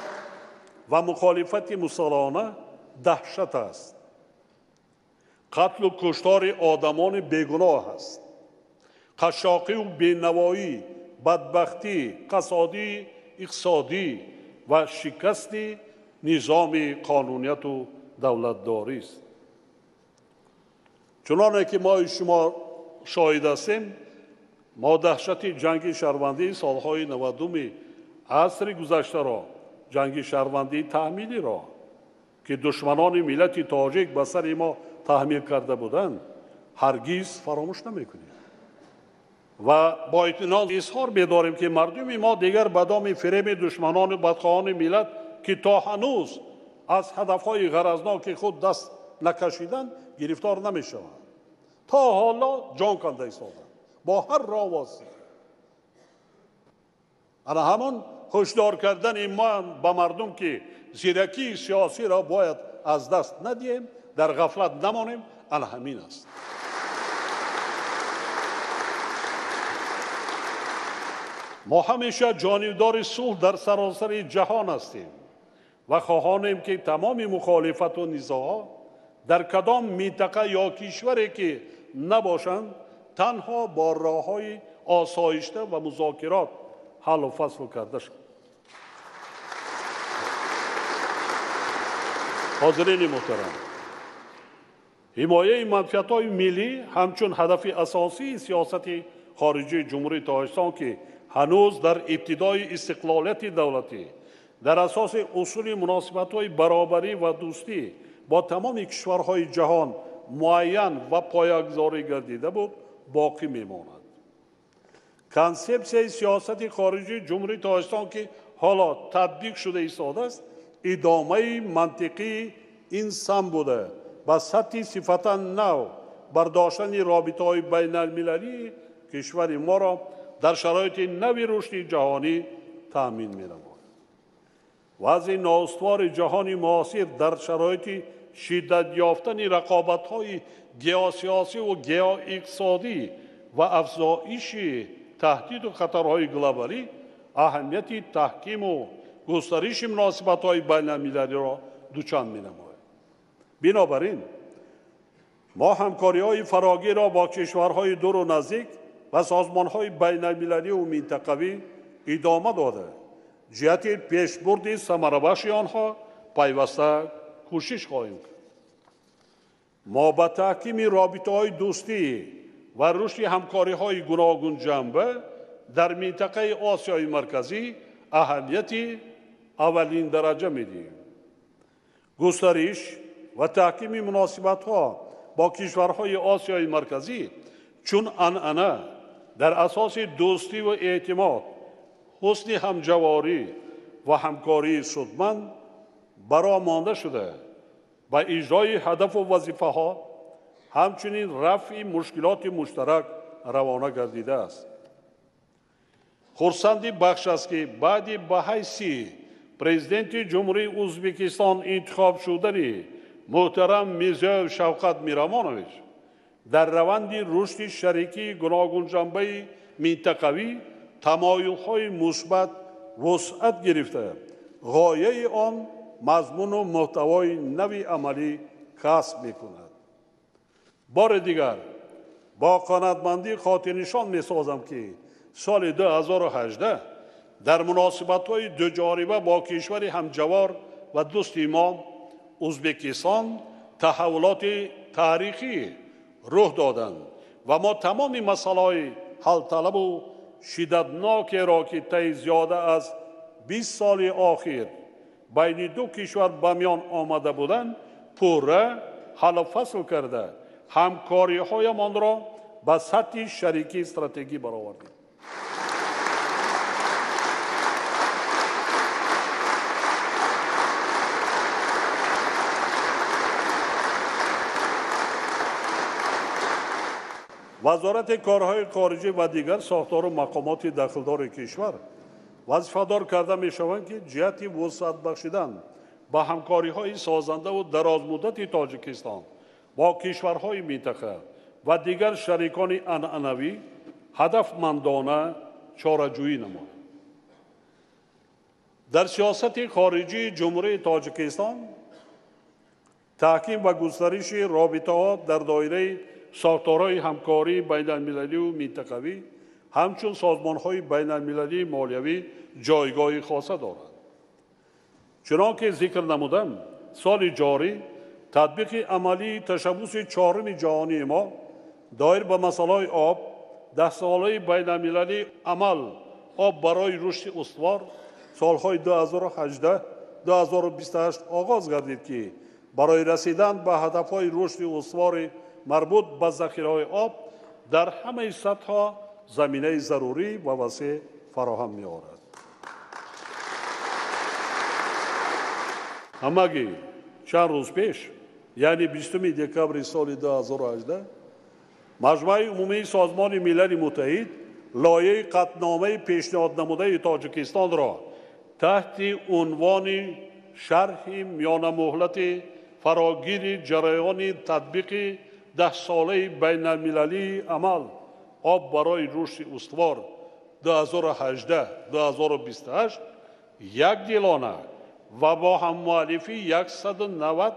ва мухолифати мусаллаҳона даҳшат аст. Қатлу куштори одамони бегуноҳ аст. Қашшоқиву бенавоӣ, бадбахтӣ, қасодии иқтисодӣ ва шикасти низоми қонунияту давлатдорист. Чуноне ки мои шумо шоҳид ҳастем, мо даҳшати ҷанги шаҳрвандии солҳои 90-уми асри гузаштаро, ҷанги шаҳрвандии таҳмилиро, ки душманони миллати тоҷик ба сари мо таҳмил карда буданд, ҳаргиз фаромӯш намекунем ва бо итминон изҳор медорем, ки мардуми мо дигар ба доми фиреби душманону бадхоҳони миллат, ки то ҳанӯз аз ҳадафҳои ғаразноки худ даст накашиданд, гирифтор намешаванд. То ҳоло ҷон канда истоданд бо ҳар роҳ восита. Ана ҳамон ҳушдор кардани мо ба мардум, ки зиракии сиёсиро бояд аз даст надиҳем, дар ғафлат намонем, ана ҳамин аст. Мо ҳамеша ҷонибдори сулҳ дар саросари ҷаҳон ҳастем ва хоҳонем, ки тамоми мухолифату низоъҳо дар кадом минтақа ё кишваре ки набошанд, танҳо бо роҳҳои осоишта ва музокирот ҳаллу фасл карда шаванд. Ҳозирини муҳтарам, ҳимояи манфиатҳои миллӣ ҳамчун ҳадафи асосии сиёсати хориҷии Ҷумҳурии Тоҷикистон, ки ҳанӯз дар ибтидои истиқлолияти давлатӣ дар асоси усули муносибатҳои баробарӣ ва дӯстӣ бо тамоми кишварҳои ҷаҳон муайян ва поягузорӣ гардида буд, боқӣ мемонад. Консепсияи сиёсати хориҷии Ҷумҳурии Тоҷикистон, ки ҳоло татбиқ шуда истодааст, идомаи мантиқии ин сам буда, ба сатҳи сифатан нав бардоштани робитаҳои байналмилалии кишвари моро дар шароити нави рушди ҷаҳонӣ таъмин менамояд. Вазъи ноустувори ҷаҳони муосир дар шароити шиддат ёфтани рақобатҳои геосиёсиву геоиқтисодӣ ва афзоиши таҳдиду хатарҳои глобалӣ аҳамияти таҳкиму густариши муносибатҳои байналмилалиро дучанд менамояд. Бинобар ин мо ҳамкориҳои фарогирро бо кишварҳои дуру наздик ва созмонҳои байналмилаливу минтақавӣ идома дода, ҷиҳати пешбурди самарабахши онҳо пайваста кӯшиш хоҳем кард. Мо ба таҳкими робитаҳои дӯстӣ ва рушди ҳамкориҳои гуногунҷанба дар минтақаи Осиёи Марказӣ аҳамияти аввалин дараҷа медиҳем. Густариш ва таҳкими муносибатҳо бо кишварҳои Осиёи Марказӣ чун анъана дар асоси дӯстӣ ва эътимод, ҳусни ҳамҷаворӣ ва ҳамкории судманд бароҳ монда шуда, ба иҷрои ҳадафу вазифаҳо, ҳамчунин рафъи мушкилоти муштарак равона гардидааст. Хурсанди бахш аст, ки баъди ба ҳайси президенти Ҷумҳурии Ӯзбекистон интихоб шудани муҳтарам Мирзиёев Шавкат Миромонович дар раванди рушди шарикии гуногунҷанбаи минтақавӣ тамоюлҳои мусбат вусъат гирифта, ғояи он мазмуну муҳтавои нави амалӣ касб мекунад. Бори дигар бо қаноатмандӣ хотирнишон месозам, ки соли 2018 Дар муносибатҳои дуҷониба бо кишвари ҳамҷавор ва дӯсти мо Ӯзбекистон таҳаввулоти таърихӣ рӯҳ доданд ва мо тамоми масъалаҳои ҳалталабу шиддатнокеро ки таи зиёда аз 20 соли охир байни ду кишвар ба миён омада буданд, пурра ҳаллу фасл карда ҳамкориҳоямонро ба сатҳи шарикии стратегӣ баровардем. Вазорати корҳои хориҷӣ ва дигар сохтору мақомоти дахлдори кишвар вазифадор карда мешаванд, ки ҷиҳати вусъат бахшидан ба ҳамкориҳои созандаву дарозмуддати Тоҷикистон бо кишварҳои минтақа ва дигар шарикони анъанавӣ ҳадафмандона чораҷӯӣ намоянд. Дар сиёсати хориҷии Ҷумҳурии Тоҷикистон таҳким ва густариши робитаҳо дар доираи сохторҳои ҳамкории байналмилалию минтақавӣ ҳамчун созмонҳои байналмилалии молиявӣ ҷойгоҳи хоса дорад. Чунон ки зикр намудам, соли ҷорӣ татбиқи амалии ташаббуси чоруми ҷаҳонии мо доир ба масъалаҳои об, даҳсолаи байналмилалии амал об барои рушди устувор солҳои 2018-2028 оғоз гардид, ки барои расидан ба ҳадафҳои рушди устувори марбут ба захираҳои об дар ҳамаи сатҳҳо заминаи зарурӣ ва васеъ фароҳам меорад. Ҳамагӣ чанд рӯз пеш, яъне 20 декабри соли 2018, Маҷмааи умумии Созмони Милали Муттаҳид лоиҳаи қатъномаи пешниҳоднамудаи Тоҷикистонро таҳти унвони шарҳи миёнамуҳлати фарогири ҷараёни татбиқи даҳсолаи байналмилалии амал об барои рушди устувор 2018-2028 якдилона ва бо ҳаммуаллифии 190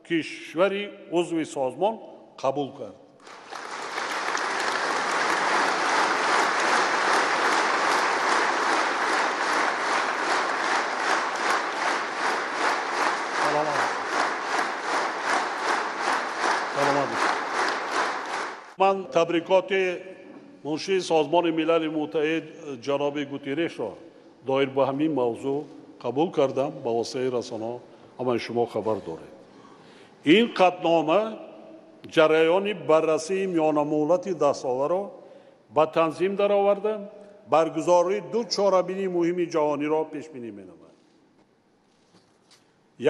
кишвари узви созмон қабул кард. Ман табрикоти муншии Созмони Милали Муттаҳид ҷаноби Гутеррешро доир ба ҳамин мавзӯъ қабул кардам, ба воситаи расонаҳо ҳамаи шумо хабар доред. Ин қатънома ҷараёни баррасии миёнамуҳлати даҳсоларо ба танзим дароварда, баргузории ду чорабинии муҳими ҷаҳониро пешбинӣ менамояд.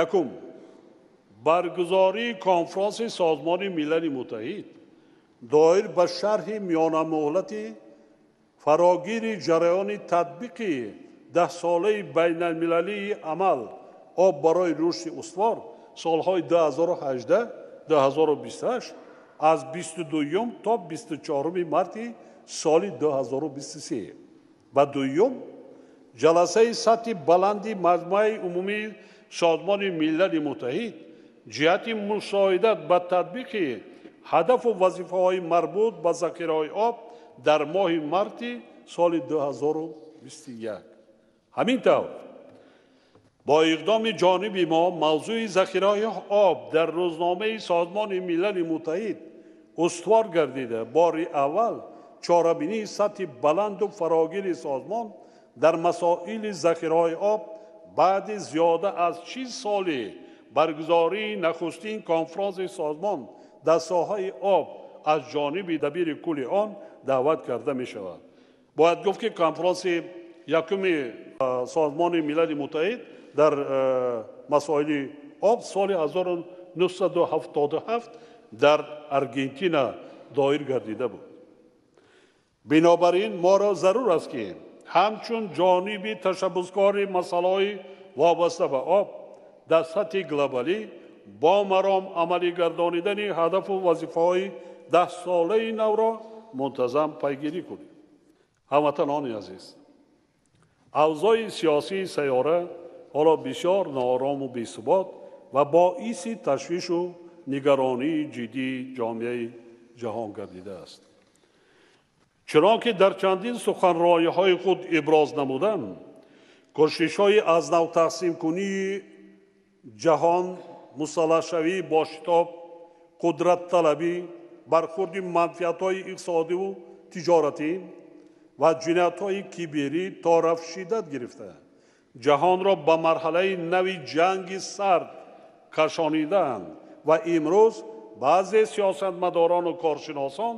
Якум, баргузории конфронси Созмони Милали Муттаҳид доир ба шарҳи миёнамуҳлати фарогири ҷараёни татбиқи даҳсолаи байналмилалии амал об барои рушди устувор солҳои 2018-2028 аз 22 то 24 марти соли 2023 ва дуюм ҷаласаи сатҳи баланди Маҷмааи умумии Созмони Милали Муттаҳид ҷиҳати мусоидат ба татбиқи ҳадафу вазифаҳои марбут ба захираҳои об дар моҳи марти соли 2021. Ҳамин тавр, бо иқдоми ҷониби мо мавзӯи захираҳои об дар рӯзномаи Созмони Милали Муттаҳид устувор гардида, бори аввал чорабинии сатҳи баланду фарогири созмон дар масоили захираҳои об баъди зиёда аз 6 соли баргузории нахустин конфронси созмон дар соҳаи об аз ҷониби дабири кулли он даъват карда мешавад. Бояд гуфт, ки конфронси якуми Созмони Милали Муттаҳид дар масоили об соли 1977 дар Аргентина доир гардида буд. Бинобар ин моро зарур аст, ки ҳамчун ҷониби ташаббускори масъалаҳои вобаста ба об дар сатҳи глобалӣ бо маром амалӣ гардонидани ҳадафу вазифаҳои даҳсолаи навро мунтазам пайгирӣ кунем. Ҳамватанони азиз, авзои сиёсии сайёра ҳоло бисёр ноорому бесубот ва боиси ташвишу нигаронии ҷиддии ҷомеаи ҷаҳон гардидааст. Чунон ки дар чандин суханрониҳои худ иброз намудам, Кӯшишҳои аз нав тақсимкунии ҷаҳон, мусаллаҳшавии бошитоб, қудратталабӣ, бархурди манфиатҳои иқтисодиву тиҷоратӣ ва ҷиноятҳои киберӣ торафт шиддат гирифта, ҷаҳонро ба марҳалаи нави ҷанги сард кашонидаанд ва имрӯз баъзе сиёсатмадорону коршиносон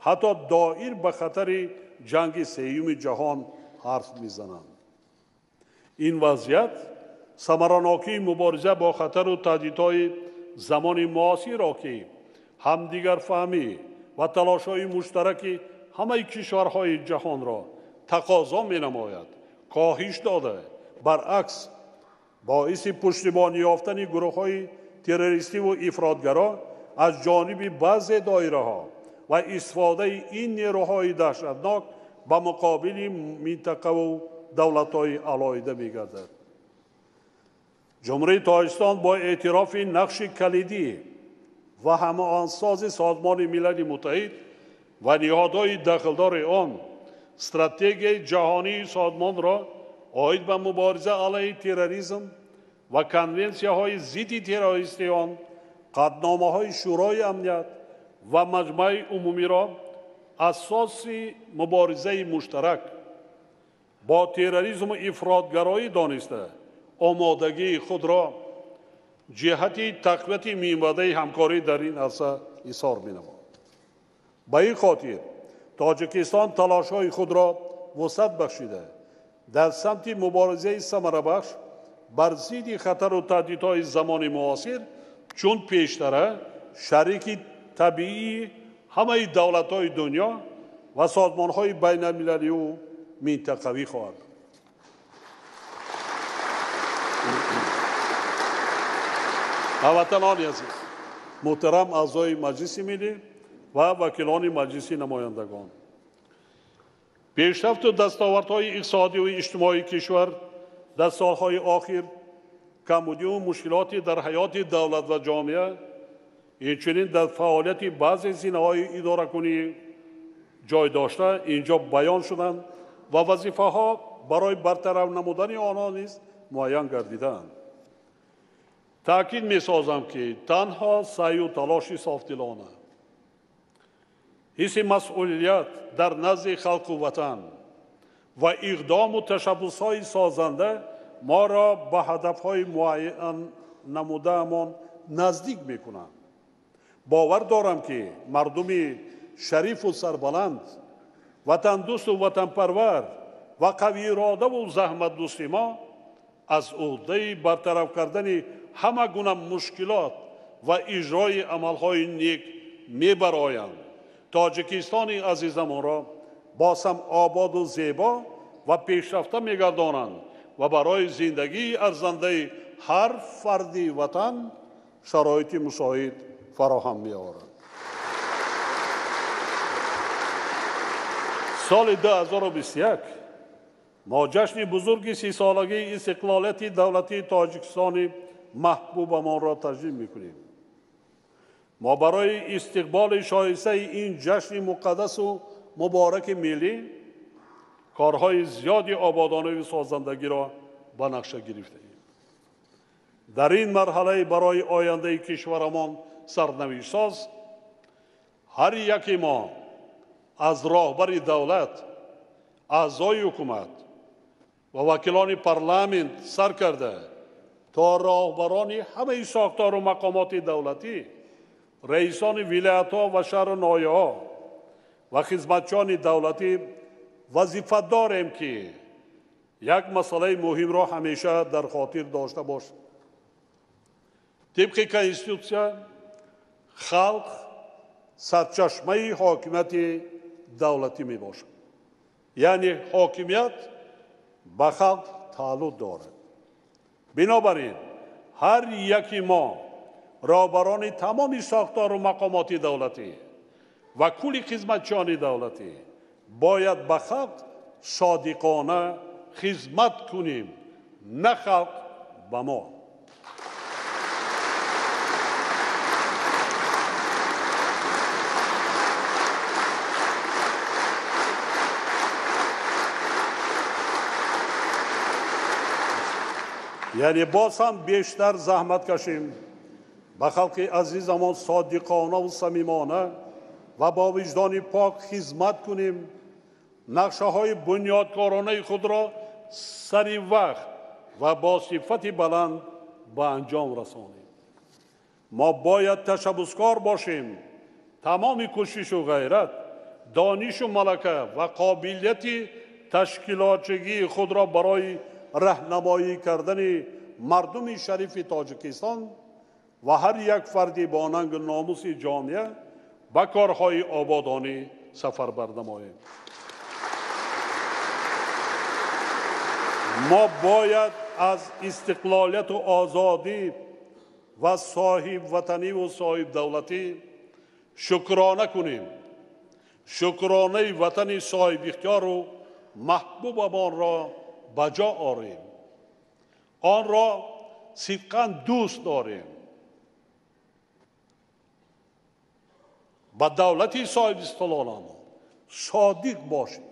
ҳатто доир ба хатари ҷанги сеюми ҷаҳон ҳарф мезананд. Ин вазъият самаранокии мубориза бо хатару таҳдидҳои замони муосирро, ки ҳамдигарфаҳмӣ ва талошҳои муштараки ҳамаи кишварҳои ҷаҳонро тақозо менамояд, коҳиш дода, баръакс боиси пуштибонӣ ёфтани гурӯҳҳои террористиву ифротгаро аз ҷониби баъзе доираҳо ва истифодаи ин нерӯҳои даҳшатнок ба муқобили минтақаву давлатҳои алоҳида мегардад. Ҷумҳурии Тоҷикистон бо эътирофи нақши калидӣ ва ҳамоҳангсози Созмони Милали Муттаҳид ва ниҳодҳои дахлдори он стратегияи ҷаҳонии созмонро оид ба мубориза алайҳи терроризм ва конвенсияҳои зидди террористии он, қатъномаҳои Шӯрои амният ва Маҷмаи умумиро асоси муборизаи муштарак бо терроризму ифротгароӣ дониста, омодагии худро ҷиҳати тақвияти минбаъдаи ҳамкорӣ дар ин арса изҳор менамояд. Ба ин хотир Тоҷикистон талошҳои худро вусъат бахшида, дар самти муборизаи самарабахш бар зидди хатару таҳдидҳои замони муосир чун пештара шарики табиии ҳамаи давлатҳои дунё ва созмонҳои байналмилалию минтақавӣ хоҳад. Ҳамватанони азиз, муҳтарам аъзои Маҷлиси Миллӣ ва вакилони Маҷлиси намояндагон, пешрафту дастовардҳои иқтисодиву иҷтимоии кишвар дар солҳои охир, камбудиву мушкилоти дар ҳаёти давлат ва ҷомеа, инчунин дар фаъолияти баъзе зинаҳои идоракунӣ ҷой дошта инҷо баён шуданд ва вазифаҳо барои бартараф намудани онҳо низ муайян гардидаанд. Таъкид месозам, ки танҳо саъю талоши софдилона, ҳисси масъулият дар назди халқу ватан ва иқдому ташаббусҳои созанда моро ба ҳадафҳои муайян намудаамон наздик мекунанд. Бовар дорам, ки мардуми шарифу сарбаланд, ватандӯсту ватанпарвар ва қавииродаву заҳматдӯсти мо аз ӯҳдаи бартараф кардани ҳама гуна мушкилот ва иҷрои амалҳои нек мебароянд. Тоҷикистони азизамонро боз ҳам ободу зебо ва пешрафта мегардонанд ва барои зиндагии арзандаи ҳар фарди ватан шароити мусоид фароҳам меоранд. Соли 2021 мо ҷашни бузурги 30-солагии истиқлолияти давлатии Тоҷикистони маҳбубамонро таҷлил мекунем. Мо барои истиқболи шоистаи ин ҷашни муқаддасу мубораки миллӣ корҳои зиёди ободониву созандагиро ба нақша гирифтаем. Дар ин марҳалаи барои ояндаи кишварамон сарнавиштсоз ҳар яке мо аз роҳбари давлат, аъзои ҳукумат ва вакилони парламент сар карда то роҳбарони ҳамаи сохтору мақомоти давлатӣ, раисони вилоятҳо ва шаҳру ноҳияҳо ва хизматчиёни давлатӣ вазифа дорем, ки як масъалаи муҳимро ҳамеша дар хотир дошта бошем. Тибқи Конститутсия халқ сарчашмаи ҳокимияти давлатӣ мебошад, яъне ҳокимият ба халқ тааллуқ дорад. Бинобар ин ҳар яки мо роҳбарони тамоми сохтору мақомоти давлатӣ ва кулли хизматчиёни давлатӣ бояд ба халқ содиқона хизмат кунем, на халқ ба мо. Яъне боз ҳам бештар заҳмат кашем, ба халқи азизамон содиқона ва самимона ва бо виҷдони пок хизмат кунем, нақшаҳои бунёдкоронаи худро сари вақт ва бо сифати баланд ба анҷом расонем. Мо бояд ташаббускор бошем, тамоми кӯшишу ғайрат, донишу малака ва қобилияти ташкилотчигии худро барои раҳнамоӣ кардани мардуми шарифи Тоҷикистон ва ҳар як фарди бо нангу номуси ҷомеа ба корҳои ободонӣ сафарбар намоем. Мо бояд аз истиқлолияту озодӣ ва соҳибватаниву соҳибдавлатӣ шукрона кунем. Шукронаи ватани соҳибихтиёру маҳбубамонро ба ҷо орем, онро сидқан дӯст дорем, ба давлати соҳибистиқлоламон содиқ бошем,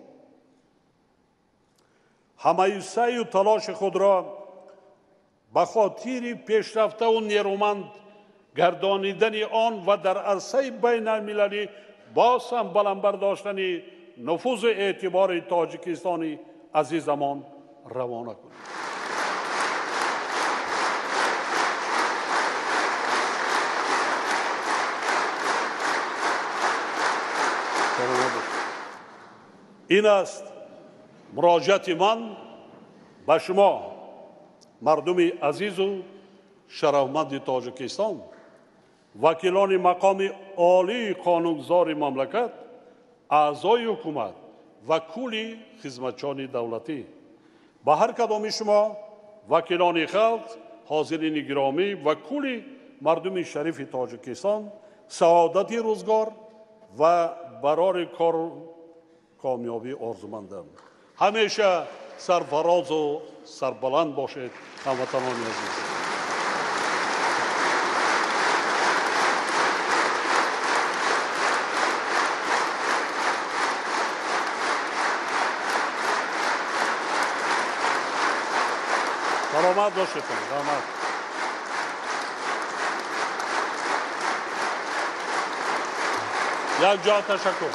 ҳамаи саъю талоши худро ба хотири пешрафтаву нерӯманд гардонидани он ва дар арсаи байналмилалӣ боз ҳам баланд бардоштани нуфузу эътибори Тоҷикистони азизамон равона кунем. Ин аст муроҷиати ман ба шумо, мардуми азизу шарафманди Тоҷикистон, вакилони мақоми олии қонунгузори мамлакат, аъзои ҳукумат ва кулли хизматчони давлатӣ. Ба ҳар кадоми шумо, вакилони халқ, ҳозирини гиромӣ ва кулли мардуми шарифи Тоҷикистон саодати рӯзгор ва барори кору комёбӣ орзумандам. Ҳамеша сарфарозу сарбаланд бошед, ҳамватанони азиз. Саломат бошед, раҳмат. Як ҷо ташаккур.